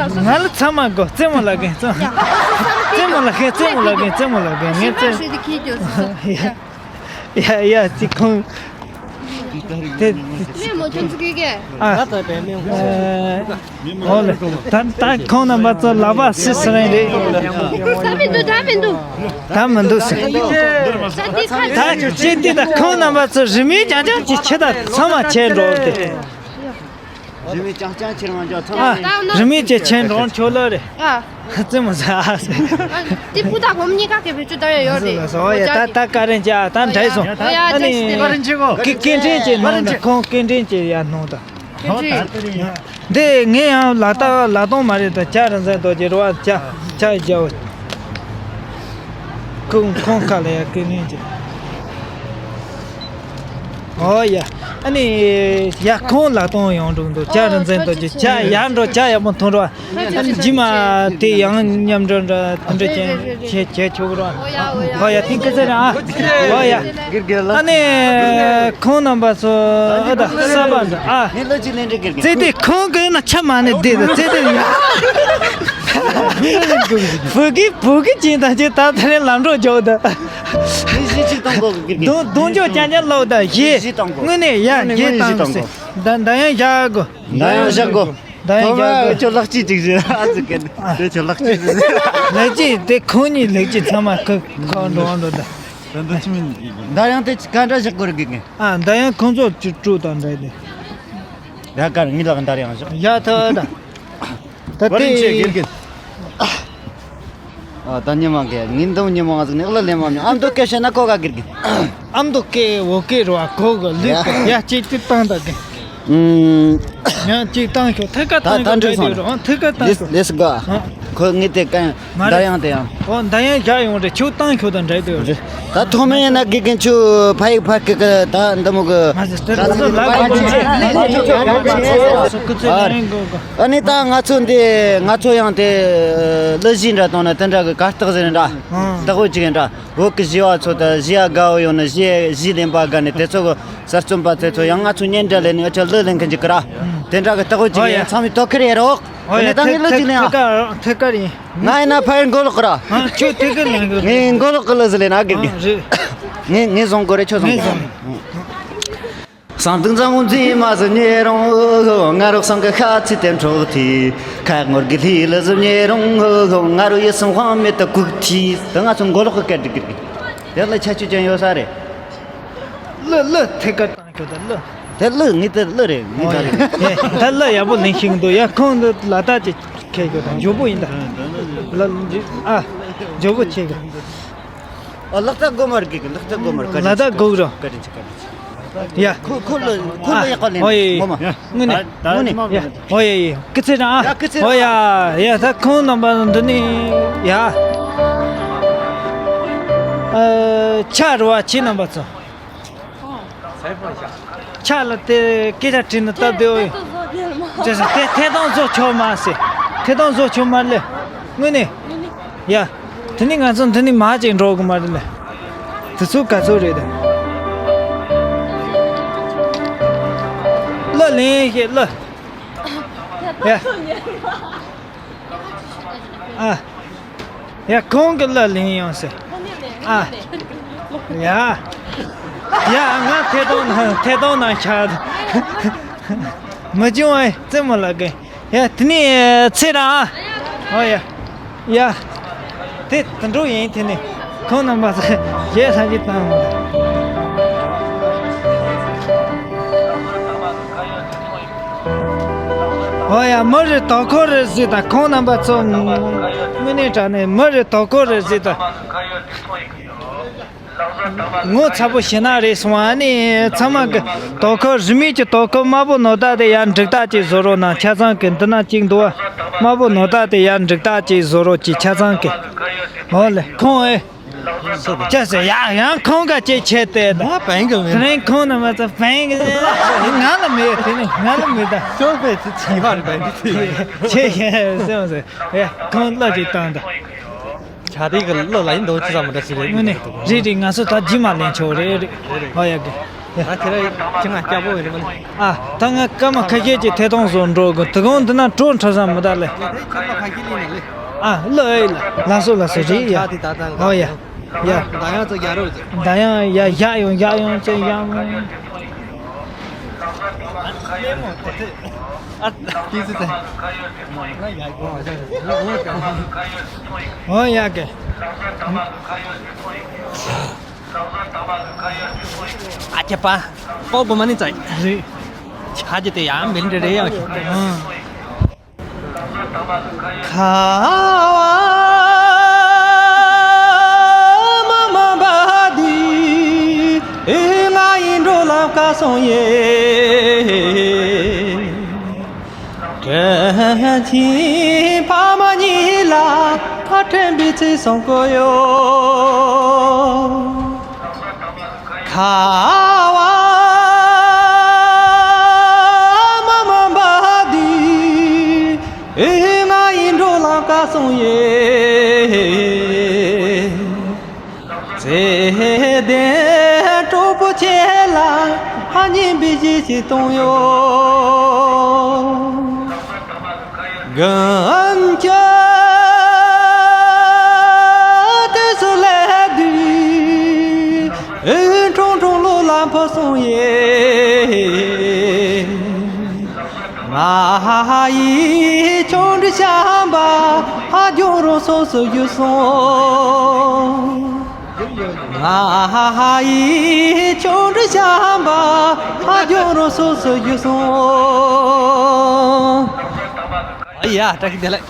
ཨ། ང་ལ་ཚང་མ་དགོས། རྩེད་མོ་ལ་དགོས། རྩེད་མོ། རྩེད་མོ་ལ་དགོས། རྩེད་མོ་ལ་དགོས། རྩེད་མོ་ལ་དགོས། ངས་རྩེད། ཡ་ཡ་ཡ། ཅི་ཁོང་དེ། ཨ། ཨོ་ལེ། ད་ད་ཁོང་རྣམ་པ་ཚོ་ལག་པ་སི་སི་རེད། ད་མི་འདུག་ད་མི་འདུག་ད་མི་འདུག་ཟེར། ད་ཅི་སྟེ་ད་ཁོང་རྣམ་པ་ཚོ་རི་མོའི་རྐྱང་རྐྱང་ཅིག་ཁྱེར། ད་ཚང་མ་ཁྱེར་འགྲོ་སྟེ། རི་མོའི་རྐྱང་རྐྱང་ཁྱེར། ང་ཅག་ཚང་མ། ཨ། རི་མོའི་ཅིག་ཁྱེར་འགྲོ་ཆོག་ལ་རེད། ཨ། རྩེད་མོ་ཟ་ཨ་ཟེར། ཨ། དེ་བུ་དང་བུ་མོ་གཉིས་ཀ་གི་བེད་སྤྱོད་བཏང་ཡ་ཡོད་རེད། ཨོ་ཡ། ད་ད་བཀའ་དྲིན་ཆེ་ཨ། ད་འདྲ་སོང་། ཨོ་ཡ། ཨ་ནི། བཀའ་དྲིན་ཆེ། སྐད་འཕྲིན་ཅིག་གནང་ད། ཁོང་སྐད་འཕྲིན་ཅིག་ཡར་གནང་ད། འདི་ངས་ཡང་ལག་རྟགས་ལག་སྟོང་མ་རེད་ད། ལྕགས་རིན་ཆེན་རྡོ་རྗེ་རེད་བ། ལྕགས་ལྕགས་རྒྱལ་པོ། ཁོང་ཁོང་ཁ་ལ་ཡ་སྐད་ངན་གྱི། ཨོ་ཡ། ཨ་ནི་ཡ། ཁོང་ལག་སྟོང་ཡོང་འགྲོ་འདུག་ལྕགས་རིན་ཆེན་རྡོ་རྗེ། ལྕགས་ཡར་འགྲོ། ལྕགས་ཡག་པོ་མཐོང་རོགས། ཨ་ནི་རྗེས་མ་དེ་ཡང་མཉམ་འགྲོ་འདྲ་དེ་འདྲ་བྱས་བྱས་ཆོག་རོགས། ཨོ་ཡ། ཐིག་ཀི་ཟེར་ཨ། ཨོ་ཡ། ཨ་ནི་ཁོང་རྣམ་པ་ཚོ་ཨ་ད་ས་པ་འདི་ཨ། ཙེ་དེ་ཁོང་གི་ན་ཆ་མ་ནི་དེ་དང་ཙེ་དེ་ཡ། བུ་གི་བུ་གི་ཅིང་དང་ཅིང་ད་ད་ནི་ལམ་འགྲོ་འཇོག་ད། ངས་གཞི་གཅིག་བཏང་དགོས་གི། གདོང་གདོང་འཇོག་རྐྱང་རྐྱང་ལོག་ད་གཞི། གཞི་བཏང་དགོས། དངོས་གནས་ཡ། གཞི་བཏང་དགོས། ད་ད་ཡང་བཞག་དགོས། ད་ཡང་བཞག་དགོས། ད་ཡང་བཞག་དགོས། ཁྱོད་ལག་སྐྱིད་ཅིག་བྱེད་ཨ་ཙི་གེ། དེ་ཁྱོད་ལག་སྐྱིད་ཅིག་ལག་སྐྱིད་དེ་ཁོང་གཉིས་ལག་སྐྱིད་ཚང་མ་ཁོ་ཁོ་འགྲོ་འགྲོ་ད། ད་ཡང་དེ་ག་འདྲ་བཞག་དགོས་རེད་གི། ཨ། ད་ཡང་ཁོང་ཚོ་ཅིག་དཀྲུག་དང་འདྲ་དེ། ད་གར་ངའི་ལག་འདར་ཡང་བཞག་ཡ་ཐ་ད། ད་བར་རིམ་ཆེ་དེ་དགེ་རྒན། ཨ། ད་ཉི་མ་གི་ངའི་འདོམ་ཉི་མ་ང་ཟིག་ནས་ལ་ལེན་མ་མྱོང་། ཨ་མདོ་སྐད་བཤད་ན་གོ་ག་དགེ་རྒན། ཨ་མདོ་སྐད་བོད་སྐད་རེད་བ། གོ་གི་ལུས་ཀྱི། ཡ། ཡ་གཅིག་གཅིག་བཏང་ད་གི། ཨུམ། ཡ་གཅིག་བཏང་ཤོག་ཐད་ཀར་ད་བཏང་ད་ཤོག་འདྲི་སོང་། ཨ། ཐད་ཀར་བཏང་ཤོག་ལེས་གོ། ཨ། ཁོ་ངའི་དེ་ག་མ་རེད། འདར་ཡང་དེ་ཡང་། ཨོ། འདར་ཡང་བཞག་ཡོང་རེད། ཁྱོད་བཏང་ཤོག་དང་འདྲ་དེ་རེད། ད་ཐོག་མེད་ཡིན་ན་དགེ་རྒན་ཁྱོད་ཕ་ཡིག་ཕ་སྐད་གི་ད་འདི་མོ་གི། ཨ་ནི་ད་ང་ཚོ་འདི་ང་ཚོ་ཡང་དེ་གླུ་གཞས་འདྲ་བཏང་ན་དེ་འདྲ་གི་གར་སྟེགས་ཟེར་ན་འདྲ། སྟེགས་བུ་ཅིག་ཡིན་འདྲ། བོད་ཀྱི་གཞས་པ་ཚོ་དང་གཞས་དགའ་བོ་ཡོང་ན་གཞས་གཞས་ལེན་པ་དགའ་ནས། དེ་ཚོ་གི་གསར་རྩོམ་པ་དེ་ཚོ་ཡང་ང་ཚོ་སྙན་གྲགས་ལེན་ནས་ཨ་ཅག་གླུ་ལེན་མཁན་ཅིག་གི་ར། དེ་འདྲ་གི་སྟེགས་བུ་ཅིག་ཡིན། ཚང་མས་དོ་ཁུར་ཡེད་རོགས། ཨ་ནི་ད་ངའི་གླུ་ཅིག་ལེན་ཨ། ཐད་ཀར་ཡིན། ང་ཡིན་ན་ཕ་ཡུལ་མགོ་ལོག་གི་ར། ཨ། ཁྱོད་དེ་གི་ལེན་གི། ངས་མགོ་ལོག་གི་གླུ་ཟིག་ལེན་ཨ་དགེ་རྒན། ཨ། རེད། ངས་ངས་བཟུང་དགོས་རེད། ཁྱོད་བཟུང་དགོས་རེད། ད་ང་ཚོ་མགོ་ལོག་གི་སྐད་དེ་དགེ་རྒན། དེ་ལ་ཁྱད་ཆོས་ཅན་ཡོད་ས་རེད། གླུ་གླུ་ཐད་ཀར་བཏང་ཁྱོད་ད་གླུ། དེ་གླུ། ངས་དེ་གླུ་རེད། ངས་ད་རེད། ད་གླུ་ཡག་པོ་ལེན་ཤེས་ཀྱི་འདུག་ཡ། ཁོང་འདི་ལ་དྭགས་ཀྱི་ཁྱེད་ཀྱི་དང་ཇོ་བོ་ཡིན་ད། ལ་ཨ། ཇོ་བོ་ཁྱེད་ཀྱི། ཨ། ལག་རྟགས་དགོས་མ་རེད་གི། ལག་རྟགས་དགོས་མ་རེད། ལག་རྟགས་དགོས་རོ། བཀའ་དྲིན་ཆེ། བཀའ་དྲིན་ཆེ། ཡ། ཁོ་ཁོ་ལ་ཁོ་ལ་ཡག་པ་ལེན། ཨོ་ཡེ། ངོ་མ། ཡ། དངོས་གནས། ཨ། ད་དངོས་གནས། ཡ། ཨོ་ཡེ་ཡེ། སྐུ་ཚེ་རིང་ཨ། ཡ། སྐུ་ཚེ་རིང་། ཨོ་ཡ། ཡ། ད་ཁོང་རྣམ་པ་འདི་ནས་ཡ། ཨ། ཆ་རུ་བ་ཁྱེད་རྣམ་པ་ཚོ། ཆ་ལ་དེ་སྐད་ཆ་དྲིས་ན་སྟབས་བདེ་བོ་ཡོད། ཅེས་སོ། དེ་ཐད་གཏོང་བཟོ་ཆོག་མ་ཟེར། ཐད་གཏོང་བཟོ་ཆོག་མ་ལེ། དངོས་གནས། ཡ། དེ་ནི་ང་ཚོ་འདི་ནི་མ་ཅིག་འགྲོ་གི་མ་རེད་ལེ། དེ་ཚོ་ག་ཚོད་རེད་དེ། གླུ་ལེན་ཞེས་གླུ། ཡ། ཨ། ཡ། ཁོང་གི་གླུ་ལེན་ཡོང་ཟེར། ཨ། ཡ། ཡ། ང་ཐད་གཏོང་ནང་ཐད་གཏོང་ནང་ཆགས། མི་བྱུང་བས་རྩེད་མོ་ལ་གི། ཡ་དེ་ནས་ཚེ་རང་། ཨོ་ཡ། ཡ། དེ་དུད་འགྲོ་ཡིན་དེ་ནས། ཁོང་རྣམ་པ་ཚོ་ཞེ་ས་ཅིག་བཏང་མོ། ཨོ་ཡ། མི་རེ་དོ་ཁུར་རེ་བཟོས་དང་། ཁོང་རྣམ་པ་ཚོ་དངོས་གནས་དྲང་གནས་མི་རེ་དོ་ཁུར་རེ་བཟོས་དང་། ངོ་ཚ་པོ་ཞེ་ན་རེད་སོང་། ཨ་ནི་ཚང་མ་གི་དོ་ཁུར། རིས་མེད་ཀྱི་དོ་ཁུར། དམར་པོ་ནོར་བདག་དེ་ཡར་འགྲིག་རྟགས་ཅིག་བཟོ་རོགས་གནང་། ཆ་ཚང་གི། འདི་ན་གཅིག་འདུག་བ། དམར་པོ་ནོར་བདག་དེ་ཡར་འགྲིག་རྟགས་ཅིག་བཟོ་རོགས་གྱིས། ཆ་ཚང་གི། ཨོ་ལེ། ཁོང་ཨེ། ཅི་ཟེར། ཡ་ཡང་ཁོང་ག་ཅེ་ཆེ་དེ་ད། ང་བན་གི་མེད། དེ་རིང་ཁོང་རྣམ་པ་ཚོ་བན་གི་ཟེར། ང་ལ་མེད། དེ་ནི་ང་ལ་མེད་ད། ཅོག་པའི་ཚེ་ཚིག་པ་རེད་བན་གི་ཚེ། ཆེ་ཆེ་ཟེར་ཟེར། ཡ་ཁོང་ལ་ཅིག་བཏང་ད། ཆ་དེ་གི་བློ་ལ་ཡིན་འདུག་ཅི་ཙམ་མི་འདྲ་ཞིག་རེད། དངོས་གནས་རེད་རེད། ང་ཚོ་ད་རྗེས་མ་ལེན་ཆོག་རེད་རེད། ཨོ་ཡ་གི། ང་ཁྱེད་རང་ཁྱེད་ང་སྐྱ་པོ་ཡིན་རེད་མ་ལེ། ཨ་ད་ང་སྐར་མ་ཁ་ཤས་ཀྱི་ཐད་གཏོང་བཟོ་འགྲོ་གི། དུ་གོང་འདི་ན་གྲོ་འཁྲབ་ས་མི་ད་ལེ། ཨ་ལོ་ཨེ་ལ་ལ་སོ་ལ་སོ་རེད་ཡ། ཨོ་ཡ་ཡ། ད་ཡང་ཚོ་རྒྱ་རོགས་ཚོ། ད་ཡང་ཡ་བཞག་ཡོང་བཞག་ཡོང་ཅེ་བཞག་ཡོང་། ཨ་ཏི་ཙི་ཙི། ཨོ་ཡ་གི། ཨ་ཁྱེད་པ། ཨོ་གོ་མ་ནི་ཙའི། རེད། ཆ་ཅི་དེ་ཡང་མིན་འདྲ་རེད་ཡང་ཞིག་ཨང་། ཁ་བ་མ་མ་བ་དི་ཨེ་ང་ཡིན་འགྲོ་ལམ་ཀ་སོང་ཡེ། དྲིན་ཆེན་ཕ་མ་གཉིས་ལ་ཕ་དྲན་པའི་ཚེ་སོང་གོ་ཡོ། ཁ་བ་མ་མ་བ་དི་ཨེ་ང་ཡིན་འགྲོ་ལམ་ཀ་སོང་ཡེ། བརྩེ་ལྡན་གྲོགས་པོ་ཁྱེད་ལ་ཕ་སྙིང་པའི་གཞས་ཤིག་གཏོང་ཡོད། དགུན་གྱི་དུས་སུ་སླེབས་དུས་ཁྲུང་ཁྲུང་གློ་ལ་འཕུར་སོང་ཡེ། ང་ཡི་ཆུང་འདྲིས་བྱམས་པ་ཨ་ལྗོངས་རང་སོ་སོ་བརྒྱུད་སོང་། ང་ཡི་ཆུང་འདྲིས་བྱམས་པ་ཨ་ལྗོངས་རང་སོ་སོ་བརྒྱུད་སོང་། ཨ་ཡ་བཀྲ་ཤིས་བདེ་ལེགས།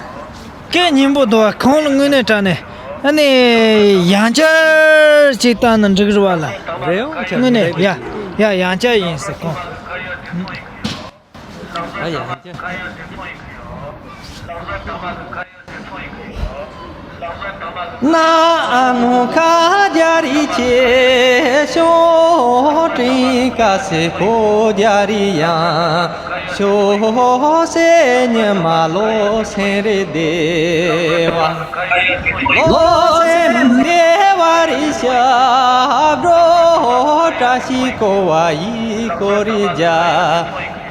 སྐད་སྙན་པོ་འདུག་ཁོང་ལ་དངོས་གནས་དྲང་གནས། ཨ་ནི་ཡང་བསྐྱར་ཅིག་བཏང་ན་འགྲིག་རེད་བ་ལ། རེད་འོང་། དངོས་གནས་ཡ་ཡ་ཡང་བསྐྱར་ཡིན་ཟེར་ཁོང་། ཨ་ཡ་ཡང་བསྐྱར། ནངས་ཁ་རྒྱ་རི་ཆེ་ཤོག་སྤྲིན་དཀར་སེར་པོ་རྒྱ་རི་ཡང་ཤོག་སེ་ཉི་མ་ལོ་སེང་རེ་བདེ་བ། ལོ་སེང་བདེ་བ་རི་ཞབས་བྲོ་བཀྲ་ཤིས་སྐོར་བ་ཡི་སྐོར་རི་རྒྱ་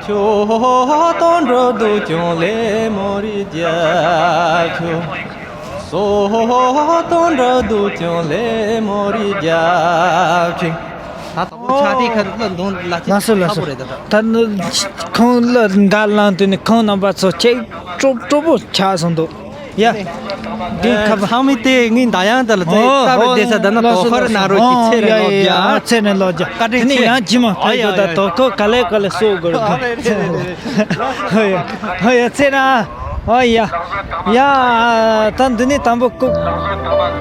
ཆོ་སྟོན་འགྲོ་དུ་ཅུང་ལེ་མོ་རི་རྒྱ་ཆོ། སོ་སྟོན་འགྲོ་དུ་ཅུང་ལེ་མོ་རི་རྒྱ་ཆོ། ད་དང་པོ་ཆ་དེ་ཁ་ལ་འདོན་ལ་ཅི་ལགས་སོ་ལགས་ཚ་པོ་རེད་ད། ད་ད་ནི་ཁོང་ལ་འགའ་ལངས་དུས་ནི་ཁོང་རྣམ་པ་ཚོ་ཁྱེད་སྤྲོ་སྤྲོ་པོ་ཆགས་སོང་འདུག་ཡ། འདི་ཁ་པ། ཚང་མི་དེ་ངའི་མདའ་ཡང་དེ་ལ་དེ་ཨོ་ལྟ་བུ་ཨོ་བསྡད་ས་ད་ན་ལགས་སོ་དོ་ཁར་ལགས་ན་རོ་ཅི་ཚེ་ནས་ལོ་བརྒྱ། ཚེ་ནས་ལོ་བརྒྱ། བཀའ་དྲིན་ཆེ། དེ་ནས་ཡང་ཇི་མ་ཕེབས་དགོས་ད་དོ་ཁོ་ག་ལེ་ག་ལེ་གསོ་དགོས་རེད། ཧོ་ཡ་ཧོ་ཡ་ཚེ་ན་ཨོ་ཡ་ཡ། ད་འདི་ནས་དང་པོ་ལྐུགས་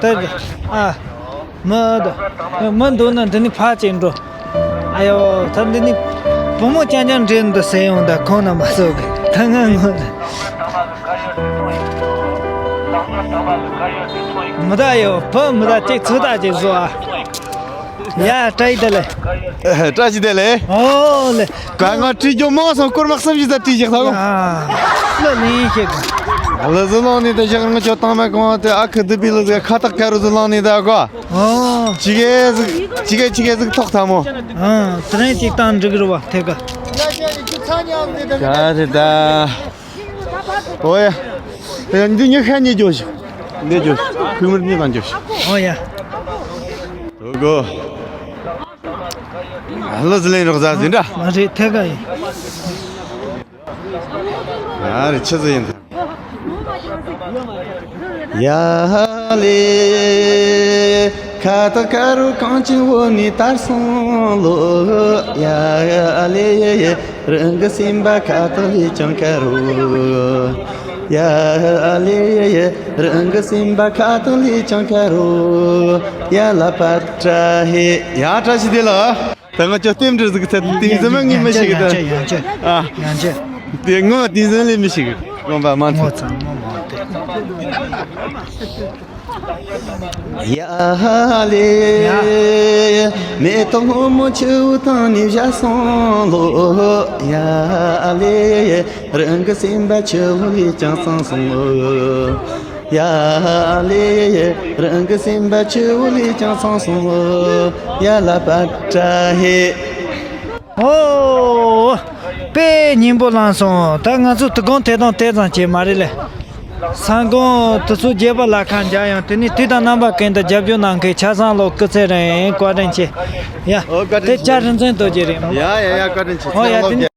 དེ་ཨ། མི་འདུག་མི་འདུག་ན་འདི་ནི་ཕར་ཅིག་འགྲོ། ཨ་ཡོ་ད་འདི་ནི་བུ་མོ་རྐྱང་རྐྱང་འདྲེན་འདུག་ཟེར་ཡོང་ད་ཁོང་རྣམ་པ་ཚོ་གི་ད་ང་ངོ་། མི་ད་ཡོ་བུ་མི་ད་ཅིག་ཚུར་ད་ཅིག་བཟོ་ཨ། ཡ་བཀྲ་ཤིས་བདེ་ལེགས། བཀྲ་ཤིས་བདེ་ལེགས། ཨོ་ལེ། ག་ང་བྲིས་རྒྱུ་མང་སོང་། སྐོར་མ་གསུམ་བཞི་ཙམ་བྲིས་ཞིག་ཐག་ཡོང་། ལ་ལིང་ཞིག་ལ་ཟི་ལང་ནི་ད་ཞག་ང་ཆོ་བཏང་མ་གང་དེ་ཨ་ཁུ་འདི་པི་ལ་ཟི་ཁ་ཐག་ཁ་རུ་ཟི་ལང་ནི་ད་གོ། ཨོ། ཅི་གེ་ཟིག་ཅི་གེ་ཅི་གེ་ཟིག་ཐོག་ཐ་མོ། ཨ་དེ་རིང་ཅིག་བཏང་འགྲིག་རུ་བ་ཐེ་ག་ད་རེད་ད། ཨོ་ཡ། ཡ་འདི་ཉི་ཤ་ཉི་འཇོག་ཞིག་འདི་འཇོག་ཞིག་ཁུག་མར་གཉིས་ལ་འཇོག་ཞིག་ཨོ་ཡ། དོ་གོ། ལ་ཟི་ལེན་རོགས་ཟ་ཟིན་འདྲ། མ་རེད་ཐེ་ག་ཡིན། ཨ་རེ་ཆི་ཟིག་ཡིན། ཡ་ལེ། ཁ་དོག་དཀར་པོ་གངས་ཅན་འོག་ནས་དར་སོང་ལོ། ཡ་ལེ། རང་གི་སེམས་པ་ཁ་དོག་ལས་ཀྱང་དཀར་པོ། ཡ་ལེ། རང་གི་སེམས་པ་ཁ་དོག་ལས་ཀྱང་དཀར་པོ། ཡ་ལ་པ་ཏྲ་ཧེ། ཡ་བཀྲ་ཤིས་བདེ་ལེགས། ད་ང་ཅོ་ལྟེམ་འདྲ་ཟིག་ཚད་ཏིང་ཟི་མ་ངི་མི་ཞིག་གི་ད། ཡང་ཅི་ཡང་ཅི་ཨ། ཡང་ཅི། དེ་ངོ་ཏིང་ཟི་ལེ་མི་ཞིག་གི་ངོ་མ་མ་ངོ་ཚ་ཚང་མ་མ་དེ། ཡ་ལེ། མེ་ཏོག་སྔོན་མོ་ཆུ་བོ་དང་ནི་བཞད་སོང་ལོ། ཡ་ལེ། རང་གི་སེམས་པ་ཆུ་བོ་ལས་ཀྱང་གཙང་སོང་ལོ། ཡ་ལེ། རང་གི་སེམས་པ་ཆུ་བོ་ལས་ཀྱང་གཙང་སོང་ལོ། ཡ་ལ་པ་ཏྲ་ཧེ། ཨོ། དཔེ་སྙིང་པོ་བླངས་སོང་། ད་ང་ཚོ་དུས་དགོང་དེ་དང་དེ་ཙམ་བྱས་མ་རེད་ལེ། སང་དགོང་དུས་ཚོད་བརྒྱད་པ་ལ་ཁ་མཇལ་ཡང་དེ་ནས་དུས་དང་རྣམ་པ་ཀུན་ཏུ་རྒྱབ་སྐྱོར་གནང་མཁན་ཆ་ཚང་ལོ་སྐུ་ཚེ་རིང་བཀའ་དྲིན་ཆེ། ཡ། ཨོ་བཀའ་དྲིན་ཆེ། དེ་བཅར་རིན་ཚོན་རྡོ་རྗེ་རེད། ཡ་ཡ་ཡ་བཀའ་དྲིན་ཆེ། ཨོ་ཡ་ཚང་མ་དེ་ནས།